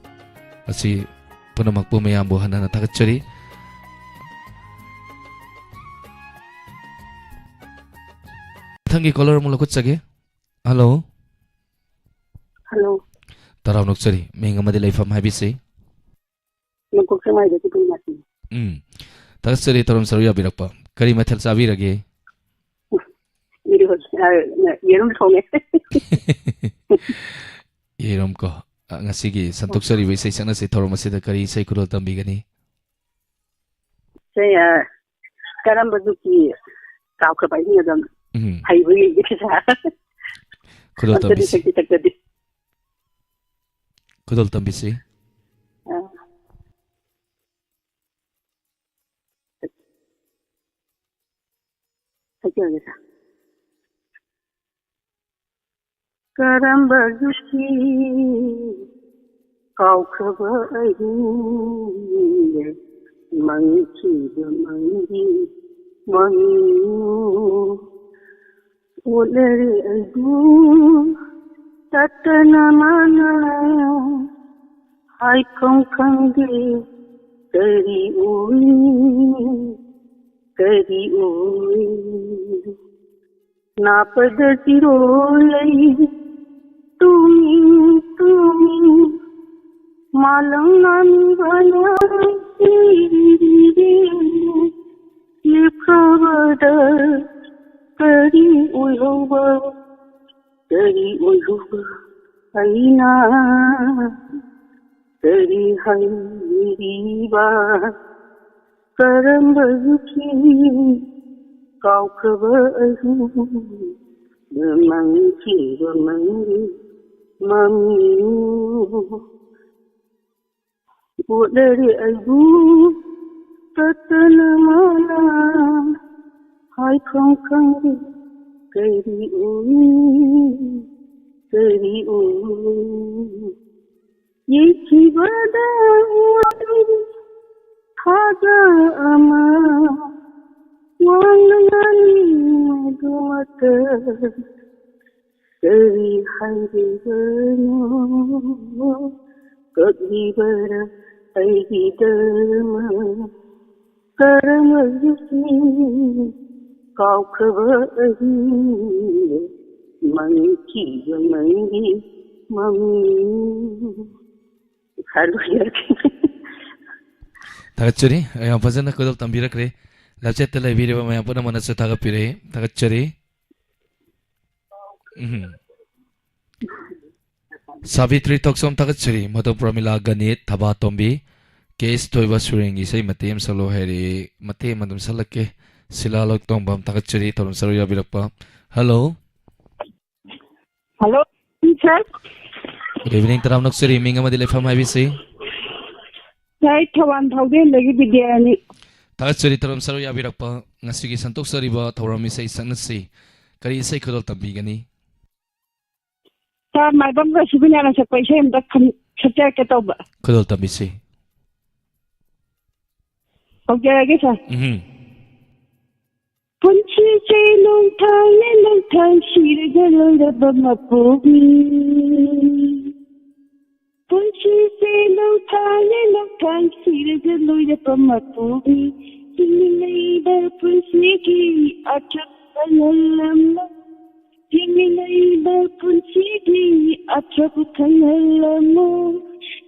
ꯑꯁꯤ ꯄꯨꯝꯅꯃꯛꯄꯨ ꯃꯌꯥꯝꯕꯨ ꯍꯟꯅ ꯍꯟꯅ ꯊꯥꯒꯠꯆꯔꯤ꯫ ꯃꯊꯪꯒꯤ caller ꯑꯃꯨꯛ ꯂꯧꯈꯠꯆꯒꯦ꯫ Hello꯫ Hello꯫ ꯇꯔꯥꯝꯅ ꯑꯣꯛꯆꯔꯤ꯫ ꯃꯤꯡ ꯑꯃꯗꯤ ꯂꯩꯐꯝ ꯍꯥꯏꯕꯤꯁꯤ꯫ ꯅꯣꯡꯄꯣꯛ ꯁꯦꯛꯃꯥꯏꯗꯒꯤ ꯄꯨꯔꯅꯤꯃꯥꯁꯤꯅꯤ꯫ ꯎꯝ꯫ ꯊꯥꯒꯠꯆꯔꯤ ꯊꯧꯔꯝ ꯁꯔꯨꯛ ꯌꯥꯕꯤꯔꯛꯄ꯫ ꯀꯔꯤ ꯃꯊꯦꯜ ꯆꯥꯕꯤꯔꯒꯦ? ꯏꯔꯣꯟ-, ꯑ, ꯌꯦꯔꯨꯝ ꯊꯣꯡꯉꯦ꯫ ꯌꯦꯔꯨꯝ ꯀꯣ꯫ ꯑ, ꯉꯁꯤꯒꯤ ꯁꯟꯗꯣꯛꯆꯔꯤꯕ ꯏꯁꯩ ꯁꯛꯅꯁꯤ ꯊꯧꯔꯝ ꯑꯁꯤꯗ ꯀꯔꯤ ꯏꯁꯩ ꯈꯨꯗꯣꯜ ꯇꯝꯕꯤꯒꯅꯤ? ꯏꯁꯩ, ꯑ, ꯀꯔꯝꯕ ꯖꯨꯛꯀꯤ ꯀꯥꯎꯈ꯭ꯔꯕ ꯑꯍꯤꯡ ꯑꯗꯨꯝ ꯎꯝ꯫ ꯍꯩꯕ ꯌꯦꯡꯒꯦ ꯄꯩꯁꯥ꯫ ꯈꯨꯗꯣꯜ ꯑꯝꯇꯗꯤ ꯇꯝꯕꯤꯁꯤ꯫ ꯁꯛꯇꯤ ꯁꯛꯆꯗꯦ꯫ ꯈꯨꯗꯣꯜ ꯇꯝꯕꯤꯁꯤ꯫ ꯑ꯫ ꯁꯛꯆꯔꯒꯦ ꯁꯥꯔ꯫ ꯀꯔꯝꯕ ꯌꯨꯝꯒꯤ ꯀꯥꯎꯈ꯭ꯔꯕ ꯑꯍꯤꯡꯗ ꯃꯪꯈꯤꯕ ꯃꯪꯒꯤ ꯃꯃꯤꯡ ꯑꯣꯠꯂꯔꯦ ꯑꯩꯕꯨ ꯇꯠꯇꯅ ꯃꯥꯅ ꯍꯥꯏꯐꯝ ꯈꯪꯗꯦ ꯀꯔꯤ ꯑꯣꯏ ꯀꯔꯤ ꯑꯣꯏ ꯅꯥꯄꯗ ꯆꯤꯔꯣ ꯂꯩ ꯇꯨꯃꯤꯟ ꯇꯨꯃꯤꯟ ꯃꯥꯂꯪ ꯅꯥꯟꯕꯅ ꯁꯤꯔꯤꯔꯦ ꯂꯦꯞꯈ꯭ꯔꯕꯗ ꯀꯔꯤ ꯑꯣꯏꯍꯧꯕ ꯀꯔꯤ ꯑꯣꯏꯍꯧꯕ ꯑꯩꯅ ꯀꯔꯤ ꯍꯥꯏꯔꯤꯕ ꯀꯔꯝꯕ ꯌꯨꯝꯒꯤ ꯀꯥꯎꯈ꯭ꯔꯕ ꯑꯍꯤꯡꯗ ꯃꯪꯈꯤꯕ ꯃꯪꯒꯤ ꯃꯃꯤꯡ ꯑꯣꯠꯂꯔꯦ ꯑꯩꯕꯨ ꯇꯠꯇꯅ ꯃꯥꯅ ꯍꯥꯏꯐꯝ ꯈꯪꯗꯦ ꯀꯔꯤ ꯑꯣꯏ ꯀꯔꯤ ꯑꯣꯏ ꯌꯦꯡꯈꯤꯕꯗ ꯊꯥꯖ ꯑꯃ ꯋꯥꯡꯅ ꯉꯥꯅꯤꯡꯕꯗꯨꯃꯛꯇ ꯀꯔꯤ ꯍꯥꯏꯔꯤꯕꯅꯣ ꯀꯞꯂꯤꯕꯔꯥ ꯑꯩꯒꯤꯗꯃꯛ ꯀꯔꯝꯕ ꯌꯨꯝꯒꯤ ꯀꯥꯎꯈ꯭ꯔꯕ ꯑꯍꯤꯡꯗ ꯃꯪꯈꯤꯕ ꯃꯪꯒꯤ ꯃꯃꯤꯡ ꯍꯜꯂꯨ ꯌꯥꯗꯦ꯫ ꯊꯥꯒꯠꯆꯔꯤ꯫ ꯌꯥꯝ ꯐꯖꯅ ꯈꯨꯗꯣꯜ ꯇꯝꯕꯤꯔꯛꯈ꯭ꯔꯦ꯫ ꯂꯝꯆꯠꯇ ꯂꯩꯕꯤꯔꯤꯕ ꯃꯌꯥꯝ ꯄꯨꯝꯅꯃꯛꯅꯁꯨ ꯊꯥꯒꯠꯄꯤꯔꯛꯏ꯫ ꯊꯥꯒꯠꯆꯔꯤ꯫ ꯎꯝ꯫ ꯁꯥꯕꯤꯇ꯭ꯔꯤ ꯊꯣꯛꯆꯣꯝ ꯊꯥꯒꯠꯆꯔꯤ꯫ ꯃꯗꯨ ꯄ꯭ꯔꯃꯤꯂꯥ ꯒꯅꯤꯠ, ꯊꯕꯥꯇꯣꯝꯕꯤ, ꯀꯦ ꯑꯦꯁ ꯊꯣꯏꯕ ꯁꯨꯔꯦꯟꯒꯤ ꯏꯁꯩ ꯃꯇꯦꯛ ꯑꯃ ꯁꯛꯂꯣ ꯍꯥꯏꯔꯛꯏ꯫ ꯃꯇꯦꯛ ꯑꯃ ꯑꯗꯨꯝ ꯁꯛꯂꯛꯀꯦ꯫ ꯁꯤꯂꯥ ꯂꯧꯇꯣꯡꯕꯝ ꯊꯥꯒꯠꯆꯔꯤ꯫ ꯊꯧꯔꯝ ꯁꯔꯨꯛ ꯌꯥꯕꯤꯔꯛꯄ꯫ ꯍꯜꯂꯣ꯫ ꯍꯜꯂꯣ, ꯁꯥꯔ꯫ Good evening, ꯇꯔꯥꯝꯅ ꯑꯣꯛꯆꯔꯤ꯫ ꯃꯤꯡ ꯑꯃꯗꯤ ꯂꯩꯐꯝ ꯍꯥꯏꯕꯤꯁꯤ꯫ ꯁꯥꯔ, ꯑꯩ ꯊꯧꯕꯥꯜ ꯊꯧꯗꯦꯜꯗꯒꯤ ꯕꯤꯗ꯭ꯌꯥꯔꯥꯅꯤ꯫ ꯊꯥꯒꯠꯆꯔꯤ ꯊꯧꯔꯝ ꯁꯔꯨꯛ ꯌꯥꯕꯤꯔꯛꯄ꯫ ꯉꯁꯤꯒꯤ ꯁꯟꯗꯣꯛꯆꯔꯤꯕ ꯊꯧꯔꯝ ꯏꯁꯩ ꯁꯛꯅꯁꯤ꯫ ꯀꯔꯤ ꯏꯁꯩ ꯈꯨꯗꯣꯜ ꯇꯝꯕꯤꯒꯅꯤ? ꯃꯥꯏꯕꯝꯒ ꯁꯤꯕꯤꯅꯥꯅ ꯁꯛꯄ ꯏꯁꯩ ꯑꯝꯇ ꯈꯟ-, ꯁꯛꯆꯔꯛꯀꯦ ꯇꯧꯕ꯫ ꯈꯨꯗꯣꯜ ꯇꯝꯕꯤꯁꯤ꯫ ꯍꯧꯖꯔꯒꯦ, ꯁꯥꯔ꯫ ꯎꯝ꯫ ꯄꯨꯟꯁꯤꯁꯦ ꯅꯣꯡꯊꯥꯡꯅꯦ, ꯅꯣꯡꯊꯥꯡ ꯁꯤꯔꯒ ꯂꯣꯏꯔꯕ ꯃꯄꯣꯛꯅꯤ꯫ ꯄꯨꯟꯁꯤꯁꯦ ꯅꯣꯡꯊꯥꯡꯅꯦ, ꯅꯣꯡꯊꯥꯡ ꯁꯤꯔꯒ ꯂꯣꯏꯔꯕ ꯃꯄꯣꯛꯅꯤ꯫ ꯍꯤꯡꯂꯤꯉꯩꯗ ꯄꯨꯟꯁꯤꯒꯤ ꯑꯆꯞ ꯑꯉꯜ ꯑꯃ ꯍꯤꯡꯂꯤꯉꯩꯗ ꯄꯨꯟꯁꯤꯒꯤ ꯑꯆꯧꯕ ꯈꯪꯍꯜꯂꯝꯃꯨ꯫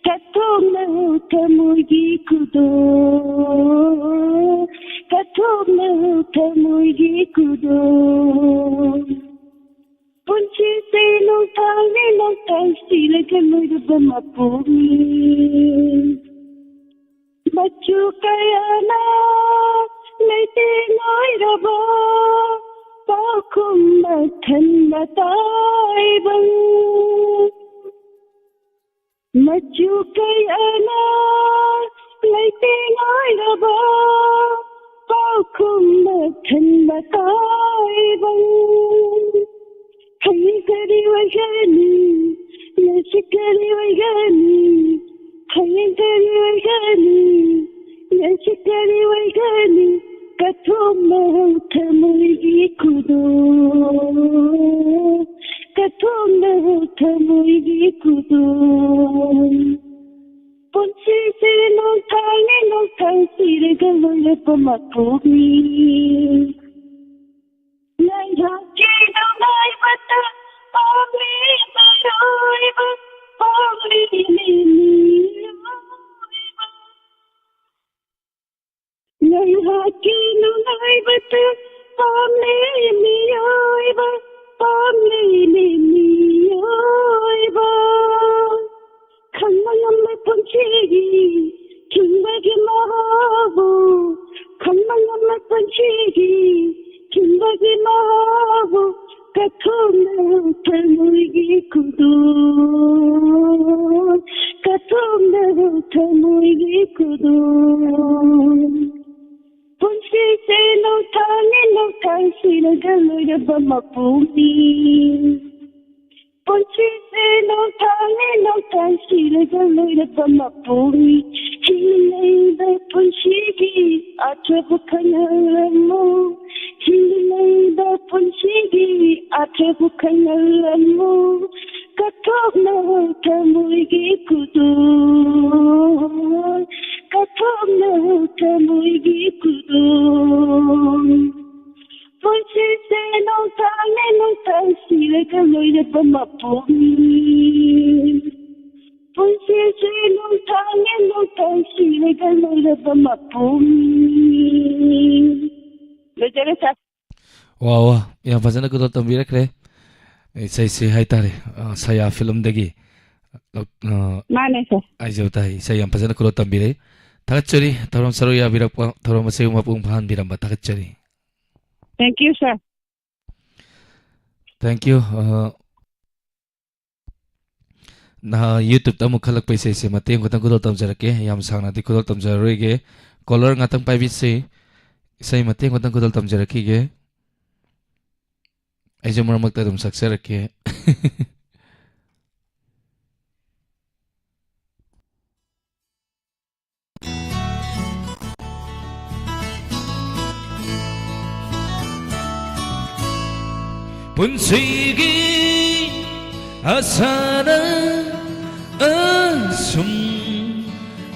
ꯀꯠꯊꯣꯛꯅꯧ ꯊꯃꯣꯏꯒꯤ ꯈꯨꯗꯣꯜ, ꯀꯠꯊꯣꯛꯅꯧ ꯊꯃꯣꯏꯒꯤ ꯈꯨꯗꯣꯜ꯫ ꯄꯨꯟꯁꯤꯁꯦ ꯅꯣꯡꯊꯥꯡꯅꯦ, ꯅꯣꯡꯊꯥꯡ ꯁꯤꯔꯒ ꯂꯣꯏꯔꯕ ꯃꯄꯣꯛꯅꯤ꯫ ꯃꯆꯨ ꯀꯌꯥꯅ ꯂꯩꯇꯦꯡ ꯑꯣꯏꯔꯕ ꯄꯥꯎꯈꯨꯝ ꯃꯊꯟ ꯃꯇꯥꯏꯕꯪ꯫ ꯃꯆꯨ ꯀꯌꯥꯅ ꯂꯩꯇꯦꯡ ꯑꯣꯏꯔꯕ ꯄꯥꯎꯈꯨꯝ ꯃꯊꯟ ꯃꯇꯥꯏꯕꯪ꯫ ꯍꯌꯦꯡ ꯀꯔꯤ ꯑꯣꯏꯒꯅꯤ? ꯉꯁꯤ ꯀꯔꯤ ꯑꯣꯏꯒꯅꯤ? ꯍꯌꯦꯡ ꯀꯔꯤ ꯑꯣꯏꯒꯅꯤ? ꯉꯁꯤ ꯀꯔꯤ ꯑꯣꯏꯒꯅꯤ? ꯀꯠꯊꯣꯛꯅꯧ ꯊꯃꯣꯏꯒꯤ ꯈꯨꯗꯣꯜ, ꯀꯠꯊꯣꯛꯅꯧ ꯊꯃꯣꯏꯒꯤ ꯈꯨꯗꯣꯜ꯫ ꯄꯨꯟꯁꯤꯁꯦ ꯅꯣꯡꯊꯥꯡꯅꯦ, ꯅꯣꯡꯊꯥꯡ ꯁꯤꯔꯒ ꯂꯣꯏꯔꯕ ꯃꯄꯣꯛꯅꯤ꯫ ꯉꯥꯏꯍꯥꯛꯀꯤ ꯅꯨꯡꯉꯥꯏꯕꯇ ꯄꯥꯝꯂꯤ ꯃꯤꯑꯣꯏꯕ, ꯄꯥꯝꯂꯤꯅꯤ ꯃꯤꯑꯣꯏꯕ꯫ ꯉꯥꯏꯍꯥꯛꯀꯤ ꯅꯨꯡꯉꯥꯏꯕꯇ ꯄꯥꯝꯂꯤ ꯃꯤꯑꯣꯏꯕ, ꯄꯥꯝꯂꯤꯅꯤ ꯃꯤꯑꯣꯏꯕ꯫ ꯈꯪꯕ ꯉꯝꯂꯣꯏ ꯄꯨꯟꯁꯤꯒꯤ ꯍꯤꯡꯕꯒꯤ ꯃꯍꯥꯎꯕꯨ, ꯈꯪꯕ ꯉꯝꯂꯣꯏ ꯄꯨꯟꯁꯤꯒꯤ ꯍꯤꯡꯕꯒꯤ ꯃꯍꯥꯎꯕꯨ꯫ ꯀꯠꯊꯣꯛꯅꯧ ꯊꯃꯣꯏꯒꯤ ꯈꯨꯗꯣꯜ, ꯀꯠꯊꯣꯛꯅꯧ ꯊꯃꯣꯏꯒꯤ ꯈꯨꯗꯣꯜ꯫ ꯄꯨꯟꯁꯤꯁꯦ ꯅꯣꯡꯊꯥꯡꯅꯦ, ꯅꯣꯡꯊꯥꯡ ꯁꯤꯔꯒ ꯂꯣꯏꯔꯕ ꯃꯄꯣꯛꯅꯤ꯫ ꯄꯨꯟꯁꯤꯁꯦ ꯅꯣꯡꯊꯥꯡꯅꯦ, ꯅꯣꯡꯊꯥꯡ ꯁꯤꯔꯒ ꯂꯣꯏꯔꯕ ꯃꯄꯣꯛꯅꯤ꯫ ꯍꯤꯡꯂꯤꯉꯩꯗ ꯄꯨꯟꯁꯤꯒꯤ ꯑꯥꯔꯊꯕꯨ ꯈꯪꯍꯜꯂꯝꯃꯨ꯫ ꯍꯤꯡꯂꯤꯉꯩꯗ ꯄꯨꯟꯁꯤꯒꯤ ꯑꯥꯔꯊꯕꯨ ꯈꯪꯍꯜꯂꯝꯃꯨ꯫ ꯀꯠꯊꯣꯛꯅꯧ ꯊꯃꯣꯏꯒꯤ ꯈꯨꯗꯣꯜ, ꯀꯠꯊꯣꯛꯅꯧ ꯊꯃꯣꯏꯒꯤ ꯈꯨꯗꯣꯜ꯫ ꯄꯨꯟꯁꯤꯁꯦ ꯅꯣꯡꯊꯥꯡꯅꯦ, ꯅꯣꯡꯊꯥꯡ ꯁꯤꯔꯒ ꯂꯣꯏꯔꯕ ꯃꯄꯣꯛꯅꯤ꯫ ꯄꯨꯟꯁꯤꯁꯦ ꯅꯣꯡꯊꯥꯡꯅꯦ, ꯅꯣꯡꯊꯥꯡ ꯁꯤꯔꯒ ꯂꯣꯏꯔꯕ ꯃꯄꯣꯛꯅꯤ꯫ ꯂꯣꯏꯖꯔꯦ, ꯁꯥꯔ꯫ ꯋꯥ, ꯋꯥ, ꯌꯥꯝ ꯐꯖꯅ ꯈꯨꯗꯣꯜ ꯇꯝꯕꯤꯔꯛꯈ꯭ꯔꯦ꯫ ꯏꯁꯩꯁꯦ ꯍꯥꯏꯇꯥꯔꯦ, ꯑ, ꯁꯌꯥ ꯐꯤꯂꯝꯗꯒꯤ, ꯑ, ꯃꯥꯅꯦ, ꯁꯥꯔ꯫ ꯍꯥꯏꯖꯕ ꯇꯥꯏ, ꯏꯁꯩ ꯌꯥꯝ ꯐꯖꯅ ꯈꯨꯗꯣꯜ ꯇꯝꯕꯤꯔꯛꯏ꯫ ꯊꯥꯒꯠꯆꯔꯤ, ꯊꯧꯔꯝ ꯁꯔꯨꯛ ꯌꯥꯕꯤꯔꯛꯄ, ꯊꯧꯔꯝ ꯑꯁꯤꯕꯨ ꯃꯄꯨꯡ ꯐꯥꯍꯟꯕꯤꯔꯝꯕ ꯊꯥꯒꯠꯆꯔꯤ꯫ Thank you, sir. Thank you. ꯑ, ꯅꯍꯥ YouTube-ꯇ ꯑꯃꯨꯛ ꯈꯜꯂꯛꯄ ꯏꯁꯩꯁꯦ ꯃꯇꯦꯛ ꯈꯛꯇꯪ ꯈꯨꯗꯣꯜ ꯇꯝꯖꯔꯛꯀꯦ꯫ ꯌꯥꯝ ꯁꯥꯡꯅꯗꯤ ꯈꯨꯗꯣꯜ ꯇꯝꯖꯔꯔꯣꯏꯒꯦ꯫ Caller ꯉꯥꯛꯇꯪ ꯄꯥꯏꯕꯤꯁꯤ꯫ ꯏꯁꯩ ꯃꯇꯦꯛ ꯈꯛꯇꯪ ꯈꯨꯗꯣꯜ ꯇꯝꯖꯔꯛꯈꯤꯒꯦ꯫ ꯑꯩꯁꯨ ꯃꯔꯛ ꯃꯔꯛꯇ ꯑꯗꯨꯝ ꯁꯛꯆꯔꯛꯀꯦ꯫ ꯄꯨꯟꯁꯤꯒꯤ ꯑꯁꯥꯅ ꯑꯁꯨꯝ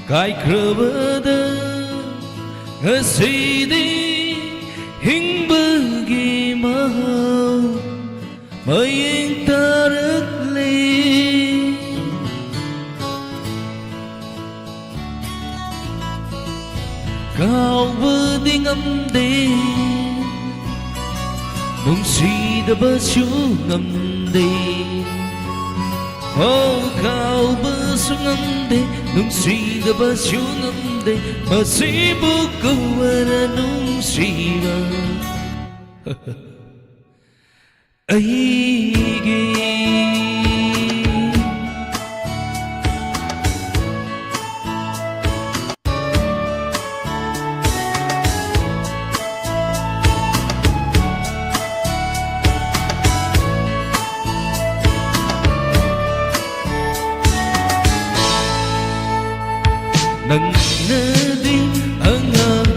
ꯀꯥꯏꯈ꯭ꯔꯕꯗ ꯉꯁꯤꯗꯤ ꯍꯤꯡꯕꯒꯤ ꯃꯍꯥꯎ ꯃꯌꯦꯡ ꯇꯥꯔꯛꯂꯦ꯫ ꯀꯥꯎꯕꯗꯤ ꯉꯝꯗꯦ, ꯅꯨꯡꯁꯤꯗꯕꯁꯨ ꯉꯝꯗꯦ꯫ Oh, ꯀꯥꯎꯕꯁꯨ ꯉꯝꯗꯦ, ꯅꯨꯡꯁꯤꯗꯕꯁꯨ ꯉꯝꯗꯦ, ꯃꯁꯤꯕꯨ ꯀꯧꯕꯔ ꯅꯨꯡꯁꯤꯕ꯫ ꯑꯩꯒꯤ ꯅꯪꯅꯗꯤ ꯑꯉꯥꯡ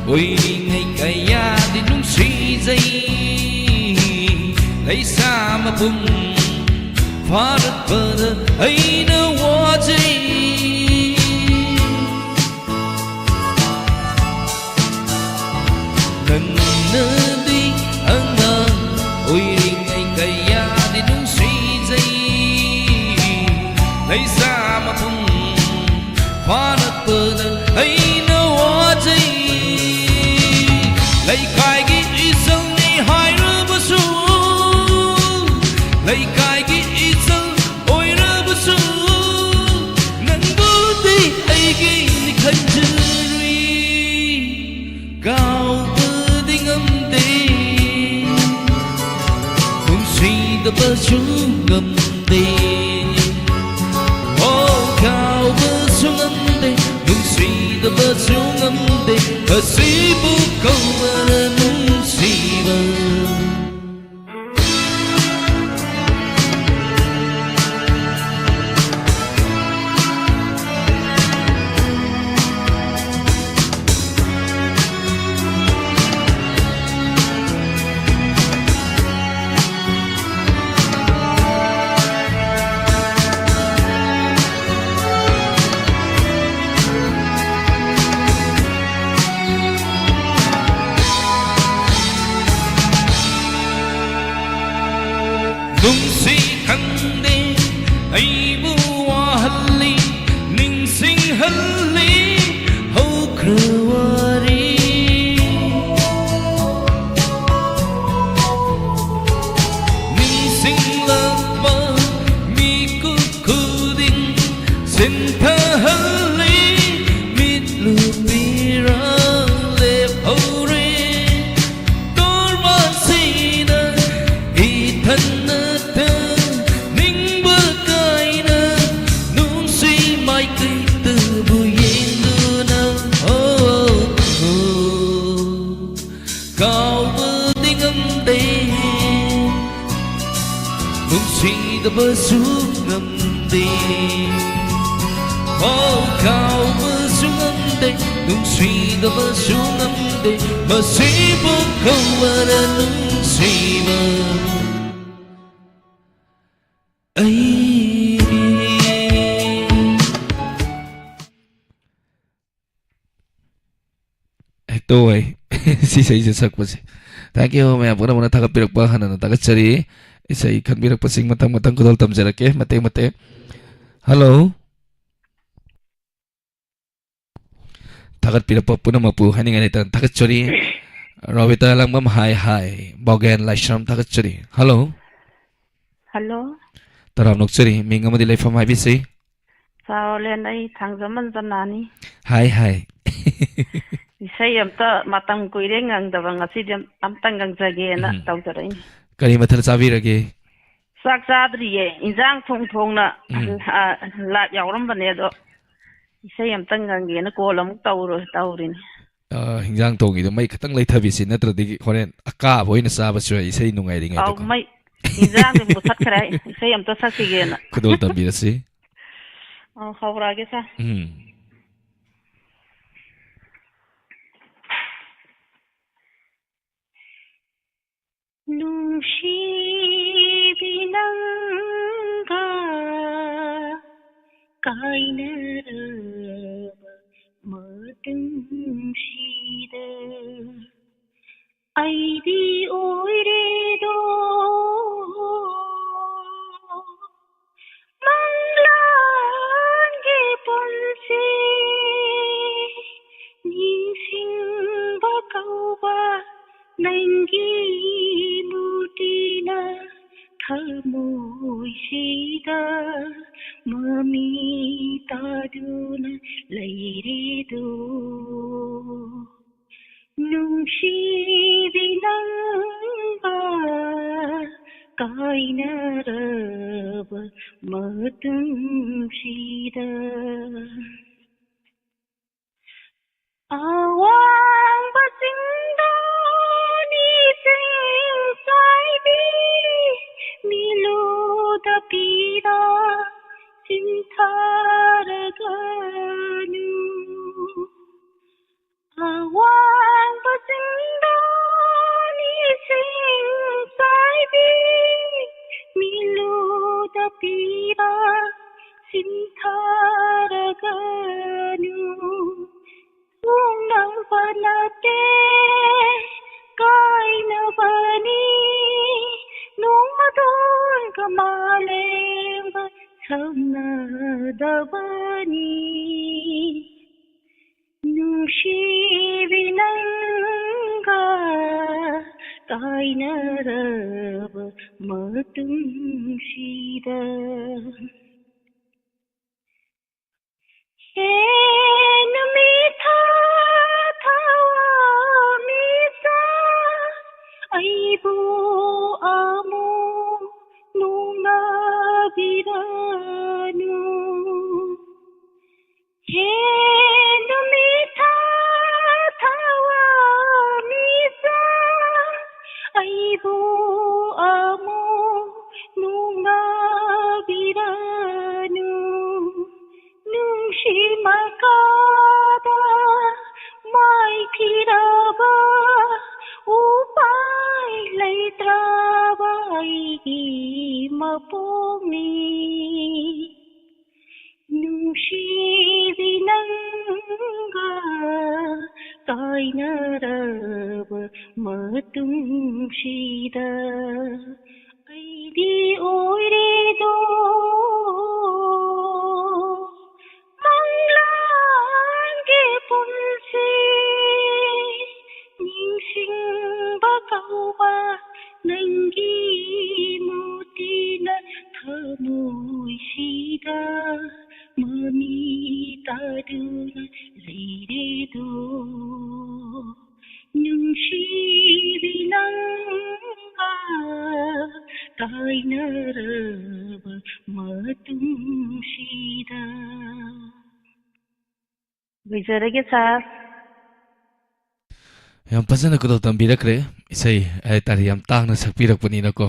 ꯑꯣꯏꯔꯤꯉꯩ ꯀꯌꯥꯗꯤ ꯅꯨꯡꯁꯤꯖꯩ꯫ ꯂꯩꯁꯥ ꯃꯄꯨꯡ ꯐꯥꯔꯛꯄꯗ ꯑꯩꯅ ꯋꯥꯖꯩ꯫ ꯅꯪꯅꯗꯤ ꯑꯉꯥꯡ ꯑꯣꯏꯔꯤꯉꯩ ꯀꯌꯥꯗꯤ ꯅꯨꯡꯁꯤꯖꯩ꯫ ꯂꯩꯁꯥ ꯃꯄꯨꯡ ꯐꯥꯔꯛꯄꯗ ꯑꯩꯅ ꯋꯥꯖꯩ꯫ ꯂꯩꯀꯥꯏꯒꯤ ꯏꯆꯜꯅꯤ ꯍꯥꯏꯔꯕꯁꯨ, ꯂꯩꯀꯥꯏꯒꯤ ꯏꯆꯜ ꯑꯣꯏꯔꯕꯁꯨ, ꯅꯪꯕꯨꯗꯤ ꯑꯩꯒꯤꯅꯤ ꯈꯟꯖꯔꯨꯏ꯫ ꯀꯥꯎꯕꯗꯤ ꯉꯝꯗꯦ, ꯅꯨꯡꯁꯤꯗꯕꯁꯨ ꯉꯝꯗꯦ꯫ ꯑꯣ, ꯀꯥꯎꯕꯁꯨ ꯉꯝꯗꯦ, ꯅꯨꯡꯁꯤꯗꯕꯁꯨ ꯉꯝꯗꯦ, ꯑꯁꯤꯕꯨ ꯀꯧꯕꯔ ꯅꯨꯡꯁꯤꯕ? ꯅꯨꯡꯁꯤ ꯈꯪꯗꯦ ꯑꯩꯕꯨ ꯋꯥꯍꯜꯂꯤ, ꯅꯤꯡꯁꯤꯡꯍꯜꯂꯤ ꯍꯧꯈ꯭ꯔ ꯋꯥꯔꯤ꯫ ꯅꯤꯡꯁꯤꯡꯂꯛꯄ ꯃꯤꯀꯨꯞ ꯈꯨꯗꯤꯡ ꯁꯤꯟꯊꯍꯜꯂꯤ, ꯃꯤꯠꯂꯨ ꯄꯤꯔꯥ ꯂꯦꯞꯍꯧꯔꯦ꯫ ꯇꯣꯔꯕꯥꯟꯁꯤꯗ ꯏꯊꯟꯅꯇ ꯅꯤꯡꯕ ꯀꯥꯏꯅ ꯅꯨꯡꯁꯤ ꯃꯥꯏꯀꯩꯗꯨꯕꯨ ꯌꯦꯡꯗꯨꯅ, ꯑꯣ, ꯑꯣ, ꯀꯥꯎꯕꯗꯤ ꯉꯝꯗꯦ, ꯅꯨꯡꯁꯤꯗꯕꯁꯨ ꯉꯝꯗꯦ꯫ ꯑꯣ, ꯀꯥꯎꯕ ꯅꯨꯡꯁꯤꯗꯕꯁꯨ ꯉꯝꯗꯦ, ꯃꯁꯤꯕꯨ ꯀꯧꯕꯔ ꯅꯨꯡꯁꯤꯕ? ꯑꯩ ꯍꯦꯛꯇ ꯑꯣꯏ꯫ ꯁꯤ ꯏꯁꯩꯁꯦ ꯁꯛꯄꯁꯦ꯫ Thank you, ꯃꯌꯥꯝ ꯄꯨꯝꯅꯃꯛꯅ ꯊꯥꯒꯠꯄꯤꯔꯛꯄ ꯍꯟꯅ ꯍꯟꯅ ꯊꯥꯒꯠꯆꯔꯤ꯫ ꯏꯁꯩ ꯈꯟꯕꯤꯔꯛꯄꯁꯤꯡ ꯃꯊꯪ ꯃꯊꯪ ꯈꯨꯗꯣꯜ ꯇꯝꯖꯔꯛꯀꯦ ꯃꯇꯦꯛ ꯃꯇꯦꯛ꯫ ꯍꯜꯂꯣ꯫ ꯊꯥꯒꯠꯄꯤꯔꯛꯄ ꯄꯨꯝꯅꯃꯛꯄꯨ ꯍꯥꯏꯅꯤꯡꯉꯥꯏ ꯂꯩꯇꯅ ꯊꯥꯒꯠꯆꯔꯤ꯫ ꯔꯣꯕꯤꯇꯥ ꯂꯥꯡꯕꯝ, ꯍꯥꯏ, ꯍꯥꯏ꯫ ꯕꯣꯒꯦꯟ ꯂꯥꯏꯁ꯭ꯔꯝ, ꯊꯥꯒꯠꯆꯔꯤ꯫ ꯍꯜꯂꯣ꯫ ꯍꯜꯂꯣ꯫ ꯇꯔꯥꯝ ꯅꯣꯛꯆꯔꯤ꯫ ꯃꯤꯡ ꯑꯃꯗꯤ ꯂꯩꯐꯝ ꯍꯥꯏꯕꯤꯁꯤ꯫ ꯆꯥꯎꯔꯦꯟ, ꯑꯩ ꯊꯥꯡꯖꯃꯟ ꯖꯅꯥꯅꯤ꯫ ꯍꯥꯏ, ꯍꯥꯏ꯫ ꯏꯁꯩ ꯑꯝꯇ ꯃꯇꯝ ꯀꯨꯏꯔꯦ ꯉꯪꯗꯕ, ꯉꯁꯤꯗꯤ ꯑꯝ-, ꯑꯝꯇ ꯉꯪꯖꯒꯦꯅ ꯎꯝ꯫ ꯇꯧꯖꯔꯛꯏꯅꯤ꯫ ꯀꯔꯤ ꯃꯊꯦꯜ ꯆꯥꯕꯤꯔꯒꯦ? ꯆꯥꯛ ꯆꯥꯗ꯭ꯔꯤꯌꯦ, ꯏꯟꯖꯥꯡ ꯊꯣꯡ ꯊꯣꯡꯅ, ꯎꯝ꯫ ꯑ, live ꯌꯥꯎꯔꯝꯕꯅꯦ, ꯑꯗꯣ ꯏꯁꯩ ꯑꯝꯇꯪ ꯉꯪꯒꯦꯅ call ꯑꯃꯨꯛ ꯇꯧꯔ-, ꯇꯧꯔꯤꯅꯤ꯫ ꯑ, ꯍꯤꯟꯖꯥꯡ ꯊꯣꯡꯒꯤꯗꯣ ꯃꯩ ꯈꯤꯇꯪ ꯂꯩꯊꯕꯤꯁꯤ, ꯅꯠꯇ꯭ꯔꯗꯤ ꯍꯣꯔꯦꯟ ꯑꯀꯥꯕ ꯑꯣꯏꯅ ꯆꯥꯕꯁꯨ ꯌꯥꯏ, ꯏꯁꯩ ꯑꯧ, ꯅꯨꯡꯉꯥꯏꯔꯤꯉꯩꯗꯀꯣ꯫ ꯃꯩ, ꯏꯟꯖꯥꯡꯗꯤ ꯃꯨꯊꯠꯈ꯭ꯔꯦ, ꯏꯁꯩ ꯑꯝꯇ ꯁꯛꯈꯤꯒꯦꯅ꯫ ꯈꯨꯗꯣꯜ ꯇꯝꯕꯤꯔꯁꯤ꯫ ꯑꯧ, ꯍꯧꯔꯛꯑꯒꯦ, sir꯫ ꯎꯝ꯫ ꯅꯨꯡꯁꯤꯕꯤ, ꯅꯪꯒ ꯀꯥꯏꯅꯔꯕ ꯃꯇꯨꯡꯁꯤꯗ, ꯑꯩꯗꯤ ꯑꯣꯏꯔꯦꯗꯣ ꯃꯪꯂꯥꯟꯒꯤ ꯄꯨꯟꯁꯤ꯫ ꯅꯤꯡꯁꯤꯡꯕ ꯀꯧꯕ ꯅꯪꯒꯤ ꯃꯨꯔꯇꯤꯅ ꯊꯃꯣꯏꯁꯤꯗ ꯃꯃꯤ ꯇꯥꯗꯨꯅ ꯂꯩꯔꯦꯗꯣ꯫ ꯅꯨꯡꯁꯤꯕꯤ, ꯅꯪꯒ ꯀꯥꯏꯅꯔꯕ ꯃꯇꯨꯡꯁꯤꯗ, ꯑꯋꯥꯡꯕ ꯆꯤꯡꯗꯣꯟ ꯏꯁꯤꯡ ꯆꯥꯏꯕꯤ, ꯃꯤꯂꯨꯗ ꯄꯤꯔꯥ ꯆꯤꯡꯊꯔꯒꯅꯨ꯫ ꯗꯕꯅꯤ ꯅꯨꯡꯁꯤꯕꯤ ꯅꯪꯒ ꯀꯥꯏꯅꯔꯕ ꯃꯇꯨꯡꯁꯤꯗ꯫ ꯍꯦ ꯅꯨꯃꯤꯠ ꯊꯥ ꯊꯋꯥ ꯃꯤꯆꯥ ꯑꯩꯕꯨ ꯑꯃꯨꯛ ꯅꯨꯡꯅꯕꯤꯔꯅꯨ꯫ ꯍꯦ ꯅꯨꯃꯤꯠ ꯊꯥ ꯊꯋꯥ ꯃꯤꯆꯥ ꯑꯩꯕꯨ ꯑꯃꯨꯛ ꯅꯨꯡꯅꯕꯤꯔꯅꯨ꯫ ꯅꯨꯡꯁꯤ ꯃꯀꯥꯗ ꯃꯥꯏꯊꯤꯔꯕ ꯎꯄꯥꯏ ꯂꯩꯇ꯭ꯔꯕ ꯑꯩꯒꯤ ꯃꯄꯣꯛꯅꯤ꯫ ꯅꯨꯡꯁꯤꯕꯤ ꯅꯪꯒ ꯀꯥꯏꯅꯔꯕ ꯃꯇꯨꯡꯁꯤꯗ ꯑꯩꯗꯤ ꯑꯣꯏꯔꯦꯗꯣ ꯃꯪꯂꯥꯟꯒꯤ ꯄꯨꯟꯁꯤ ꯅꯤꯡꯁꯤꯡꯕ ꯀꯧꯕ ꯅꯪꯒꯤ ꯃꯨꯔꯇꯤꯅ ꯊꯃꯣꯏꯁꯤꯗ ꯃꯃꯤ ꯇꯥꯗꯨꯅ ꯂꯩꯔꯦꯗꯣ ꯅꯨꯡꯁꯤꯕꯤ ꯅꯪꯒ ꯀꯥꯏꯅꯔꯕ ꯃꯇꯨꯡꯁꯤꯗ꯫ ꯂꯣꯏꯖꯔꯒꯦ ꯁꯥꯔ꯫ ꯌꯥꯝ ꯐꯖꯅ ꯈꯨꯗꯣꯜ ꯇꯝꯕꯤꯔꯛꯈ꯭ꯔꯦ꯫ ꯏꯁꯩ ꯍꯥꯏꯇꯥꯔꯦ, ꯌꯥꯝ ꯇꯥꯡꯅ ꯁꯛꯄꯤꯔꯛꯄꯅꯤꯅꯀꯣ꯫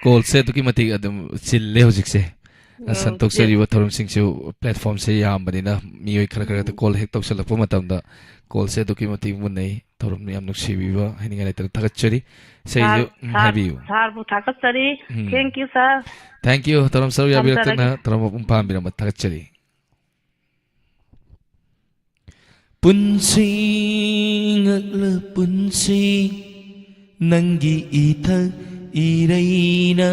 ꯀꯣꯜꯁꯦ ꯑꯗꯨꯛꯀꯤ ꯃꯇꯤꯛ ꯑꯗꯨꯝ ꯆꯤꯜꯂꯦ ꯍꯧꯖꯤꯛꯁꯦ꯫ ꯑ, ꯎꯝ, ꯁꯟꯗꯣꯛꯆꯔꯤꯕ ꯊꯧꯔꯝꯁꯤꯡꯁꯨ ꯄ꯭ꯂꯦꯠꯐꯣꯝꯁꯦ ꯌꯥꯝꯕꯅꯤꯅ ꯃꯤꯑꯣꯏ ꯈꯔ ꯈꯔ ꯈꯛꯇ ꯎꯝ꯫ ꯀꯣꯜ ꯍꯦꯛ ꯇꯧꯁꯜꯂꯛꯄ ꯃꯇꯝꯗ ꯀꯣꯜꯁꯦ ꯑꯗꯨꯛꯀꯤ ꯃꯇꯤꯛ ꯃꯨꯟꯅꯩ꯫ ꯊꯧꯔꯝ ꯌꯥꯝ ꯅꯨꯡꯁꯤꯕꯤꯕ ꯍꯥꯏꯅꯤꯡꯉꯥꯏ ꯂꯩꯇꯅ ꯊꯥꯒꯠꯆꯔꯤ꯫ ꯏꯁꯩꯁꯨ, ꯁꯥꯔ, ꯎꯝ, ꯁꯥꯔ, ꯍꯥꯏꯕꯤꯌꯨ꯫ ꯁꯥꯔꯕꯨ ꯊꯥꯒꯠꯆꯔꯤ꯫ ꯎꯝ꯫ Thank you, sir. Thank you, ꯊꯧꯔꯝ ꯁꯔꯨꯛ ꯌꯥꯕꯤꯔꯛꯇꯅ, ꯊꯝꯖꯔꯒꯦ꯫ ꯊꯧꯔꯝ ꯃꯄꯨꯡ ꯐꯥꯍꯟꯕꯤꯔꯝꯕ ꯊꯥꯒꯠꯆꯔꯤ꯫ ꯄꯨꯟꯁꯤ ꯉꯛꯂ ꯄꯨꯟꯁꯤ ꯅꯪꯒꯤ ꯏꯊꯛ ꯏꯔꯩꯅ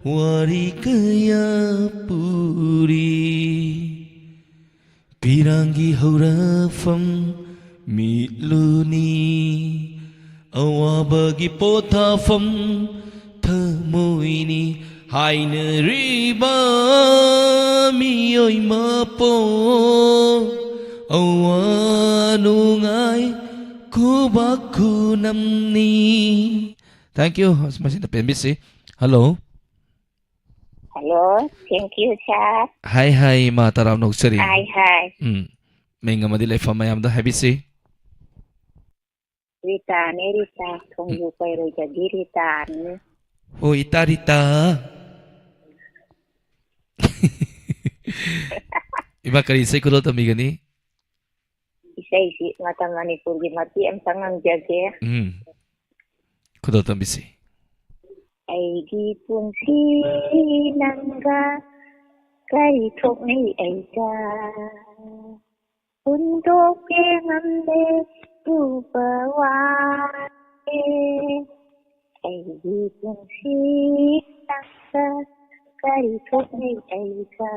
ꯋꯥꯔꯤ ꯀꯌꯥ ꯄꯨꯔꯤ, ꯄꯤꯔꯥꯡꯒꯤ ꯍꯧꯔꯛꯐꯝ ꯃꯤꯠꯂꯨꯅꯤ, ꯑꯋꯥꯕꯒꯤ ꯄꯣꯊꯥꯐꯝ ꯊꯃꯣꯏꯅꯤ ꯍꯥꯏꯅꯔꯤꯕ ꯃꯤꯑꯣꯏ ꯃꯄꯣꯛ, ꯑꯋꯥ ꯅꯨꯡꯉꯥꯏ ꯈꯨꯕꯥꯛ ꯈꯨꯅꯝꯅꯤ꯫ Thank you꯫ ꯃꯁꯤꯗ ꯄꯦꯟꯕꯤꯁꯤ꯫ Hello꯫ Hello, thank you, sir꯫ ꯍꯥꯏ, ꯍꯥꯏ, ꯏꯃꯥ, ꯇꯔꯥꯝꯅ ꯑꯣꯛꯆꯔꯤ꯫ ꯍꯥꯏ, ꯍꯥꯏ꯫ ꯎꯝ, ꯃꯤꯡ ꯑꯃꯗꯤ ꯂꯩꯐꯝ ꯃꯌꯥꯝꯗ ꯍꯥꯏꯕꯤꯁꯤ꯫ ꯔꯤꯇꯥꯅꯦ, ꯔꯤꯇꯥ꯫ ꯊꯣꯡꯖꯨ ꯄꯩꯔꯣꯏꯗꯒꯤ ꯔꯤꯇꯥꯅꯤ꯫ ꯍꯣ, ꯏꯇꯥ ꯔꯤꯇꯥ꯫ ꯏꯃꯥ, ꯀꯔꯤ ꯏꯁꯩ ꯈꯨꯗꯣꯜ ꯇꯝꯕꯤꯒꯅꯤ? ꯏꯁꯩꯁꯤ ꯃꯇꯝ ꯃꯅꯤꯄꯨꯔꯒꯤ ꯃꯇꯦꯛ ꯑꯃꯇ ꯉꯪꯖꯒꯦ꯫ ꯎꯝ꯫ ꯈꯨꯗꯣꯜ ꯇꯝꯕꯤꯁꯤ꯫ ꯑꯩꯒꯤ ꯄꯨꯟꯁꯤ ꯅꯪꯒ ꯀꯔꯤ ꯊꯣꯛꯅꯩ ꯑꯩꯒ? ꯍꯨꯟꯗꯣꯛꯀꯦ ꯉꯝꯗꯦ ꯎꯕ ꯋꯥꯔꯦ꯫ ꯑꯩꯒꯤ ꯄꯨꯟꯁꯤ ꯅꯪꯒ ꯀꯔꯤ ꯊꯣꯛꯅꯩ ꯑꯩꯒ?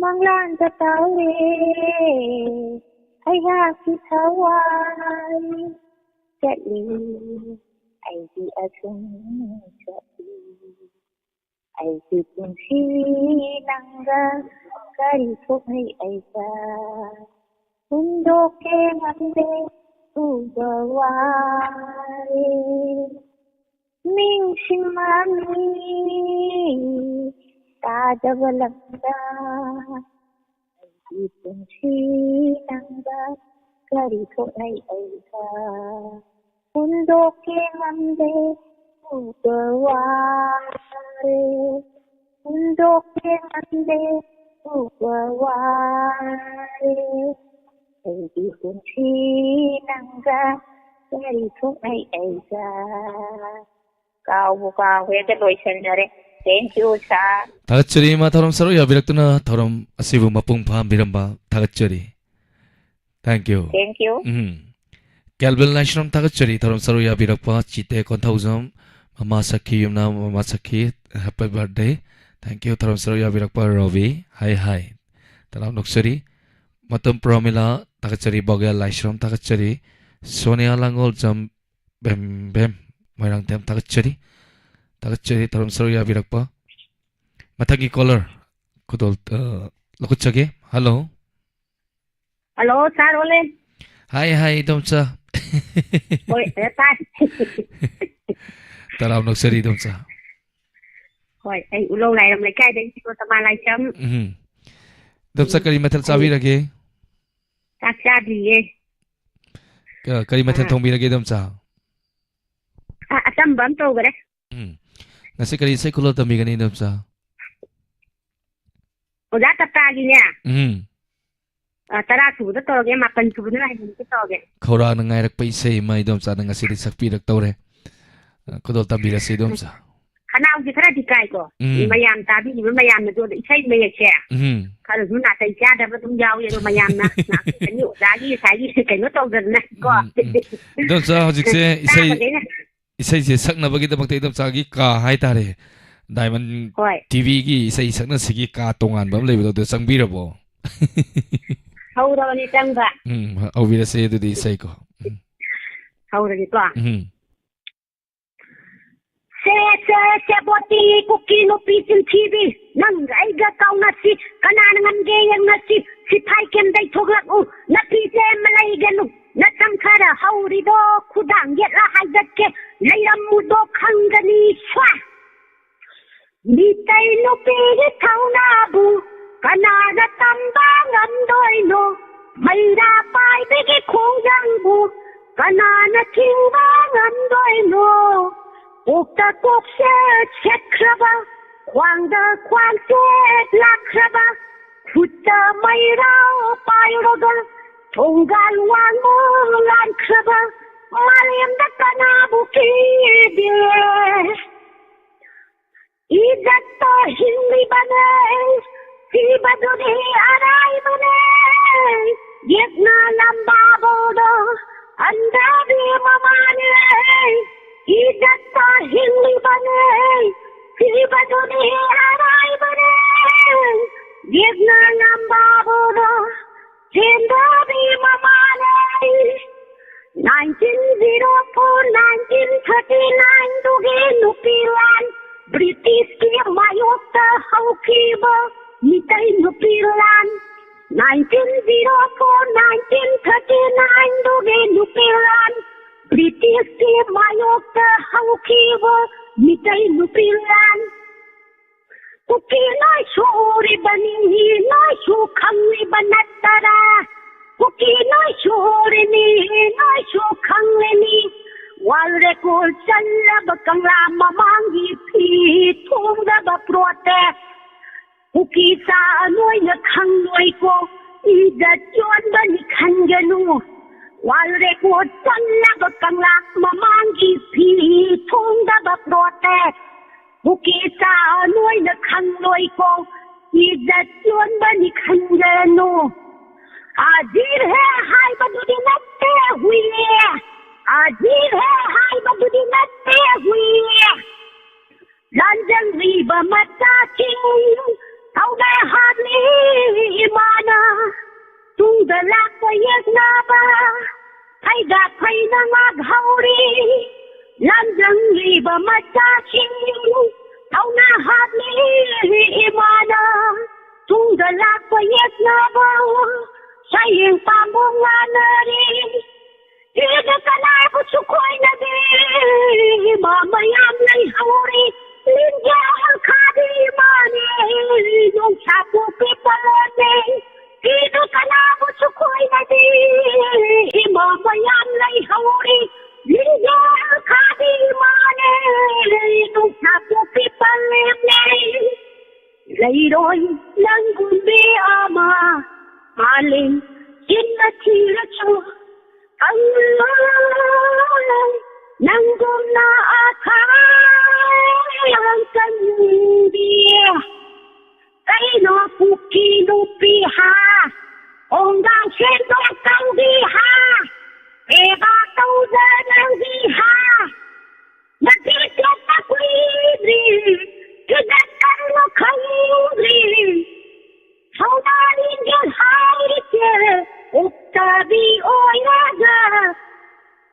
ꯃꯪꯂꯥꯟꯗ ꯇꯧꯔꯦ ꯑꯩꯍꯥꯛꯀꯤ ꯊꯋꯥꯏ꯫ ꯆꯠꯂꯤ ꯑꯩꯗꯤ ꯑꯁꯨꯝ ꯆꯠꯂꯤ꯫ ꯑꯩꯒꯤ ꯄꯨꯟꯁꯤ ꯅꯪꯒ ꯀꯔꯤ ꯊꯣꯛꯅꯩ ꯑꯩꯒ? ꯍꯨꯟꯗꯣꯛꯀꯦ ꯉꯝꯗꯦ ꯎꯕ ꯋꯥꯔꯦ꯫ ꯅꯤꯡꯁꯤꯡꯂꯝꯃꯤ ꯇꯥꯗꯕ ꯂꯝꯗ꯫ ꯑꯩꯒꯤ ꯄꯨꯟꯁꯤ ꯅꯪꯒ ꯀꯔꯤ ꯊꯣꯛꯅꯩ ꯑꯩꯒ? ꯍꯨꯟꯗꯣꯛꯀꯦ ꯉꯝꯗꯦ ꯎꯕ ꯋꯥꯔꯦ꯫ ꯍꯨꯟꯗꯣꯛꯀꯦ ꯉꯝꯗꯦ ꯎꯕ ꯋꯥꯔꯦ꯫ ꯑꯩꯒꯤ ꯄꯨꯟꯁꯤ ꯅꯪꯒ ꯀꯔꯤ ꯊꯣꯛꯅꯩ ꯑꯩꯒ? ꯀꯥꯎꯕꯨ ꯀꯥꯎꯈ꯭ꯔꯦꯗ, ꯂꯣꯏꯁꯤꯟꯖꯔꯦ꯫ Thank you, sir꯫ ꯊꯥꯒꯠꯆꯔꯤ ꯏꯃꯥ, ꯊꯧꯔꯝ ꯁꯔꯨꯛ ꯌꯥꯕꯤꯔꯛꯇꯨꯅ ꯊꯧꯔꯝ ꯑꯁꯤꯕꯨ ꯃꯄꯨꯡ ꯐꯥꯍꯟꯕꯤꯔꯝꯕ ꯊꯥꯒꯠꯆꯔꯤ꯫ Thank you꯫ Thank you꯫ Um. Kelvin ꯂꯥꯏꯁ꯭ꯔꯝ ꯊꯥꯒꯠꯆꯔꯤ ꯊꯧꯔꯝ ꯁꯔꯨꯛ ꯌꯥꯕꯤꯔꯛꯄ꯫ ꯆꯤꯇꯦ ꯀꯣꯟꯊꯧꯖꯝ ꯃꯃꯥ ꯁꯈꯤ, ꯌꯨꯝꯅꯥꯝ ꯃꯃꯥ ꯁꯈꯤ, happy birthday. Thank you, ꯊꯧꯔꯝ ꯁꯔꯨꯛ ꯌꯥꯕꯤꯔꯛꯄ ꯔꯣꯕꯤ꯫ ꯍꯥꯏ ꯍꯥꯏ꯫ ꯇꯔꯥꯝ ꯅꯣꯛꯆꯔꯤ꯫ ꯃꯇꯝ ꯄ꯭ꯔꯣꯃꯤꯂꯥ, ꯊꯥꯒꯠꯆꯔꯤ꯫ ꯕꯣꯒꯦꯜ ꯂꯥꯏꯁ꯭ꯔꯝ, ꯊꯥꯒꯠꯆꯔꯤ꯫ ꯁꯣꯅꯤꯌꯥ ꯂꯥꯡꯒꯣꯜꯖꯝ, ꯕꯦꯝ ꯕꯦꯝ, ꯃꯣꯏꯔꯥꯡꯊꯦꯝ, ꯊꯥꯒꯠꯆꯔꯤ꯫ ꯊꯥꯒꯠꯆꯔꯤ, ꯊꯧꯔꯝ ꯁꯔꯨꯛ ꯌꯥꯕꯤꯔꯛꯄ꯫ ꯃꯊꯪꯒꯤ caller, ꯈꯨꯗꯣꯜ, ꯑ, ꯂꯧꯈꯠꯆꯒꯦ꯫ Hello꯫ Hello, sir ꯑꯣꯂꯦ꯫ ꯍꯥꯏ, ꯍꯥꯏ, ꯏꯗꯣꯝꯆꯥ꯫ ꯍꯣꯏ, ꯑꯦ, ꯇꯥꯏ꯫ ꯇꯔꯥꯝ ꯅꯣꯛꯆꯔꯤ, ꯏꯗꯣꯝꯆꯥ꯫ ꯍꯣꯏ, ꯑꯩ ꯎꯂꯧ ꯂꯥꯏꯔꯝ ꯂꯩꯀꯥꯏꯗꯒꯤ ꯁꯤꯀꯣ ꯇꯃꯥ ꯂꯥꯏꯁ꯭ꯔꯝ꯫ ꯎꯝ꯫ ꯏꯗꯣꯝꯆꯥ, ꯎꯝ꯫ ꯀꯔꯤ ꯃꯊꯦꯜ ꯑꯩ ꯆꯥꯕꯤꯔꯒꯦ? ꯆꯥꯛ ꯆꯥꯗ꯭ꯔꯤꯌꯦ꯫ ꯑ, ꯀꯔꯤ ꯃꯊꯦꯜ ꯑꯥ꯫ ꯊꯣꯡꯕꯤꯔꯒꯦ, ꯏꯗꯣꯝꯆꯥ? ꯑ-, ꯑꯆꯝꯕ ꯑꯃ ꯇꯧꯈꯔꯦ꯫ ꯎꯝ꯫ ꯉꯁꯤ ꯀꯔꯤ ꯏꯁꯩ ꯈꯨꯂꯣꯜ ꯇꯝꯕꯤꯒꯅꯤ, ꯏꯗꯣꯝꯆꯥ? ꯑꯣꯖꯥ ꯇꯞꯇꯥꯒꯤꯅꯦ꯫ ꯎꯝ꯫ ꯑ, ꯇꯔꯥ ꯁꯨꯕꯗ ꯇꯧꯔꯒꯦ, ꯃꯥꯄꯟ ꯁꯨꯕꯗ ꯂꯥꯏꯍꯟꯒꯦ ꯇꯧꯔꯒꯦ꯫ ꯈꯧꯔꯥꯡꯅ ꯉꯥꯏꯔꯛꯄ ꯏꯁꯩ ꯑꯃ ꯏꯗꯣꯝꯆꯥꯅ ꯉꯁꯤꯗꯤ ꯁꯛꯄꯤꯔꯛꯇꯧꯔꯦ꯫ ꯑ, ꯈꯨꯗꯣꯜ ꯇꯝꯕꯤꯔꯁꯤ, ꯏꯗꯣꯝꯆꯥ꯫ ꯈꯅꯥꯎꯁꯦ ꯈꯔꯗꯤ ꯀꯥꯏꯀꯣ꯫ ꯎꯝ꯫ ꯃꯌꯥꯝ ꯇꯥꯕꯤꯔꯤꯕ ꯃꯌꯥꯝꯅꯁꯨ ꯑꯗ ꯏꯁꯩ ꯃꯌꯦꯛꯁꯦ ꯎꯝ꯫ ꯈꯔꯁꯨ ꯅꯥꯇꯩ ꯆꯥꯗꯕ ꯑꯗꯨꯝ ꯌꯥꯎꯏ꯫ ꯑꯗꯣ ꯃꯌꯥꯝꯅ ꯉꯥꯛꯄꯤꯒꯅꯤ, ꯑꯣꯖꯥꯒꯤ ꯉꯁꯥꯏꯒꯤ ꯀꯩꯅꯣ ꯇꯧꯗꯗꯅ ꯀꯣ꯫ ꯎꯝ, ꯎꯝ꯫ ꯏꯗꯣꯝꯆꯥ, ꯍꯧꯖꯤꯛꯁꯦ ꯏꯁꯩ ꯇꯥꯕꯈꯩꯅ ꯏꯁꯩꯁꯦ ꯁꯛꯅꯕꯒꯤꯗꯃꯛꯇ ꯏꯗꯣꯝꯆꯥꯒꯤ ꯀꯥ ꯍꯥꯏꯇꯥꯔꯦ, Diamond ꯍꯣꯏ꯫ ꯇꯤꯚꯤꯒꯤ ꯏꯁꯩ ꯁꯛꯅꯁꯤꯒꯤ ꯀꯥ ꯇꯣꯉꯥꯟꯕ ꯑꯃ ꯂꯩꯕꯗꯣ, ꯑꯗꯨꯗ ꯆꯪꯕꯤꯔꯕꯣ? ꯍꯧꯔꯕꯅꯤ ꯆꯪꯕ꯫ ꯎꯝ, ꯍꯧꯕꯤꯔꯁꯦ ꯑꯗꯨꯗꯤ ꯏꯁꯩꯀꯣ꯫ ꯎꯝ꯫ ꯍꯧꯔꯒꯦꯀꯣ꯫ ꯎꯝ꯫ ꯁꯦ, ꯁꯦ, ꯁꯦꯕꯣꯠꯇꯤ, ꯀꯨꯀꯤ ꯅꯨꯄꯤ ꯆꯤꯟꯊꯤꯕꯤ, ꯅꯪꯒ ꯑꯩꯒ ꯀꯥꯎꯅꯁꯤ, ꯀꯅꯥꯅ ꯉꯝꯒꯦ ꯌꯦꯡꯅꯁꯤ, ꯁꯤꯐꯥꯏ ꯀꯦꯝꯗꯩ ꯊꯣꯛꯂꯛꯎ, ꯅꯐꯤꯁꯦ ꯑꯃ ꯂꯩꯒꯅꯨ, ꯅꯁꯝ ꯈꯔ ꯍꯧꯔꯤꯗꯣ ꯈꯨꯗꯥꯡ ꯌꯦꯠꯂ ꯍꯥꯏꯒꯠꯀꯦ, ꯂꯩꯔꯝꯃꯨꯗꯣ ꯈꯪꯒꯅꯤ, ꯁ꯭ꯋꯥ꯫ ꯃꯤꯇꯩ ꯅꯨꯄꯤꯒꯤ ꯊꯧꯅꯥꯕꯨ ꯀꯅꯥꯅ ꯇꯝꯕ ꯉꯝꯗꯣꯏꯅꯣ? ꯃꯩꯔꯥ ꯄꯥꯏꯕꯤꯒꯤ ꯈꯣꯡꯖꯪꯕꯨ ꯀꯅꯥꯅ ꯊꯤꯡꯕ ꯉꯝꯗꯣꯏꯅꯣ? ꯀꯣꯛꯇ ꯀꯣꯛꯁꯦꯠ ꯁꯦꯠꯈ꯭ꯔꯕ, ꯈ꯭ꯋꯥꯡꯗ ꯈ꯭ꯋꯥꯡꯁꯦꯠ ꯂꯥꯛꯈ꯭ꯔꯕ, ꯈꯨꯠꯇ ꯃꯩꯔꯥ ꯄꯥꯏꯔꯒ ꯊꯣꯡꯒꯥꯜ ꯋꯥꯡꯃ ꯂꯥꯟꯈ꯭ꯔꯕ ꯃꯥꯂꯦꯝꯗ ꯀꯅꯥꯕꯨ ꯀꯤꯗꯦ? ꯏꯖꯠꯇ ꯍꯤꯡꯂꯤꯕꯅꯦ, ꯁꯤꯕꯗꯨꯗꯤ ꯑꯔꯥꯏꯕꯅꯦ꯫ ꯌꯦꯛꯅ ꯂꯝꯕꯥꯕꯧꯗꯣ ꯑꯟꯗꯥꯕꯤ ꯃꯃꯥꯅꯦ꯫ ꯏꯖꯠꯇ ꯍꯤꯡꯂꯤꯕꯅꯦ, ꯁꯤꯕꯗꯨꯗꯤ ꯑꯔꯥꯏꯕꯅꯦ꯫ ꯌꯦꯛꯅ ꯂꯝꯕꯥꯕꯨꯗ ꯆꯦꯟꯗꯕꯤ ꯃꯃꯥꯅꯦ꯫ Nineteen zero four, nineteen thirty nine ꯗꯨꯒꯤ ꯅꯨꯄꯤ ꯂꯥꯟ, ꯕ꯭ꯔꯤꯇꯤꯁꯀꯤ ꯃꯥꯌꯣꯛꯇ ꯍꯧꯈꯤꯕ ꯃꯤꯇꯩ ꯅꯨꯄꯤ ꯂꯥꯟ꯫ Nineteen zero four, nineteen thirty nine ꯗꯨꯒꯤ ꯅꯨꯄꯤ ꯂꯥꯟ, ꯕ꯭ꯔꯤꯇꯤꯁꯀꯤ ꯃꯥꯌꯣꯛꯇ ꯍꯧꯈꯤꯕ ꯃꯤꯇꯩ ꯅꯨꯄꯤ ꯂꯥꯟ꯫ ꯀꯨꯀꯤ ꯅꯣꯏ ꯁꯨꯔꯤꯕꯅꯤ, ꯅꯣꯏꯁꯨ ꯈꯪꯂꯤꯕ ꯅꯠꯇꯔꯥ? ꯀꯨꯀꯤ ꯅꯣꯏ ꯁꯨꯔꯤꯅꯤ, ꯅꯣꯏꯁꯨ ꯈꯪꯂꯤꯅꯤ꯫ World record ꯆꯜꯂꯕ ꯀꯪꯂꯥ ꯃꯃꯥꯡꯒꯤ ꯐꯤ ꯊꯣꯡꯗꯕ protest꯫ ꯀꯨꯀꯤ ꯆꯥ ꯅꯣꯏꯅ ꯈꯪꯂꯣꯏꯀꯣ, ꯏꯖꯠ ꯌꯣꯟꯕꯅꯤ ꯈꯟꯒꯅꯨ꯫ World record ꯆꯜꯂꯕ ꯀꯪꯂꯥ ꯃꯃꯥꯡꯒꯤ ꯐꯤ ꯊꯣꯡꯗꯕ protest꯫ ꯀꯨꯀꯤ ꯆꯥ ꯅꯣꯏꯅ ꯈꯪꯂꯣꯏꯀꯣ, ꯏꯖꯠ ꯌꯣꯟꯕꯅꯤ ꯈꯟꯒꯅꯨ꯫ ꯍꯥꯖꯤꯔ ꯍꯦ ꯍꯥꯏꯕꯗꯨꯗꯤ ꯅꯠꯇꯦ ꯍꯨꯏꯌꯦ, ꯍꯥꯖꯤꯔ ꯍꯦ ꯍꯥꯏꯕꯗꯨꯗꯤ ꯅꯠꯇꯦ ꯍꯨꯏꯌꯦ꯫ ꯂꯥꯟꯖꯪꯂꯤꯕ ꯃꯆꯥꯁꯤꯡ ꯊꯧꯅꯥ ꯍꯥꯞꯂꯤ ꯏꯃꯥꯅ꯫ ꯇꯨꯡꯗ ꯂꯥꯛꯄ ꯌꯦꯛꯅꯕ ꯐꯩꯒꯥꯛ ꯐꯩꯅ ꯉꯥꯛꯍꯧꯔꯤ꯫ ꯂꯥꯟꯖꯪꯂꯤꯕ ꯃꯆꯥꯁꯤꯡ ꯊꯧꯅꯥ ꯍꯥꯞꯂꯤ ꯏꯃꯥꯅ꯫ ꯇꯨꯡꯗ ꯂꯥꯛꯄ ꯌꯦꯛꯅꯕ ꯁꯌꯦꯡ ꯄꯥꯝꯕꯣꯝ ꯉꯥꯅꯔꯤ꯫ ꯁꯤꯗ ꯀꯅꯥꯕꯨꯁꯨ ꯈꯣꯏꯅꯗꯦ, ꯏꯃꯥ ꯃꯌꯥꯝ ꯂꯩꯍꯧꯔꯤ꯫ ꯂꯤꯟꯖꯦꯜ ꯈꯥꯗꯤ ꯏꯃꯥꯅꯦ, ꯅꯣꯡꯁꯥ ꯄꯣꯛꯄꯤ ꯄꯂꯦꯝꯅꯦ꯫ ꯁꯤꯗ ꯀꯅꯥꯕꯨꯁꯨ ꯈꯣꯏꯅꯗꯦ, ꯏꯃꯥ ꯃꯌꯥꯝ ꯂꯩꯍꯧꯔꯤ꯫ ꯂꯤꯟꯖꯦꯜ ꯈꯥꯗꯤ ꯏꯃꯥꯅꯦ, ꯅꯣꯡꯁꯥ ꯄꯣꯛꯄꯤ ꯄꯂꯦꯝꯅꯦ꯫ ꯂꯩꯔꯣꯏ ꯅꯪꯒꯨꯝꯕꯤ ꯑꯃ ꯃꯥꯂꯦꯝ ꯁꯤꯟꯕ ꯊꯤꯔꯁꯨ ꯐꯪꯂꯣꯏ ꯅꯪꯒꯨꯝꯅ ꯑꯈꯥꯡ ꯀꯟꯕꯤ꯫ ꯀꯩꯅꯣ ꯀꯨꯀꯤ ꯅꯨꯄꯤ ꯍꯥ? ꯈꯣꯡꯒꯥꯎ ꯁꯦꯟꯗꯣꯛ ꯇꯧꯕꯤ ꯍꯥ? ꯁꯦꯕꯥ ꯇꯧꯖꯅꯕꯤ ꯍꯥ? ꯅꯆꯦ ꯆꯦꯠꯄ ꯀꯨꯏꯗ꯭ꯔꯤ, ꯈꯤꯇꯪ ꯀꯟꯅ ꯈꯪꯗ꯭ꯔꯤ꯫ ꯊꯧꯅꯥꯅꯤꯒ ꯍꯥꯏꯔꯤꯁꯦ ꯎꯛꯇꯕꯤ ꯑꯣꯏꯔꯒ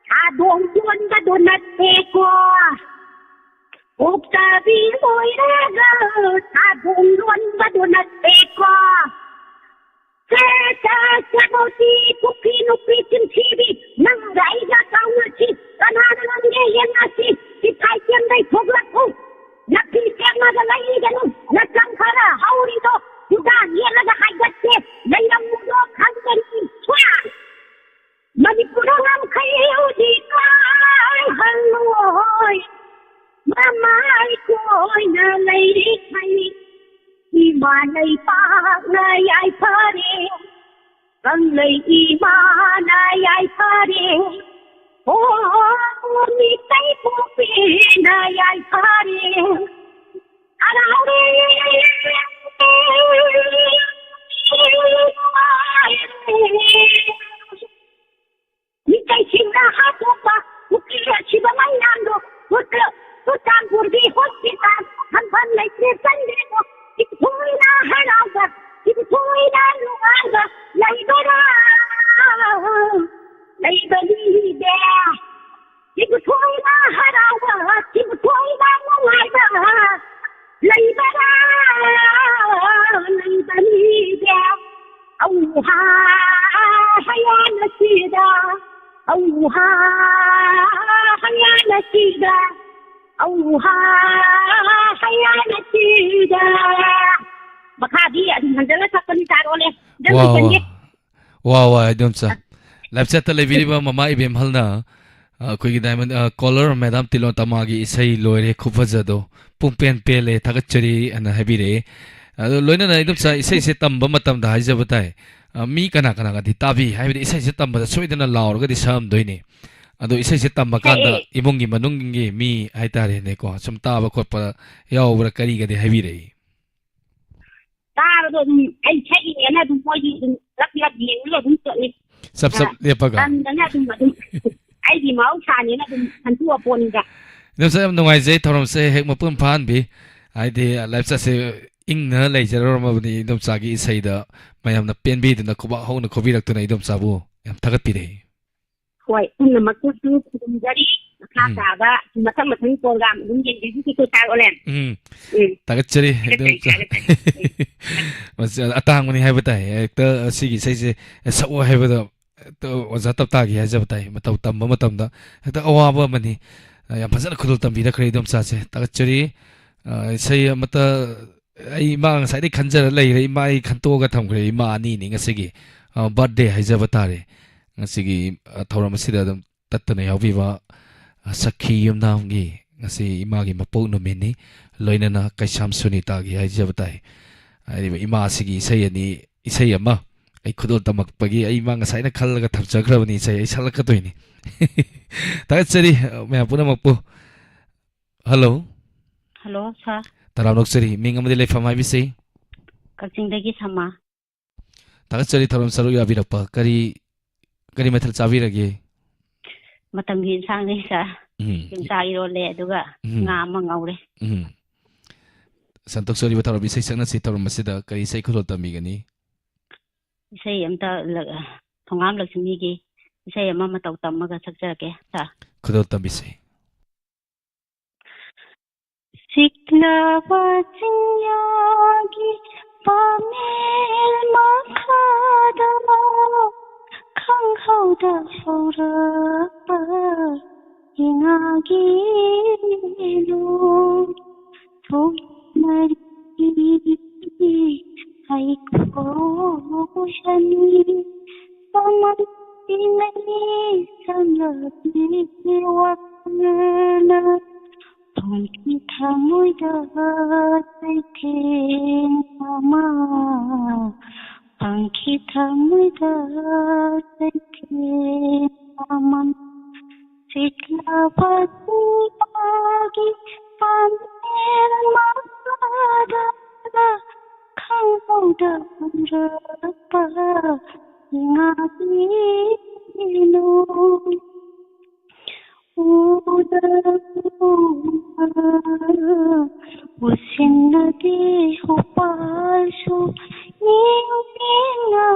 ꯁꯥꯗꯣꯡ ꯌꯣꯟꯕꯗꯣ ꯅꯠꯇꯦꯀꯣ꯫ ꯎꯛꯇꯕꯤ ꯑꯣꯏꯔꯒ ꯁꯥꯗꯣꯡ ꯌꯣꯟꯕꯗꯣ ꯅꯠꯇꯦꯀꯣ꯫ ꯁꯦ, ꯁꯦ, ꯁꯦꯕꯣꯠꯇꯤ, ꯄꯨꯈ꯭ꯔꯤ ꯅꯨꯄꯤ ꯆꯤꯟꯊꯤꯕꯤ, ꯅꯪꯒ ꯑꯩꯒ ꯀꯥꯎꯅꯁꯤ, ꯀꯅꯥꯅ ꯉꯝꯒꯦ ꯌꯦꯡꯅꯁꯤ, ꯁꯤꯐꯥꯏ ꯀꯦꯝꯗꯩ ꯊꯣꯛꯂꯛꯎ, ꯅꯥꯄꯤ ꯁꯦꯝꯃꯒ ꯂꯩꯒꯅꯨ, ꯅꯆꯝ ꯈꯔ ꯍꯧꯔꯤꯗꯣ, ꯍꯤꯗꯥꯛ ꯌꯦꯠꯂꯒ ꯍꯥꯏꯒꯠꯀꯦ, ꯂꯩꯔꯝꯃꯨꯗꯣ ꯈꯪꯒꯅꯤ, ꯁ꯭ꯋꯥ! ꯃꯅꯤꯄꯨꯔꯗ ꯉꯝꯈꯩ ꯍꯧꯖꯤꯛ ꯀꯥꯏꯍꯜꯂꯣꯏ, ꯃꯃꯥꯏ ꯀꯣꯏꯅ ꯂꯩꯔꯤꯈꯩ, ꯏꯃꯥ ꯂꯩꯄꯥꯛꯅ ꯌꯥꯏꯐꯔꯦ, ꯀꯪꯂꯩ ꯏꯃꯥꯅ ꯌꯥꯏꯐꯔꯦ꯫ ꯑꯣ, ꯃꯤꯇꯩ ꯄꯣꯛꯄꯤꯅ ꯌꯥꯏꯐꯔꯦ꯫ ꯍꯔꯥꯎꯔꯦ꯫ ꯃꯤꯇꯩꯁꯤꯡꯅ ꯍꯥꯠꯇꯣꯛꯄ ꯄꯨꯛꯀꯤ ꯑꯁꯤꯕ ꯃꯩꯅꯥꯡꯗꯣ ꯆꯨꯔꯆꯥꯟꯄꯨꯔꯒꯤ ꯍꯣꯁꯄꯤꯇꯥꯜ ꯊꯝꯐꯝ ꯂꯩꯇ꯭ꯔꯦ, ꯆꯪꯗ꯭ꯔꯦꯀꯣ꯫ ꯏꯊꯣꯏꯅ ꯍꯔꯥꯎꯕ, ꯏꯊꯣꯏꯅ ꯅꯨꯡꯉꯥꯏꯕ ꯂꯩꯕꯔꯥ? ꯂꯩꯕꯅꯤꯗꯦ꯫ ꯏꯊꯣꯏꯅ ꯍꯔꯥꯎꯕ, ꯏꯊꯣꯏꯅ ꯅꯨꯡꯉꯥꯏꯕ ꯂꯩꯕꯔꯥ? ꯂꯩꯕꯅꯤꯗꯦ꯫ ꯑꯧꯍꯥ, ꯍꯌꯥꯅ ꯁꯤꯗ꯫ ꯑꯧꯍꯥ, ꯍꯌꯥꯅ ꯁꯤꯗ꯫ ꯑꯧꯍꯥ, ꯍꯌꯥꯅ ꯁꯤꯗ꯫ ꯃꯈꯥꯗꯤ ꯑꯗꯨꯝ ꯍꯟꯖꯤꯜꯂ ꯁꯛꯄꯅꯤ, ꯇꯥꯔꯣꯅꯦ꯫ ꯍꯟꯖꯤꯜ ꯋꯥ, ꯋꯥ꯫ ꯍꯟꯖꯤꯜꯒꯦ꯫ ꯋꯥ, ꯋꯥ, ꯏꯗꯣꯝꯆꯥ꯫ ꯂꯥꯏꯞ ꯆꯦꯠꯇ ꯂꯩꯕꯤꯔꯤꯕ ꯃꯃꯥ ꯏꯕꯦꯝꯍꯜꯅ, ꯑ, ꯑꯩꯈꯣꯏꯒꯤ ꯗꯥꯏꯃꯟ, ꯑ, ꯀꯣꯂꯔ ꯃꯦꯗꯥꯝ ꯇꯤꯂꯣꯟ ꯇꯃꯥꯒꯤ ꯏꯁꯩ ꯂꯣꯏꯔꯦ, ꯈꯨꯐꯖꯗꯣ꯫ ꯄꯨꯡꯄꯦꯟ ꯄꯦꯜꯂꯦ, ꯊꯥꯒꯠꯆꯔꯤ ꯑꯅ ꯍꯥꯏꯕꯤꯔꯛꯑꯦ꯫ ꯑꯗꯣ ꯂꯣꯏꯅꯅ ꯏꯗꯣꯝꯆꯥ, ꯏꯁꯩꯁꯦ ꯇꯝꯕ ꯃꯇꯝꯗ ꯍꯥꯏꯖꯕ ꯇꯥꯏ꯫ ꯑ, ꯃꯤ ꯀꯅꯥ ꯀꯅꯥꯒꯗꯤ ꯇꯥꯕꯤ? ꯍꯥꯏꯕꯗꯤ ꯏꯁꯩꯁꯦ ꯇꯝꯕꯗ ꯁꯣꯏꯗꯅ ꯂꯥꯎꯔꯒꯗꯤ ꯁꯛꯑꯝꯗꯣꯏꯅꯤ꯫ ꯑꯗꯣ ꯏꯁꯩꯁꯦ ꯇꯝꯕ ꯀꯥꯟꯗ ꯁꯛꯑꯦ꯫ ꯏꯃꯨꯡꯒꯤ ꯃꯅꯨꯡꯒꯤ ꯃꯤ ꯍꯥꯏꯇꯥꯔꯦꯅꯦꯀꯣ, ꯁꯨꯝ ꯇꯥꯕ ꯈꯣꯠꯄ ꯌꯥꯎꯕ꯭ꯔꯥ, ꯀꯔꯤꯒꯗꯤ ꯍꯥꯏꯕꯤꯔꯛꯏ? ꯇꯥꯔꯕꯗꯣ ꯑꯗꯨꯝ ꯑꯩ ꯁꯛꯏꯅꯦꯅ ꯑꯗꯨꯝ ꯃꯣꯏꯗꯤ ꯑꯗꯨꯝ ꯂꯞ ꯂꯞ ꯌꯦꯡꯉꯒ ꯑꯗꯨꯝ ꯆꯠꯂꯤ꯫ ꯆꯞ ꯆꯞ ꯑ, ꯂꯦꯞꯄꯒ꯫ ꯇꯝꯗꯅ ꯑꯗꯨꯝ, ꯑꯗꯨꯝ ꯑꯩꯗꯤ ꯃꯍꯧꯁꯥꯅꯦꯅ ꯑꯗꯨꯝ ꯈꯟꯇꯣꯛꯑ ꯄꯣꯠꯅꯤꯗ꯫ ꯏꯗꯣꯝꯆꯥ, ꯌꯥꯝ ꯅꯨꯡꯉꯥꯏꯖꯩ, ꯊꯧꯔꯝꯁꯦ ꯍꯦꯛ ꯃꯄꯨꯡ ꯐꯥꯍꯟꯕꯤ꯫ ꯍꯥꯏꯗꯤ, live chatꯁꯦ ꯏꯪꯅ ꯂꯩꯖꯔꯝꯃꯕꯅꯤ꯫ ꯏꯗꯣꯝꯆꯥꯒꯤ ꯏꯁꯩꯗ ꯃꯌꯥꯝꯅ ꯄꯦꯟꯕꯤꯗꯨꯅ ꯈꯨꯕꯥꯛ ꯍꯧꯅ ꯈꯨꯕꯤꯔꯛꯇꯨꯅ ꯏꯗꯣꯝꯆꯥꯕꯨ ꯌꯥꯝ ꯊꯥꯒꯠꯄꯤꯔꯦ꯫ ꯍꯣꯏ, ꯄꯨꯝꯅꯃꯛꯇꯁꯨ ꯈꯨꯔꯨꯝꯖꯔꯤ꯫ ꯃꯈꯥ ꯎꯝ꯫ ꯇꯥꯕ ꯃꯊꯪ ꯃꯊꯪ program ꯑꯗꯨꯝ ꯌꯦꯡꯕꯤꯔꯤꯁꯤꯀꯣ, ꯁꯥꯔ ꯑꯣꯂꯦꯟ꯫ ꯎꯝ꯫ ꯎꯝ꯫ ꯊꯥꯒꯠꯆꯔꯤ, ꯊꯥꯒꯠꯆꯔꯤ, ꯏꯗꯣꯝꯆꯥ꯫ ꯊꯥꯒꯠꯆꯔꯤ꯫ ꯃꯁꯤ ꯑꯇꯥꯡꯕꯅꯤ ꯍꯥꯏꯕ ꯇꯥꯏ꯫ ꯍꯦꯛꯇ ꯁꯤꯒꯤ ꯏꯁꯩꯁꯦ ꯁꯛꯑꯣ ꯍꯥꯏꯕꯗ ꯍꯦꯛꯇ ꯑꯣꯖꯥ ꯇꯞꯇꯥꯒꯤ ꯍꯥꯏꯖꯕ ꯇꯥꯏ꯫ ꯃꯇꯧ ꯇꯝꯕ ꯃꯇꯝꯗ ꯍꯦꯛꯇ ꯑꯋꯥꯕ ꯑꯃꯅꯤ꯫ ꯌꯥꯝ ꯐꯖꯅ ꯈꯨꯗꯣꯜ ꯇꯝꯕꯤꯔꯛꯈ꯭ꯔꯦ ꯏꯗꯣꯝꯆꯥꯁꯦ꯫ ꯊꯥꯒꯠꯆꯔꯤ꯫ ꯑ, ꯏꯁꯩ ꯑꯃꯠꯇ ꯑꯩ ꯏꯃꯥ ꯉꯁꯥꯏꯗꯩ ꯈꯟꯖꯔ ꯂꯩꯔꯦ꯫ ꯏꯃꯥ ꯑꯩ ꯈꯟꯇꯣꯛꯑꯒ ꯊꯝꯈ꯭ꯔꯦ꯫ ꯏꯃꯥ ꯑꯅꯤꯅꯤ ꯉꯁꯤꯒꯤ, ꯑ, birthday ꯍꯥꯏꯖꯕ ꯇꯥꯔꯦ꯫ ꯉꯁꯤꯒꯤ, ꯑ, ꯊꯧꯔꯝ ꯑꯁꯤꯗ ꯑꯗꯨꯝ ꯇꯠꯇꯅ ꯌꯥꯎꯕꯤꯕ, ꯑ, ꯁꯈꯤ ꯌꯨꯝꯅꯥꯝꯒꯤ ꯉꯁꯤ ꯏꯃꯥꯒꯤ ꯃꯄꯣꯛ ꯅꯨꯃꯤꯠꯅꯤ꯫ ꯂꯣꯏꯅꯅ ꯀꯩꯁꯥꯝ ꯁꯨꯅꯤꯇꯥꯒꯤ ꯍꯥꯏꯖꯕ ꯇꯥꯏ꯫ ꯍꯥꯏꯔꯤꯕ ꯏꯃꯥ ꯑꯁꯤꯒꯤ ꯏꯁꯩ ꯑꯅꯤ, ꯏꯁꯩ ꯑꯃ ꯑꯩ ꯈꯨꯗꯣꯜ ꯇꯝꯃꯛꯄꯒꯤ ꯑꯩ ꯏꯃꯥ ꯉꯁꯥꯏꯅ ꯈꯜꯂꯒ ꯊꯝꯖꯈ꯭ꯔꯕꯅꯤ꯫ ꯏꯁꯩ ꯑꯩ ꯁꯛꯂꯛꯀꯗꯣꯏꯅꯤ꯫ ꯊꯥꯒꯠꯆꯔꯤ, ꯑ, ꯃꯌꯥꯝ ꯄꯨꯝꯅꯃꯛꯄꯨ꯫ Hello꯫ Hello, sir꯫ ꯇꯔꯥꯝꯅ ꯑꯣꯛꯆꯔꯤ꯫ ꯃꯤꯡ ꯑꯃꯗꯤ ꯂꯩꯐꯝ ꯍꯥꯏꯕꯤꯁꯤ? ꯀꯛꯆꯤꯡꯗꯒꯤ ꯁꯃꯥ꯫ ꯊꯥꯒꯠꯆꯔꯤ ꯊꯧꯔꯝ ꯁꯔꯨꯛ ꯌꯥꯕꯤꯔꯛꯄ꯫ ꯀꯔꯤ, ꯀꯔꯤ ꯃꯊꯦꯜ ꯆꯥꯕꯤꯔꯒꯦ? ꯃꯇꯝꯒꯤ ꯏꯟꯁꯥꯡꯅꯤ, sir꯫ ꯎꯝ꯫ ꯌꯣꯡꯆꯥꯛ ꯏꯔꯣꯜꯂꯦ, ꯑꯗꯨꯒ ꯎꯝ꯫ ꯉꯥ ꯑꯃ ꯉꯧꯔꯦ꯫ ꯎꯝ꯫ ꯁꯟꯇꯣꯛꯆꯔꯤꯕ ꯊꯧꯔꯝ ꯏꯁꯩ ꯁꯛꯅꯁꯤ ꯊꯧꯔꯝ ꯑꯁꯤꯗ ꯀꯔꯤ ꯏꯁꯩ ꯈꯨꯗꯣꯜ ꯇꯝꯕꯤꯒꯅꯤ? ꯏꯁꯩ ꯑꯝꯇ ꯂ-, ꯊꯣꯉꯥꯝ ꯂꯛꯁꯃꯤꯒꯤ ꯏꯁꯩ ꯑꯃ ꯃꯇꯧ ꯇꯝꯃꯒ ꯁꯛꯆꯔꯛꯀꯦ, sir꯫ ꯈꯨꯗꯣꯜ ꯇꯝꯕꯤꯁꯤ꯫ ꯁꯤꯛꯂꯕ ꯆꯤꯡꯌꯥꯒꯤ ꯄꯥꯃꯦꯜ ꯃꯈꯥꯗ ꯈꯪꯍꯧꯗ ꯍꯧꯔꯛꯄ ꯏꯉꯥꯒꯤ ꯅꯣꯡ ꯊꯣꯛꯅꯔꯤ꯫ ꯍꯩꯈꯣꯏ ꯑꯅꯤ ꯀꯃꯟ ꯄꯤꯅꯩ ꯁꯝꯂꯕꯤ ꯋꯥꯈꯜꯅ ꯐꯪꯈꯤ ꯊꯃꯣꯏꯗ ꯆꯩꯊꯦꯡ ꯑꯃ, ꯐꯪꯈꯤ ꯊꯃꯣꯏꯗ ꯆꯩꯊꯦꯡ ꯑꯃ꯫ ꯁꯤꯠꯂꯕ ꯆꯤꯡꯌꯥꯒꯤ ꯄꯥꯝꯕꯦꯜ ꯃꯈꯥꯗ ꯈꯪꯍꯧꯗ ꯍꯧꯔꯛꯄ ꯏꯉꯥꯒꯤ ꯅꯣꯡ꯫ ꯎꯗ ꯎꯗ ꯎꯁꯤꯟꯅꯗꯦ ꯎꯄꯥꯜꯁꯨ ꯌꯦꯡꯗꯦꯅ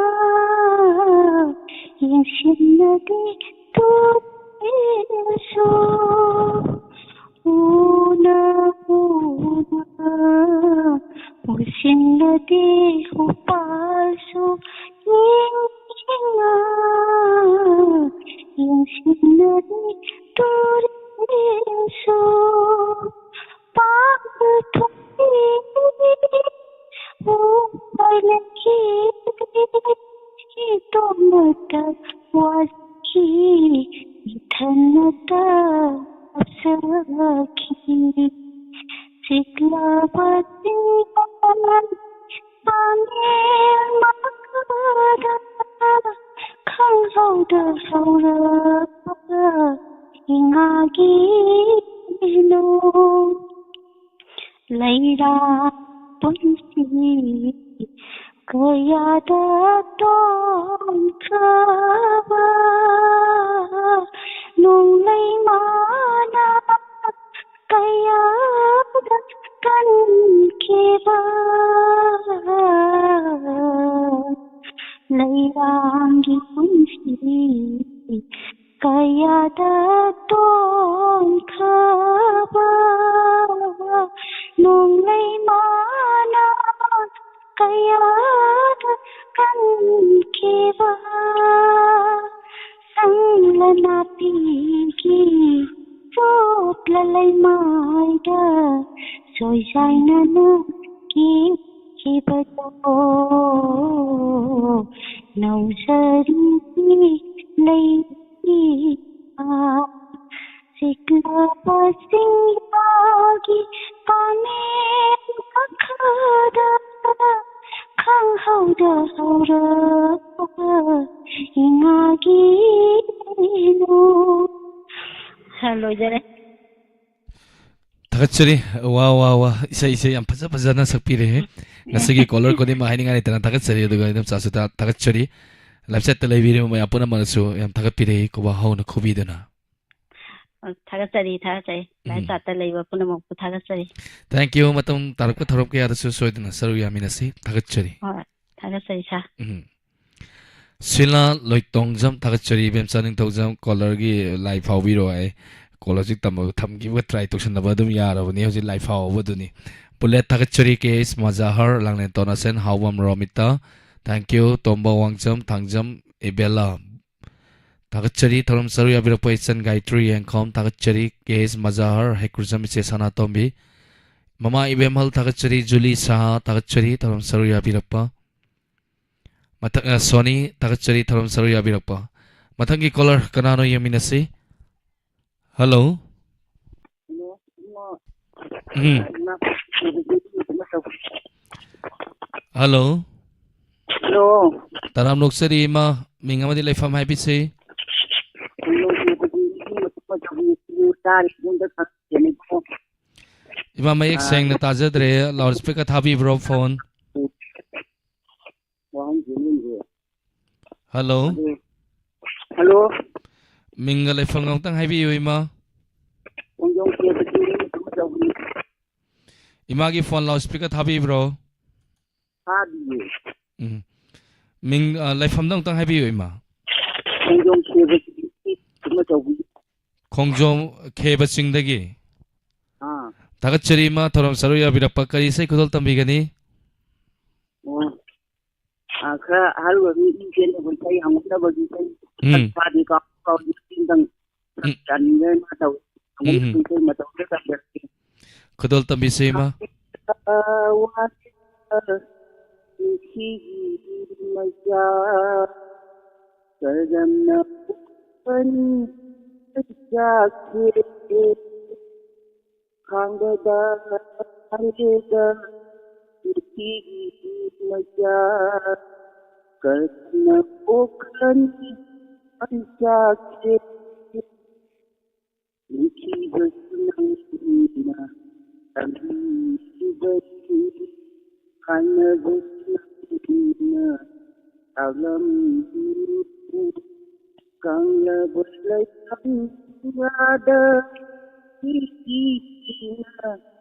ꯌꯦꯡꯁꯤꯟꯅꯗꯦ ꯇꯨꯔꯦꯜꯁꯨ ꯎꯅ ꯎꯅ ꯎꯁꯤꯟꯅꯗꯦ ꯎꯄꯥꯜꯁꯨ ꯌꯦꯡꯗꯦꯅ ꯌꯦꯡꯁꯤꯟꯅꯗꯦ ꯇꯨꯔꯦꯜꯁꯨ ꯄꯥꯡꯒꯜ ꯊꯣꯛꯏ ꯎꯄꯥꯏ ꯂꯩꯈꯤꯗꯦ ꯏꯇꯣꯝꯇ ꯋꯥꯖꯈꯤ ꯏꯊꯟꯇ ꯀꯞꯆꯈꯤ ꯆꯤꯛꯂꯕ ꯆꯤꯡꯗꯣꯟ ꯄꯥꯃꯦꯜ ꯃꯈꯥꯗ ꯈꯪꯍꯧꯗ ꯍꯧꯔꯛꯄ ꯏꯉꯥꯒꯤ ꯅꯣꯡ ꯂꯩꯔꯥꯡ ꯄꯨꯟꯁꯤ ꯀꯌꯥꯗ ꯇꯣꯟꯈ꯭ꯔꯕ ꯅꯣꯡꯂꯩ ꯃꯥꯅ ꯀꯌꯥꯗ ꯀꯟꯈꯤꯕ ꯂꯩꯔꯥꯡꯒꯤ ꯄꯨꯟꯁꯤ ꯀꯌꯥꯗ ꯇꯣꯟꯈ꯭ꯔꯕ ꯅꯣꯡꯂꯩ ꯃꯥꯅ ꯀꯌꯥꯗ ꯀꯟꯈꯤꯕ ꯁꯪꯂ ꯅꯥꯄꯤꯒꯤ ꯆꯣꯠꯂ ꯂꯩꯃꯥꯏꯗ ꯁꯣꯏꯖꯥꯏꯅꯅ ꯀꯦꯈꯤꯕꯗꯣ ꯅꯧꯖꯔꯤꯕꯤ ꯂꯩ ꯆꯤꯛꯂꯕ ꯆꯤꯡꯌꯥꯒꯤ ꯄꯥꯃꯦꯜ ꯃꯈꯥꯗ ꯈꯪꯍꯧꯗ ꯍꯧꯔꯛꯄ ꯏꯉꯥꯒꯤ ꯅꯣꯡ꯫ ꯍꯥ, ꯂꯣꯏꯖꯔꯦ꯫ ꯊꯥꯒꯠꯆꯔꯤ꯫ ꯋꯥ, ꯋꯥ, ꯋꯥ꯫ ꯏꯁꯩꯁꯦ ꯌꯥꯝ ꯐꯖ ꯐꯖꯅ ꯁꯛꯄꯤꯔꯦ꯫ ꯉꯁꯤꯒꯤ ꯀꯣꯂꯔ ꯈꯨꯗꯤꯡꯃꯛ ꯍꯥꯏꯅꯤꯡꯉꯥꯏ ꯂꯩꯇꯅ ꯊꯥꯒꯠꯆꯔꯤ꯫ ꯑꯗꯨꯒ ꯏꯅꯝꯆꯥꯁꯨ ꯊꯥ-, ꯊꯥꯒꯠꯆꯔꯤ꯫ ꯂꯥꯏꯐ ꯆꯦꯠꯇ ꯂꯩꯕꯤꯔꯤꯕ ꯃꯌꯥꯝ ꯄꯨꯝꯅꯃꯛꯅꯁꯨ ꯌꯥꯝ ꯊꯥꯒꯠꯄꯤꯔꯛꯏ꯫ ꯈꯨꯕꯥꯛ ꯍꯧꯅ ꯈꯨꯕꯤꯗꯨꯅ꯫ ꯑ, ꯊꯥꯒꯠꯆꯔꯤ, ꯊꯥꯒꯠꯆꯔꯤ꯫ ꯂꯥꯏꯚ ꯎꯝ꯫ ꯆꯥꯠꯇ ꯂꯩꯕ ꯄꯨꯝꯅꯃꯛꯄꯨ ꯊꯥꯒꯠꯆꯔꯤ꯫ Thank you꯫ ꯃꯇꯨꯡ ꯇꯥꯔꯛꯄ ꯊꯧꯔꯝ ꯀꯌꯥꯗꯁꯨ ꯁꯣꯏꯗꯅ ꯁꯔꯨꯛ ꯌꯥꯃꯤꯟꯅꯁꯤ꯫ ꯊꯥꯒꯠꯆꯔꯤ꯫ ꯍꯣꯏ, ꯊꯥꯒꯠꯆꯔꯤ, ꯁꯥꯔ꯫ ꯎꯝ꯫ ꯁꯤꯂꯥ ꯂꯣꯏꯇꯣꯡꯖꯝ, ꯊꯥꯒꯠꯆꯔꯤ꯫ ꯏꯕꯦꯝꯆꯥ ꯅꯤꯡꯊꯧꯖꯝ, ꯀꯣꯂꯔꯒꯤ ꯂꯥꯏ ꯐꯥꯎꯕꯤꯔꯣ ꯍꯥꯏ꯫ ꯀꯣꯂꯔꯁꯤ ꯇꯝꯕ ꯊꯝꯈꯤꯕꯒ ꯇ꯭ꯔꯥꯏ ꯇꯧꯁꯟꯅꯕ ꯑꯗꯨꯝ ꯌꯥꯔꯕꯅꯤ꯫ ꯍꯧꯖꯤꯛ ꯂꯥꯏ ꯐꯥꯎꯕꯗꯨꯅꯤ꯫ ꯄꯨꯂꯦꯠ, ꯊꯥꯒꯠꯆꯔꯤ꯫ ꯀꯦ ꯑꯦꯁ ꯃꯖꯥꯍꯔ, ꯂꯥꯡꯂꯦꯟ ꯇꯣꯅꯥꯁꯦꯟ, ꯍꯥꯎꯕꯝ ꯔꯣꯃꯤꯇꯥ, thank you꯫ ꯇꯣꯝꯕ ꯋꯥꯡꯖꯝ, ꯊꯥꯡꯖꯝ ꯏꯕꯦꯂꯥ, ꯊꯥꯒꯠꯆꯔꯤ꯫ ꯊꯧꯔꯝ ꯁꯔꯨꯛ ꯌꯥꯕꯤꯔꯛꯄ ꯏꯆꯟ ꯒꯥꯌꯇ꯭ꯔꯤ ꯌꯦꯡꯈꯣꯝ, ꯊꯥꯒꯠꯆꯔꯤ꯫ ꯀꯦ ꯑꯦꯁ ꯃꯖꯥꯍꯔ, ꯍꯩꯀ꯭ꯔꯨꯖꯝ ꯏꯆꯦ ꯁꯅꯥꯇꯣꯝꯕꯤ, ꯃꯃꯥ ꯏꯕꯦꯝꯍꯜ, ꯊꯥꯒꯠꯆꯔꯤ꯫ ꯖꯨꯂꯤ ꯁꯍꯥ, ꯊꯥꯒꯠꯆꯔꯤ꯫ ꯊꯧꯔꯝ ꯁꯔꯨꯛ ꯌꯥꯕꯤꯔꯛꯄ ꯃꯊꯪ, ꯑ, ꯁꯣꯅꯤ, ꯊꯥꯒꯠꯆꯔꯤ꯫ ꯊꯧꯔꯝ ꯁꯔꯨꯛ ꯌꯥꯕꯤꯔꯛꯄ ꯃꯊꯪꯒꯤ ꯀꯣꯂꯔ ꯀꯅꯥꯅꯣ ꯌꯦꯡꯃꯤꯟꯅꯁꯤ꯫ ꯍꯜꯂꯣ꯫ ꯎꯝ꯫ ꯍꯜꯂꯣ꯫ ꯍꯜꯂꯣ꯫ ꯇꯔꯥꯝꯅ ꯑꯣꯛꯆꯔꯤ ꯏꯃꯥ, ꯃꯤꯡ ꯑꯃꯗꯤ ꯂꯩꯐꯝ ꯍꯥꯏꯕꯤꯁꯤ꯫ ꯏꯃꯥ, ꯃꯌꯦꯛ ꯁꯦꯡꯅ ꯇꯥꯖꯗ꯭ꯔꯦ, ꯂꯥꯎꯠ ꯁ꯭ꯄꯤꯀꯔ ꯊꯥꯕꯤꯕ꯭ꯔꯣ ꯐꯣꯟ? ꯍꯜꯂꯣ꯫ ꯍꯜꯂꯣ꯫ ꯃꯤꯡꯒ ꯂꯩꯐꯝꯒ ꯑꯃꯨꯛꯇꯪ ꯍꯥꯏꯕꯤꯌꯨ ꯏꯃꯥ꯫ ꯈꯣꯡꯖꯣꯝ ꯀꯦꯕꯗꯤ ꯀꯩꯅꯣ ꯇꯧꯕꯅꯤ꯫ ꯏꯃꯥꯒꯤ ꯐꯣꯟ ꯂꯥꯎꯠ ꯁ꯭ꯄꯤꯀꯔ ꯊꯥꯕꯤꯕ꯭ꯔꯣ? ꯊꯥꯗꯤꯌꯦ꯫ ꯎꯝ꯫ ꯃꯤꯡ, ꯑ, ꯂꯩꯐꯝꯗꯣ ꯑꯃꯨꯛꯇꯪ ꯍꯥꯏꯕꯤꯌꯨ ꯏꯃꯥ꯫ ꯈꯣꯡꯖꯣꯝ ꯀꯦꯕꯗꯤ ꯀꯩꯅꯣ ꯇꯧꯕꯅꯤ꯫ ꯈꯣꯡꯖꯣꯝ ꯈꯦꯕ ꯆꯤꯡꯗꯒꯤ꯫ ꯑꯥ꯫ ꯊꯥꯒꯠꯆꯔꯤ ꯏꯃꯥ, ꯊꯧꯔꯝ ꯁꯔꯨꯛ ꯌꯥꯕꯤꯔꯛꯄ꯫ ꯀꯔꯤ ꯏꯁꯩ ꯈꯨꯗꯣꯜ ꯇꯝꯕꯤꯒꯅꯤ? ꯑꯣ꯫ ꯑꯥ, ꯈꯔ ꯑꯍꯜ ꯑꯣꯏꯕ ꯃꯤ ꯆꯦꯟꯅꯕ ꯏꯁꯩ ꯍꯧꯒꯠꯅꯕꯒꯤ ꯏꯁꯩ꯫ ꯎꯝ꯫ ꯐꯥꯗꯤ ꯀꯥꯎ ꯀꯥꯎ ꯆꯤꯡꯗꯪ ꯎꯝ꯫ ꯆꯥꯅꯤꯡꯗꯅ ꯇꯧ꯫ ꯎꯝ꯫ ꯏꯁꯩ ꯃꯇꯧꯗ ꯇꯝꯖꯔꯛꯀꯦ꯫ ꯈꯨꯗꯣꯜ ꯇꯝꯕꯤꯁꯤ ꯏꯃꯥ꯫ ꯅꯨꯡꯁꯤꯒꯤ ꯃꯆꯥ ꯀꯔꯝꯅ ꯄꯣꯛꯄꯅꯤ ꯆꯥꯛꯁꯦ ꯈꯥꯡꯕꯗ ꯈꯥꯡꯕꯗ ꯅꯨꯡꯁꯤꯒꯤ ꯃꯆꯥ ꯀꯔꯝꯅ ꯄꯣꯛꯀꯅꯤ ꯆꯥꯛꯁꯦ ꯅꯨꯡꯁꯤꯕꯁꯨ ꯅꯪꯅ ꯇꯝꯕꯤꯕꯁꯨ ꯈꯥꯡꯅꯕꯁꯨ ꯅꯪꯅ ꯇꯥꯛꯂꯝꯕꯤꯕꯁꯨ ꯀꯪꯂꯕ ꯂꯩꯐꯝ ꯉꯥꯗ ꯏꯇꯤꯛꯅ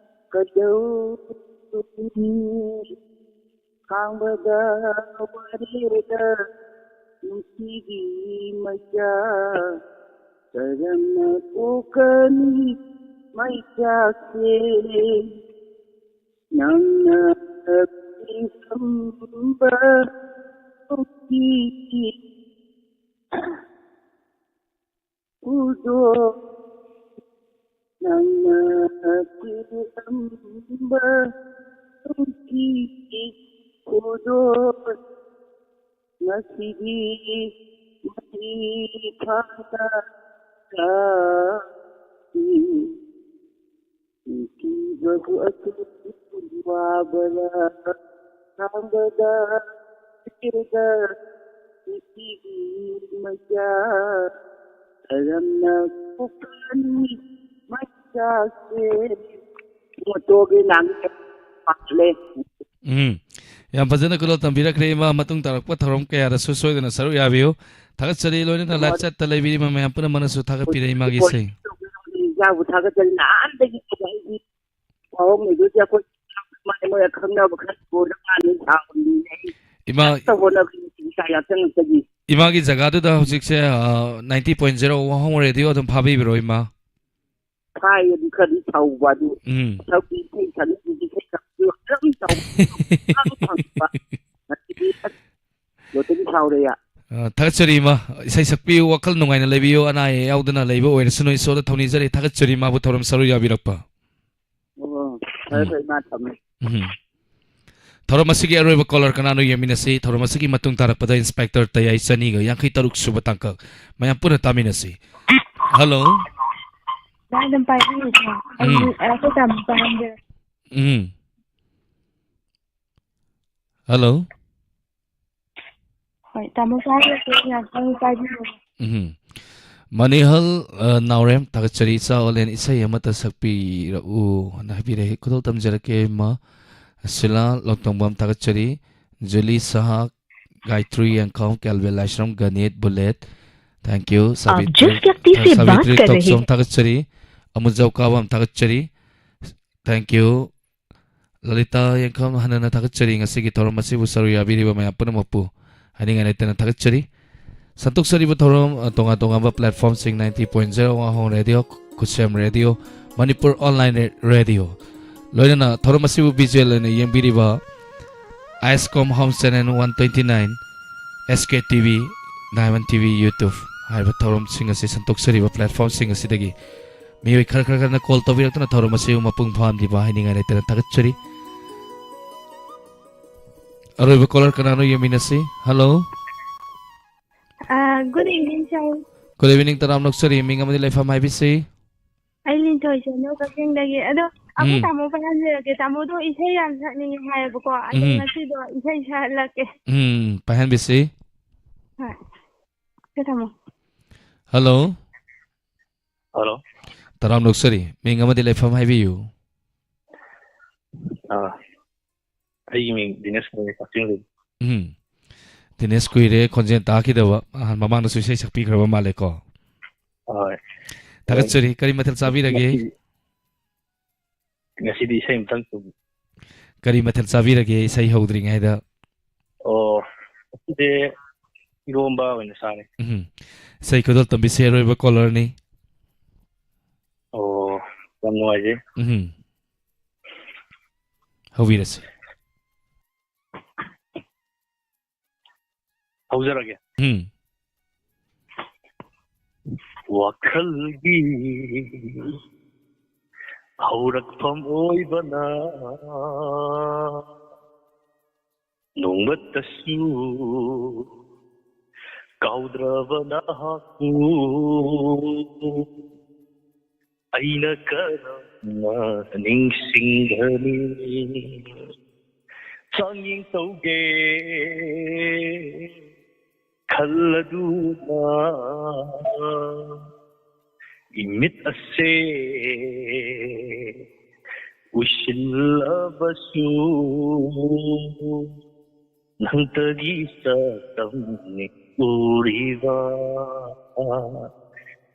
ꯀꯩꯗꯧꯔꯨꯅꯤ? ꯈꯥꯡꯕꯗ ꯋꯥꯔꯦꯗ ꯅꯨꯡꯁꯤꯕꯤ ꯃꯩꯆꯥ, ꯀꯔꯝꯅ ꯄꯣꯛꯀꯅꯤ ꯃꯩꯆꯥꯛꯁꯦ? ꯅꯪꯅ ꯄꯤꯔꯝꯕ ꯄꯨꯟꯁꯤꯒꯤ ꯈꯨꯗꯣꯜ, ꯅꯪꯅ ꯄꯤꯔꯝꯕ ꯄꯨꯟꯁꯤꯒꯤ ꯈꯨꯗꯣꯜ, ꯉꯁꯤꯗꯤ ꯃꯁꯤ ꯐꯥꯅ ꯀꯥꯎꯏ꯫ ꯅꯨꯡꯁꯤꯕꯕꯨ ꯑꯁꯨꯛ ꯋꯥꯕꯔꯥ? ꯈꯥꯡꯕꯗ ꯁꯤꯔꯒ ꯅꯨꯡꯁꯤꯕꯤ ꯃꯆꯥ, ꯀꯔꯝꯅ ꯄꯣꯛꯀꯅꯤ ꯃꯆꯥꯁꯦ? ꯃꯣꯇꯣꯒꯤ ꯂꯥꯡ ꯄꯥꯈꯠꯂꯦ꯫ ꯎꯝ꯫ ꯌꯥꯝ ꯐꯖꯅ ꯈꯨꯗꯣꯜ ꯇꯝꯕꯤꯔꯛꯈ꯭ꯔꯦ, ꯏꯃꯥ꯫ ꯃꯇꯨꯡ ꯇꯥꯔꯛꯄ ꯊꯧꯔꯝ ꯀꯌꯥꯗꯁꯨ ꯁꯣꯏꯗꯅ ꯁꯔꯨꯛ ꯌꯥꯕꯤꯌꯨ꯫ ꯊꯥꯒꯠꯆꯔꯤ꯫ ꯂꯣꯏꯅꯅ ꯂꯥꯏꯞ ꯆꯠꯇ ꯂꯩꯕꯤꯔꯤꯕ ꯃꯌꯥꯝ ꯄꯨꯝꯅꯃꯛꯅꯁꯨ ꯊꯥꯒꯠꯄꯤꯔꯦ ꯏꯃꯥꯒꯤ ꯏꯁꯩ꯫ ꯏꯆꯥꯕꯨ ꯊꯥꯒꯠꯆꯔꯤ꯫ ꯅꯍꯥꯟꯗꯒꯤ ꯑꯩꯗꯤ ꯄꯥꯎ ꯍꯧꯅꯗꯣꯏꯁꯦ ꯑꯩꯈꯣꯏ ꯃꯣꯏ ꯈꯪꯅꯕ ꯈꯔ ꯀꯣꯟꯅ ꯃꯥꯅ ꯁꯥꯕꯅꯤꯅꯦ꯫ ꯑꯩ ꯏꯃꯥ, ꯀꯟꯅ ꯍꯣꯠꯅꯕꯅꯤ ꯏꯆꯥ ꯌꯥꯆꯪꯉꯛꯇꯒꯤ꯫ ꯏꯃꯥꯒꯤ ꯖꯒꯥꯗꯨꯗ ꯍꯧꯖꯤꯛꯁꯦ, ꯑ, ninety point zero ꯋꯥꯍꯣꯡ ꯔꯦꯗꯤꯑꯣ ꯑꯗꯨꯝ ꯐꯥꯕꯤꯕ꯭ꯔꯣ, ꯏꯃꯥ? ꯊꯥꯏꯅꯗꯤ ꯈꯔꯗꯤ ꯁꯥꯎꯕ ꯑꯗꯨ ꯎꯝ꯫ ꯁꯛꯄꯤ ꯏꯁꯩ ꯁꯛꯅꯤꯡꯕꯗꯤ ꯏꯁꯩ ꯁꯛꯄꯤꯌꯨ ꯑꯗꯨꯝ ꯁꯥꯎꯕ꯫ ꯁꯨꯡꯐꯪ ꯐꯪꯗꯕ꯫ ꯉꯁꯤꯗꯤ ꯑꯁ ꯂꯣꯇꯔꯤ ꯁꯥꯎꯔꯦꯌꯥ꯫ ꯑ, ꯊꯥꯒꯠꯆꯔꯤ ꯏꯃꯥ꯫ ꯏꯁꯩ ꯁꯛꯄꯤꯌꯨ, ꯋꯥꯈꯜ ꯅꯨꯡꯉꯥꯏꯅ ꯂꯩꯕꯤꯌꯨ, ꯑꯅꯥ ꯑꯌꯦꯛ ꯌꯥꯎꯗꯅ ꯂꯩꯕ ꯑꯣꯏꯔꯁꯅꯨ, ꯏꯁꯣꯔꯗ ꯊꯧꯅꯤꯖꯔꯤ꯫ ꯊꯥꯒꯠꯆꯔꯤ ꯏꯃꯥꯕꯨ ꯊꯧꯔꯝ ꯁꯔꯨꯛ ꯌꯥꯕꯤꯔꯛꯄ꯫ ꯑꯣ, ꯐꯔꯦ ꯎꯝ꯫ ꯐꯔꯦ, ꯏꯃꯥ ꯊꯝꯃꯦ꯫ ꯎꯝ꯫ ꯊꯧꯔꯝ ꯑꯁꯤꯒꯤ ꯑꯔꯣꯏꯕ ꯀꯣꯂꯔ ꯀꯅꯥꯅꯣ ꯌꯦꯡꯃꯤꯟꯅꯁꯤ꯫ ꯊꯧꯔꯝ ꯑꯁꯤꯒꯤ ꯃꯇꯨꯡ ꯇꯥꯔꯛꯄꯗ ꯏꯟꯁꯄꯦꯛꯇꯔ ꯇꯌꯥꯏ ꯆꯅꯤꯒ ꯌꯥꯡꯈꯩ ꯇꯔꯨꯛ ꯁꯨꯕ ꯇꯥꯡꯀꯛ꯫ ꯃꯌꯥꯝ ꯄꯨꯟꯅ ꯇꯥꯃꯤꯟꯅꯁꯤ꯫ ꯍꯜꯂꯣ꯫ ꯚꯥꯏ ꯑꯗꯨꯝ ꯄꯥꯏꯕꯤꯌꯨꯀꯣ꯫ ꯑꯩ, ꯎꯝ꯫ ꯑꯩꯈꯣꯏ ꯇꯥꯃꯣ ꯄꯥꯏꯔꯝꯒꯦ꯫ ꯎꯝ꯫ ꯍꯜꯂꯣ꯫ ꯍꯣꯏ, ꯇꯥꯃꯣ ꯄꯥꯏꯔꯒꯦ, ꯉꯥꯛꯇꯪ ꯄꯥꯏꯕꯤꯌꯨ꯫ ꯎꯝ꯫ ꯃꯅꯤꯍꯜ, ꯑ, ꯅꯥꯎꯔꯦꯝ, ꯊꯥꯒꯠꯆꯔꯤ꯫ ꯏꯆꯥ ꯑꯣꯂꯦꯟ ꯏꯁꯩ ꯑꯃꯠꯇ ꯁꯛꯄꯤꯔꯛꯎ ꯍꯥꯏꯅ ꯍꯥꯏꯕꯤꯔꯛꯏ꯫ ꯈꯨꯗꯣꯜ ꯇꯝꯖꯔꯛꯀꯦ ꯏꯃꯥ꯫ ꯁꯤꯂꯥ ꯂꯣꯡꯇꯣꯡꯕꯝ, ꯊꯥꯒꯠꯆꯔꯤ꯫ ꯖꯨꯂꯤ ꯁꯍꯥ, ꯒꯥꯌꯇ꯭ꯔꯤ ꯌꯦꯡꯈꯥꯎ, ꯀꯦꯜꯕꯦꯜ ꯂꯥꯏꯁ꯭ꯔꯝ, ꯒꯅꯦꯠ, ꯕꯨꯂꯦꯠ, Thank you. आप जिस व्यक्ति से बात कर रहे हैं। ꯊꯥꯒꯠꯆꯔꯤ꯫ ꯑꯃꯨꯖꯥꯎ ꯀꯥꯕꯝ ꯊꯥꯒꯠꯆꯔꯤ꯫ Thank you꯫ ꯂꯂꯤꯇꯥ ꯌꯦꯡꯈꯝ ꯍꯟꯅ ꯍꯟꯅ ꯊꯥꯒꯠꯆꯔꯤ ꯉꯁꯤꯒꯤ ꯊꯧꯔꯝ ꯑꯁꯤꯕꯨ ꯁꯔꯨꯛ ꯌꯥꯕꯤꯔꯤꯕ ꯃꯌꯥꯝ ꯄꯨꯝꯅꯃꯛꯄꯨ ꯍꯥꯏꯅꯤꯡꯉꯥꯏ ꯂꯩꯇꯅ ꯊꯥꯒꯠꯆꯔꯤ꯫ ꯁꯟꯇꯣꯛꯆꯔꯤꯕ ꯊꯧꯔꯝ, ꯑ, ꯇꯣꯉꯥꯟ ꯇꯣꯉꯥꯟꯕ platformꯁꯤꯡ ninety point zero ꯋꯥꯍꯣꯡ ꯔꯦꯗꯤꯑꯣ, ꯈꯨꯠꯁꯦꯝ ꯔꯦꯗꯤꯑꯣ, ꯃꯅꯤꯄꯨꯔ online ꯔꯦ-, ꯔꯦꯗꯤꯑꯣ, ꯂꯣꯏꯅꯅ ꯊꯧꯔꯝ ꯑꯁꯤꯕꯨ visual ꯑꯣꯏꯅ ꯌꯦꯡꯕꯤꯔꯤꯕ ꯑꯥꯏꯁꯀꯣꯝ ꯍꯣꯝ channel one twenty nine, S K T V, Diamond T V, YouTube ꯍꯥꯏꯔꯤꯕ ꯊꯧꯔꯝꯁꯤꯡ ꯑꯁꯤ ꯁꯟꯗꯣꯛꯆꯔꯤꯕ platformꯁꯤꯡ ꯑꯁꯤꯗꯒꯤ ꯃꯤꯑꯣꯏ ꯈꯔ ꯈꯔ ꯈꯔꯅ call ꯇꯧꯕꯤꯔꯛꯇꯨꯅ ꯊꯧꯔꯝ ꯑꯁꯤꯕꯨ ꯃꯄꯨꯡ ꯐꯥꯍꯟꯕꯤꯕ ꯍꯥꯏꯅꯤꯡꯉꯥꯏ ꯂꯩꯇꯅ ꯊꯥꯒꯠꯆꯔꯤ꯫ ꯑꯔꯣꯏꯕ caller ꯀꯅꯥꯅꯣ ꯌꯦꯡꯃꯤꯟꯅꯁꯤ꯫ Hello꯫ ꯑꯥ, good evening, sir꯫ Good evening, ꯇꯔꯥꯝ ꯅꯣꯛꯆꯔꯤ꯫ ꯃꯤꯡ ꯑꯃꯗꯤ ꯂꯩꯐꯝ ꯍꯥꯏꯕꯤꯁꯤ꯫ ꯑꯩ ꯂꯤꯟꯊꯣꯏ ꯁꯦꯅꯨ, ꯀꯛꯆꯤꯡꯗꯒꯤ꯫ ꯑꯗꯣ ꯑꯩꯈꯣꯏ ꯎꯝ꯫ ꯇꯥꯃꯣ ꯄꯥꯏꯍꯟꯖꯔꯒꯦ꯫ ꯇꯥꯃꯣꯗꯣ ꯏꯁꯩ ꯌꯥꯝ ꯁꯛꯅꯤꯡꯉꯦ ꯍꯥꯏꯌꯦꯕꯀꯣ꯫ ꯑꯗꯣ ꯎꯝ꯫ ꯉꯁꯤꯗꯣ ꯏꯁꯩ ꯁꯛꯍꯜꯂꯛꯀꯦ꯫ ꯎꯝ, ꯄꯥꯏꯍꯟꯕꯤꯁꯤ꯫ ꯍꯣꯏ꯫ ꯁꯦ ꯇꯥꯃꯣ꯫ Hello꯫ Hello꯫ ꯇꯔꯥꯝ ꯅꯣꯛꯆꯔꯤ꯫ ꯃꯤꯡ ꯑꯃꯗꯤ ꯂꯩꯐꯝ ꯍꯥꯏꯕꯤꯌꯨ꯫ ꯑꯥ, ꯑꯩꯒꯤ ꯃꯤꯡ ꯗꯤꯅꯦꯁ ꯀꯧꯏ, ꯀꯛꯆꯤꯡꯗꯒꯤ꯫ ꯎꯝ꯫ ꯗꯤꯅꯦꯁ, ꯀꯨꯏꯔꯦ ꯈꯣꯟꯖꯦꯜ ꯇꯥꯈꯤꯗꯕ꯫ ꯑꯍꯥꯟ-, ꯃꯃꯥꯡꯗꯁꯨ ꯏꯁꯩ ꯁꯛꯄꯤꯈ꯭ꯔꯕ ꯃꯥꯜꯂꯦꯀꯣ꯫ ꯍꯣꯏ꯫ ꯊꯥꯒꯠꯆꯔꯤ꯫ ꯀꯔꯤ ꯃꯊꯦꯜ ꯆꯥꯕꯤꯔꯒꯦ? ꯉꯁꯤ-, ꯉꯁꯤꯗꯤ ꯏꯁꯩ ꯑꯝꯇꯪ ꯇꯧꯕꯤꯌꯨ꯫ ꯀꯔꯤ ꯃꯊꯦꯜ ꯆꯥꯕꯤꯔꯒꯦ ꯏꯁꯩ ꯍꯧꯗ꯭ꯔꯤꯉꯩꯗ? ꯑꯣ, ꯉꯁꯤꯗꯤ ꯏꯔꯣꯝꯕ ꯑꯣꯏꯅ ꯆꯥꯔꯦ꯫ ꯎꯝ꯫ ꯏꯁꯩ ꯈꯨꯗꯣꯜ ꯇꯝꯕꯤꯁꯦ, ꯑꯔꯣꯏꯕ callerꯅꯤ꯫ ꯑꯣ, ꯌꯥꯝ ꯅꯨꯡꯉꯥꯏꯖꯩ꯫ ꯎꯝ꯫ ꯍꯧꯕꯤꯔꯁꯤ꯫ ꯍꯧꯖꯔꯒꯦ꯫ ꯎꯝ꯫ ꯋꯥꯈꯜꯒꯤ ꯍꯧꯔꯛꯐꯝ ꯑꯣꯏꯕꯅ ꯅꯣꯡꯃꯇꯁꯨ ꯀꯥꯎꯗ꯭ꯔꯕ ꯅꯍꯥꯛꯄꯨ ꯑꯩꯅ ꯀꯔꯝꯅ ꯅꯤꯡꯁꯤꯡꯒꯅꯤ? ꯆꯥꯡꯌꯦꯡ ꯇꯧꯒꯦ ꯈꯜꯂꯗꯨꯅ ꯏꯃꯤꯠ ꯑꯁꯦ ꯎꯏꯁꯤꯜꯂꯕꯁꯨ ꯅꯪꯇꯒꯤ ꯁꯛꯇꯝꯅꯤ꯫ ꯎꯔꯤꯕ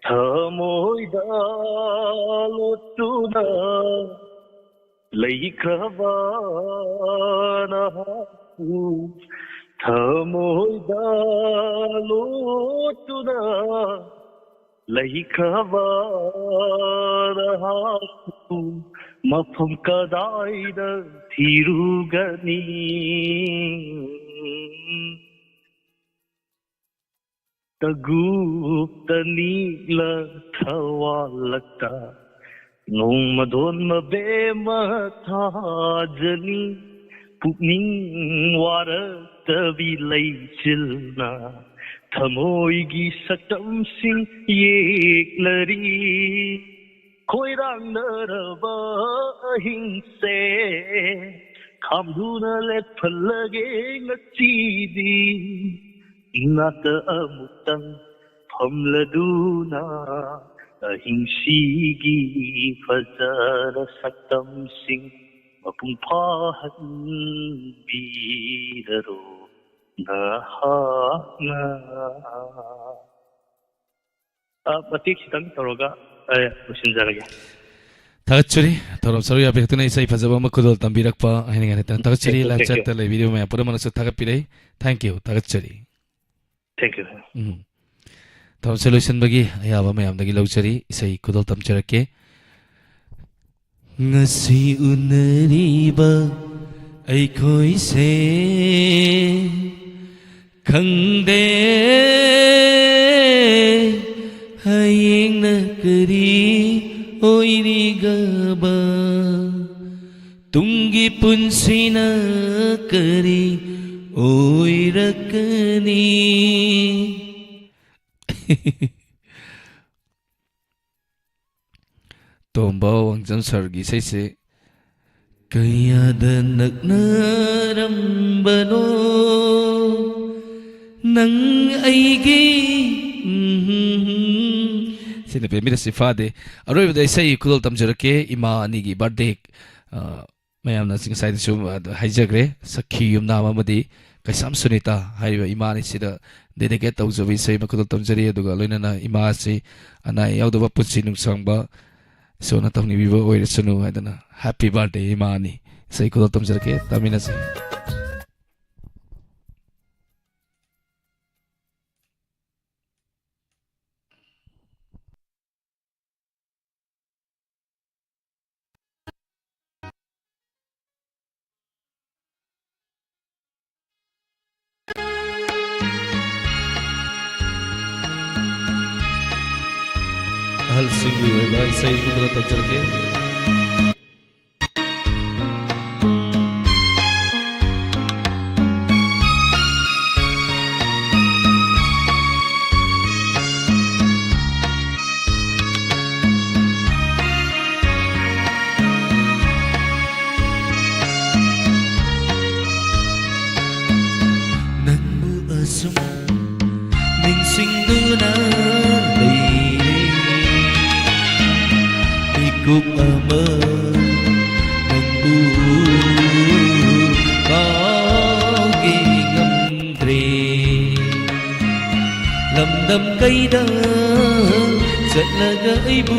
ꯊꯃꯣꯏꯗ ꯂꯣꯠꯇꯨꯅ ꯂꯩꯈ꯭ꯔꯕ ꯅꯍꯥꯛꯄꯨ, ꯊꯃꯣꯏꯗ ꯂꯣꯠꯇꯨꯅ ꯂꯩꯈ꯭ꯔꯕ ꯅꯍꯥꯛꯄꯨ ꯃꯐꯝ ꯀꯗꯥꯏꯗ ꯊꯤꯔꯨꯒꯅꯤ? ꯇꯒꯨꯞꯇ ꯅꯤꯛꯂ ꯊꯋꯥꯜꯂꯛꯇ ꯅꯣꯡꯃꯗꯣꯟ ꯃꯕꯦꯝꯃ ꯊꯥꯖꯅꯤ꯫ ꯄꯨꯛꯅꯤꯡ ꯋꯥꯔꯛꯇꯕꯤ ꯂꯩꯆꯤꯜꯅ ꯊꯃꯣꯏꯒꯤ ꯁꯛꯇꯝꯁꯤꯡ ꯌꯦꯛꯂꯔꯤ꯫ ꯈꯣꯏꯔꯥꯡꯅꯔꯕ ꯑꯍꯤꯡꯁꯦ ꯈꯥꯝꯗꯨꯅ ꯂꯦꯞꯍꯜꯂꯒꯦ ꯉꯁꯤꯗꯤ꯫ ꯏꯅꯥꯛꯇ ꯑꯃꯨꯛꯇꯪ ꯐꯝꯂꯗꯨꯅ ꯑꯍꯤꯡꯁꯤꯒꯤ ꯐꯖꯔ ꯁꯛꯇꯝꯁꯤꯡ ꯃꯄꯨꯡ ꯐꯥꯍꯟꯕꯤꯔꯔꯣ ꯅꯍꯥꯛꯅ꯫ ꯑ, ꯃꯇꯦꯛ ꯈꯤꯇꯪ ꯇꯧꯔꯒ, ꯑ, ꯂꯣꯏꯁꯤꯟꯖꯔꯒꯦ꯫ ꯊꯥꯒꯠꯆꯔꯤ꯫ ꯊꯧꯔꯝ ꯁꯔꯨꯛ ꯌꯥꯕꯤꯔꯛꯇꯨꯅ ꯏꯁꯩ ꯐꯖꯕ ꯑꯃ ꯈꯨꯗꯣꯜ ꯇꯝꯕꯤꯔꯛꯄ ꯍꯥꯏꯅꯤꯡꯉꯥꯏ ꯂꯩꯇꯅ ꯊꯥꯒꯠꯆꯔꯤ꯫ Thank you, life thank you꯫ ꯆꯦꯠꯇ ꯂꯩꯕꯤꯔꯤꯕ ꯃꯌꯥꯝ ꯄꯨꯝꯅꯃꯛꯅꯁꯨ ꯊꯥꯒꯠꯄꯤꯔꯛꯏ꯫ Thank you꯫ ꯊꯥꯒꯠꯆꯔꯤ꯫ Thank you꯫ ꯎꯝ꯫ ꯊꯧꯔꯝꯁꯦ ꯂꯣꯏꯁꯤꯟꯕꯒꯤ ꯑꯌꯥꯕ ꯃꯌꯥꯝꯗꯒꯤ ꯂꯧꯖꯔꯤ꯫ ꯏꯁꯩ ꯈꯨꯗꯣꯜ ꯇꯝꯖꯔꯛꯀꯦ꯫ ꯉꯁꯤ ꯎꯅꯔꯤꯕ ꯑꯩꯈꯣꯏꯁꯦ ꯈꯪꯗꯦ ꯍꯌꯦꯡꯅ ꯀꯔꯤ ꯑꯣꯏꯔꯤꯒꯕ, ꯇꯨꯡꯒꯤ ꯄꯨꯟꯁꯤꯅ ꯀꯔꯤ ꯑꯣꯏꯔꯛꯀꯅꯤ? ꯇꯣꯝꯕ ꯋꯥꯡꯖꯝ ꯁꯔꯒꯤ ꯏꯁꯩꯁꯦ ꯀꯌꯥꯗ ꯅꯛꯅꯔꯝꯕꯅꯣ ꯅꯪ ꯑꯩꯒꯤ, ꯎꯝ, ꯁꯤꯅ ꯄꯦꯟꯕꯤꯔꯁꯤ ꯐꯥꯗꯦ꯫ ꯑꯔꯣꯏꯕꯗ ꯏꯁꯩ ꯈꯨꯗꯣꯜ ꯇꯝꯖꯔꯛꯀꯦ꯫ ꯏꯃꯥ ꯑꯅꯤꯒꯤ ꯕꯥꯔꯗꯦ, ꯑ, ꯃꯌꯥꯝꯅ ꯉꯁꯥꯏꯗꯁꯨ ꯍꯥꯏꯖꯈ꯭ꯔꯦ, ꯁꯈꯤ ꯌꯨꯝꯅꯥꯝ ꯑꯃꯗꯤ ꯀꯩꯁꯥꯝ ꯁꯨꯅꯤꯇꯥ ꯍꯥꯏꯔꯤꯕ ꯏꯃꯥꯅꯤ ꯁꯤꯗ dedicate ꯇꯧꯖꯕ ꯏꯁꯩ ꯑꯃꯈꯛꯇ ꯇꯝꯖꯔꯤ꯫ ꯑꯗꯨꯒ ꯂꯣꯏꯅꯅ ꯏꯃꯥꯁꯤ ꯑꯅꯥ ꯑꯌꯦꯛ ꯌꯥꯎꯗꯕ ꯄꯨꯟꯁꯤ ꯅꯨꯡꯁꯥꯡꯕ ꯏꯁꯣꯔꯅ ꯇꯝꯕꯤꯕ ꯑꯣꯏꯔꯁꯅꯨ ꯍꯥꯏꯗꯅ, "Happy birthday ꯏꯃꯥꯅꯤ" ꯏꯁꯩ ꯈꯨꯗꯣꯜ ꯇꯝꯖꯔꯛꯀꯦ, ꯇꯥꯃꯤꯟꯅꯁꯤ꯫ ꯑꯍꯜꯁꯤꯡꯒꯤ ꯑꯣꯏꯕ ꯏꯁꯩ ꯄꯨꯝꯅꯃꯛ ꯇꯝꯖꯔꯛꯀꯦ꯫ ꯅꯪꯕꯨ ꯑꯁꯨꯝ ꯅꯤꯡꯁꯤꯡꯗꯨꯅ ꯂꯩꯔꯦ꯫ ꯃꯤꯀꯨꯞ ꯑꯃ ꯅꯪꯕꯨ ꯀꯥꯎꯒꯦ ꯉꯝꯗ꯭ꯔꯦ꯫ ꯂꯝꯗꯝ ꯀꯩꯗ ꯆꯠꯂꯒ ꯑꯩꯕꯨ,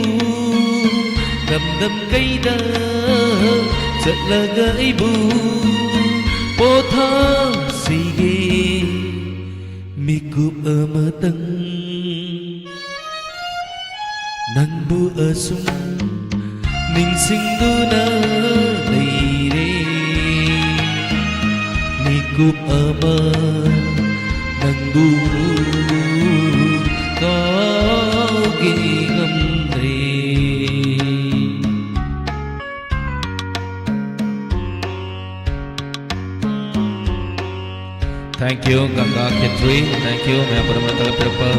ꯂꯝꯗꯝ ꯀꯩꯗ ꯆꯠꯂꯒ ꯑꯩꯕꯨ ꯄꯣꯊꯥꯁꯤꯒꯦ꯫ ꯃꯤꯀꯨꯞ ꯑꯃꯇꯪ ꯅꯪꯕꯨ ꯑꯁꯨꯝ ꯅꯤꯡꯁꯤꯡꯗꯨꯅ ꯂꯩꯔꯦ꯫ ꯃꯤꯀꯨꯞ ꯑꯃ ꯅꯪꯕꯨ ꯀꯥꯎꯒꯦ ꯉꯝꯗ꯭ꯔꯦ꯫ Thank you, ꯒꯪꯒꯥ ꯈꯦꯇ꯭ꯔꯤ꯫ Thank you, ꯃꯌꯥꯝ ꯄꯨꯝꯅꯃꯛ ꯊꯥꯒꯠꯄꯤꯔꯛꯄ꯫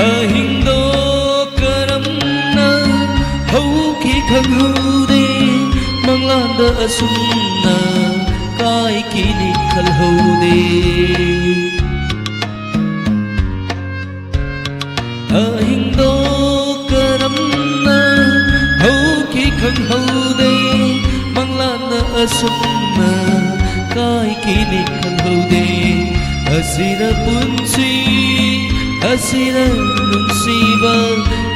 ꯑꯍꯤꯡꯗꯣ ꯀꯔꯝꯅ ꯍꯧꯈꯤ ꯈꯪꯍꯧꯗꯦ꯫ ꯑꯁꯨꯝꯅ ꯀꯥꯏꯈꯤꯅꯤ ꯈꯜꯍꯧꯗꯦ꯫ ꯑꯍꯤꯡꯗꯣ ꯀꯔꯝꯅ ꯍꯧꯈꯤ ꯈꯪꯍꯧꯗꯦ꯫ ꯃꯪꯂꯥꯟꯅ ꯑꯁꯨꯝꯅ ꯀꯥꯏꯈꯤꯅꯤ ꯈꯪꯍꯧꯗꯦ꯫ ꯑꯁꯤꯅ ꯄꯨꯟꯁꯤ, ꯑꯁꯤꯅ ꯅꯨꯡꯁꯤꯕ꯫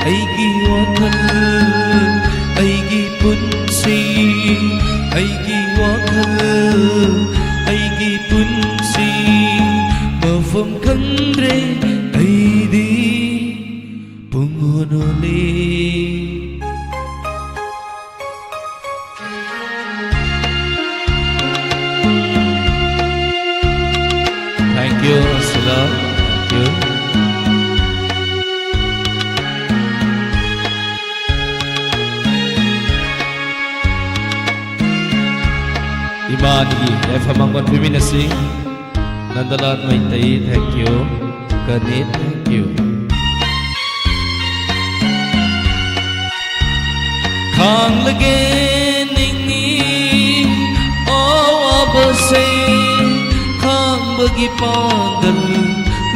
ꯑꯩꯒꯤ ꯋꯥꯈꯜ, ꯑꯩꯒꯤ ꯄꯨꯟꯁꯤ, ꯑꯩꯒꯤ ꯋꯥꯈꯜ, ꯑꯩꯒꯤ ꯄꯨꯟꯁꯤ꯫ ꯃꯐꯝ ꯈꯪꯗ꯭ꯔꯦ ꯑꯩꯗꯤ ꯄꯨꯡ ꯑꯣꯟ ꯑꯣꯜꯂꯦ꯫ Thank you, Sila. Thank you. ꯏꯃꯥ ꯑꯅꯤꯒꯤ ꯌꯥꯏꯐ ꯃꯪꯒꯣꯜ ꯄꯤꯃꯤꯟꯅꯁꯤ꯫ ꯅꯟꯗꯂꯥꯜ Meitei, thank you꯫ ꯒꯅꯦꯠ, thank you꯫ ꯈꯥꯡꯂꯒꯦ ꯅꯤꯡꯏ ꯑꯋꯥꯕꯁꯦ, ꯈꯥꯡꯕꯒꯤ ꯄꯥꯡꯒꯜ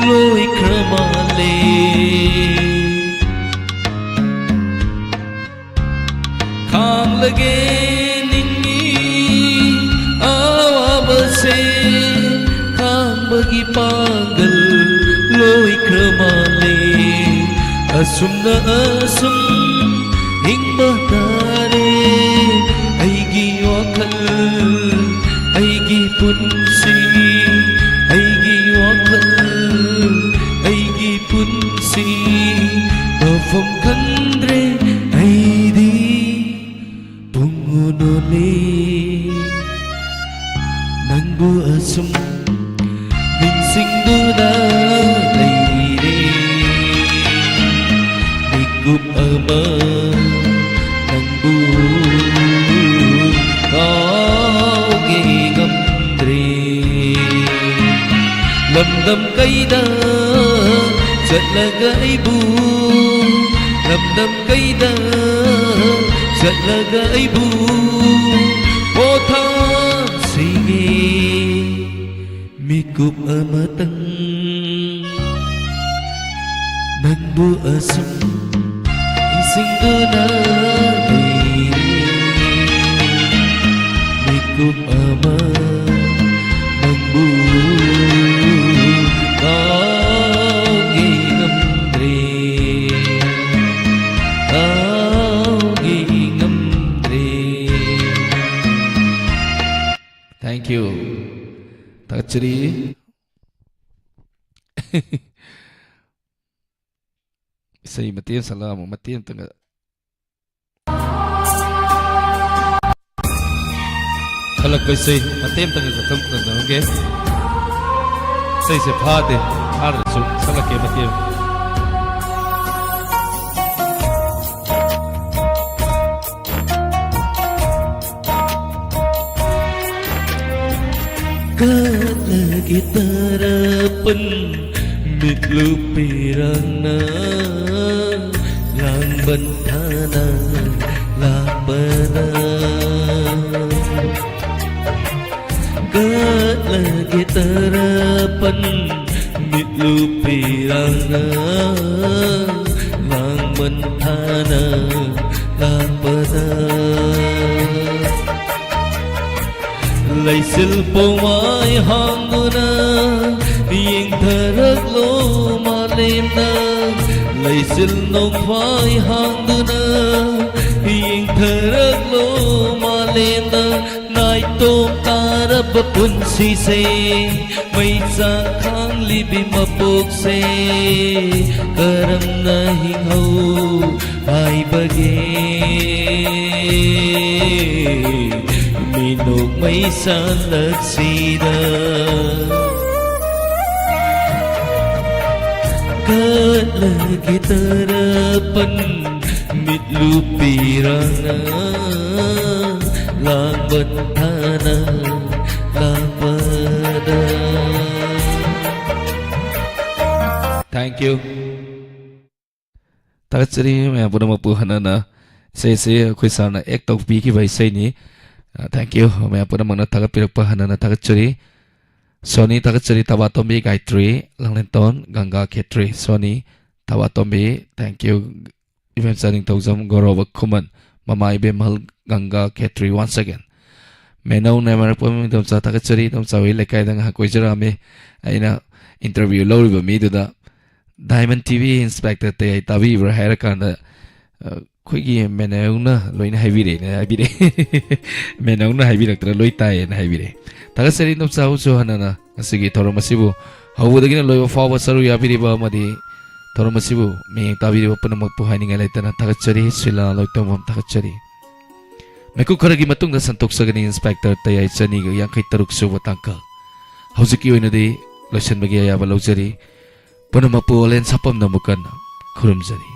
ꯂꯣꯏꯈ꯭ꯔ ꯃꯥꯜꯂꯦ꯫ ꯈꯥꯡꯂꯒꯦ ꯅꯤꯡꯏ ꯑꯋꯥꯕꯁꯦ, ꯈꯥꯡꯕꯒꯤ ꯄꯥꯡꯒꯜ ꯂꯣꯏꯈ꯭ꯔ ꯃꯥꯜꯂꯦ꯫ ꯑꯁꯨꯝꯅ ꯑꯁꯨꯝ ꯍꯤꯡꯕ ꯇꯥꯔꯦ꯫ ꯑꯩꯒꯤ ꯋꯥꯈꯜ, ꯑꯩꯒꯤ ꯄꯨꯟꯁꯤ, ꯑꯩꯒꯤ ꯋꯥꯈꯜ, ꯑꯩꯒꯤ ꯄꯨꯟꯁꯤ꯫ ꯃꯐꯝ ꯈꯪꯗ꯭ꯔꯦ ꯑꯩꯗꯤ ꯄꯨꯡ ꯑꯣꯟ ꯑꯣꯜꯂꯦ꯫ ꯅꯪꯕꯨ ꯑꯁꯨꯝ ꯅꯤꯡꯁꯤꯡꯗꯨꯅ ꯂꯩꯔꯦ꯫ ꯃꯤꯀꯨꯞ ꯑꯃ ꯅꯪꯕꯨ ꯀꯥꯎꯒꯦ ꯉꯝꯗ꯭ꯔꯦ꯫ ꯂꯝꯗꯝ ꯀꯩꯗ ꯆꯠꯂꯒ ꯑꯩꯕꯨ, ꯂꯝꯗꯝ ꯀꯩꯗ ꯆꯠꯂꯒ ꯑꯩꯕꯨ ꯑꯃ ꯅꯪꯕꯨ ꯀꯥꯎꯒꯦ ꯉꯝꯗ꯭ꯔꯦ, ꯀꯥꯎꯒꯦ ꯉꯝꯗ꯭ꯔꯦ꯫ Thank you. ꯊꯥꯒꯠꯆꯔꯤ꯫ ꯏꯁꯩ ꯃꯇꯦꯛ ꯑꯃ ꯁꯛꯂꯛꯑꯝꯃꯣ, ꯃꯇꯦꯛ ꯑꯝꯇꯪꯒ꯫ ꯁꯛꯂꯛꯄ ꯏꯁꯩ ꯃꯇꯦꯛ ꯑꯝꯇꯪꯒ ꯈꯛꯇꯪ ꯇꯝꯖꯔꯝꯒꯦ꯫ ꯏꯁꯩꯁꯦ ꯐꯥꯗꯦ, ꯐꯥꯗ꯭ꯔꯁꯨ ꯁꯛꯂꯛꯀꯦ ꯃꯇꯦꯛ ꯑꯃ꯫ ꯀꯠꯂꯒꯦ ꯇꯔꯥꯄꯟ ꯃꯤꯠꯂꯨ ꯄꯤꯔꯥꯡꯅ ꯂꯥꯡꯕꯟ ꯊꯥꯅ ꯂꯥꯛꯄꯗ꯫ ꯀꯠꯂꯒꯦ ꯇꯔꯥꯄꯟ ꯃꯤꯠꯂꯨ ꯄꯤꯔꯥꯡꯅ ꯂꯥꯡꯕꯟ ꯊꯥꯅ ꯂꯥꯛꯄꯗ꯫ ꯂꯩꯆꯤꯜ ꯄꯧꯃꯥꯏ ꯍꯥꯡꯗꯨꯅ ꯌꯦꯡꯊꯔꯛꯂꯣ ꯃꯥꯂꯦꯝꯗ꯫ ꯂꯩꯆꯤꯜ ꯅꯣꯡꯐꯥꯏ ꯍꯥꯡꯗꯨꯅ ꯌꯦꯡꯊꯔꯛꯂꯣ ꯃꯥꯂꯦꯝꯗ꯫ ꯅꯥꯏꯇꯣꯝ ꯇꯥꯔꯕ ꯄꯨꯟꯁꯤꯁꯦ, ꯃꯩꯆꯥꯛ ꯈꯥꯡꯂꯤꯕꯤ ꯃꯄꯣꯛꯁꯦ, ꯀꯔꯝꯅ ꯍꯤꯡꯍꯧ ꯍꯥꯏꯕꯒꯦ? ꯃꯤꯅꯣꯛ ꯃꯩꯁꯥꯂꯛꯁꯤꯗ ꯀꯠꯂꯒꯦ ꯇꯔꯥꯄꯟ ꯃꯤꯠꯂꯨ ꯄꯤꯔꯥꯡꯅ ꯂꯥꯡꯕꯟ ꯊꯥꯅ ꯂꯥꯛꯄꯗ꯫ Thank you. ꯊꯥꯒꯠꯆꯔꯤ ꯃꯌꯥꯝ ꯄꯨꯝꯅꯃꯛꯄꯨ ꯍꯟꯅ ꯍꯟꯅ꯫ ꯏꯁꯩꯁꯤ ꯑꯩꯈꯣꯏ ꯁꯥꯔꯅ ꯑꯦꯛ ꯇꯧꯕꯤꯈꯤꯕ ꯏꯁꯩꯅꯤ꯫ ꯑ, thank you꯫ ꯃꯌꯥꯝ ꯄꯨꯝꯅꯃꯛꯅ ꯊꯥꯒꯠꯄꯤꯔꯛꯄ ꯍꯟꯅ ꯍꯟꯅ ꯊꯥꯒꯠꯆꯔꯤ꯫ ꯁꯣꯅꯤ ꯊꯥꯒꯠꯆꯔꯤ, ꯊꯕꯥꯇꯣꯝꯕꯤ ꯒꯥꯌꯇ꯭ꯔꯤ ꯂꯥꯡꯂꯦꯟꯇꯣꯟ ꯒꯪꯒꯥ ꯈꯦꯇ꯭ꯔꯤ꯫ Soni, Thabatombi, thank you꯫ ꯏꯕꯦꯝꯆꯥ ꯅꯤꯡꯊꯧꯖꯝ, ꯒꯧꯔꯕ ꯈꯨꯃꯟ, ꯃꯃꯥ ꯏꯕꯦꯝꯍꯜ ꯒꯪꯒꯥ ꯈꯦꯇ꯭ꯔꯤ, once again꯫ ꯃꯦꯅꯧ ꯅꯥꯏꯃꯔꯛꯄꯝ ꯏꯟꯗꯣꯝꯆꯥ ꯊꯥꯒꯠꯆꯔꯤ꯫ ꯏꯟꯗꯣꯝꯆꯥ ꯍꯣꯏ ꯂꯩꯀꯥꯏꯗ ꯉꯥꯏꯍꯥꯛ ꯀꯣꯏꯖꯔꯛꯑꯝꯃꯤ꯫ ꯑꯩꯅ interview ꯂꯧꯔꯤꯕ ꯃꯤꯗꯨꯗ, "Diamond T V inspector ꯇꯌꯥꯏ ꯇꯥꯕꯤꯕ꯭ꯔꯥ?" ꯍꯥꯏꯔꯀꯥꯟꯗ, ꯑ, ꯑꯩꯈꯣꯏꯒꯤ ꯃꯦꯅꯧꯅ ꯂꯣꯏꯅ ꯍꯥꯏꯕꯤꯔꯛꯑꯦꯅ ꯍꯥꯏꯕꯤꯔꯛꯑꯦ꯫ ꯃꯦꯅꯧꯅ ꯍꯥꯏꯕꯤꯔꯛꯇꯅ ꯂꯣꯏ ꯇꯥꯏꯌꯦꯅ ꯍꯥꯏꯕꯤꯔꯛꯑꯦ꯫ ꯊꯥꯒꯠꯆꯔꯤ ꯏꯟꯗꯣꯝꯆꯥ ꯍꯣꯏꯁꯨ ꯍꯟꯅꯅ ꯉꯁꯤꯒꯤ ꯊꯧꯔꯝ ꯑꯁꯤꯕꯨ ꯍꯧꯕꯗꯒꯤꯅ ꯂꯣꯏꯕ ꯐꯥꯎꯕ ꯁꯔꯨꯛ ꯌꯥꯕꯤꯔꯤꯕ ꯑꯃꯗꯤ ꯊꯧꯔꯝ ꯑꯁꯤꯕꯨ ꯃꯤꯠꯌꯦꯡ ꯇꯥꯕꯤꯔꯤꯕ ꯄꯨꯝꯅꯃꯛꯄꯨ ꯍꯥꯏꯅꯤꯡꯉꯥꯏ ꯂꯩꯇꯅ ꯊꯥꯒꯠꯆꯔꯤ꯫ ꯁꯤꯂꯥ ꯂꯣꯏꯇꯣꯡꯕꯝ ꯊꯥꯒꯠꯆꯔꯤ꯫ ꯃꯤꯀꯨꯞ ꯈꯔꯒꯤ ꯃꯇꯨꯡꯗ ꯁꯟꯇꯣꯛꯆꯒꯅꯤ inspector ꯇꯌꯥꯏ ꯆꯅꯤꯒ ꯌꯥꯡꯈꯩ ꯇꯔꯨꯛ ꯁꯨꯕ ꯇꯥꯡꯀꯛ꯫ ꯍꯧꯖꯤꯛꯀꯤ ꯑꯣꯏꯅꯗꯤ ꯂꯣꯏꯁꯤꯟꯕꯒꯤ ꯑꯌꯥꯕ ꯂꯧꯖꯔꯤ꯫ ꯄꯨꯝꯅꯃꯛꯄꯨ ꯑꯣꯂꯦꯟ ꯁꯥꯄꯝꯅ ꯑꯃꯨꯛ ꯍꯟꯅ ꯈꯨꯔꯨꯝꯖꯔꯤ꯫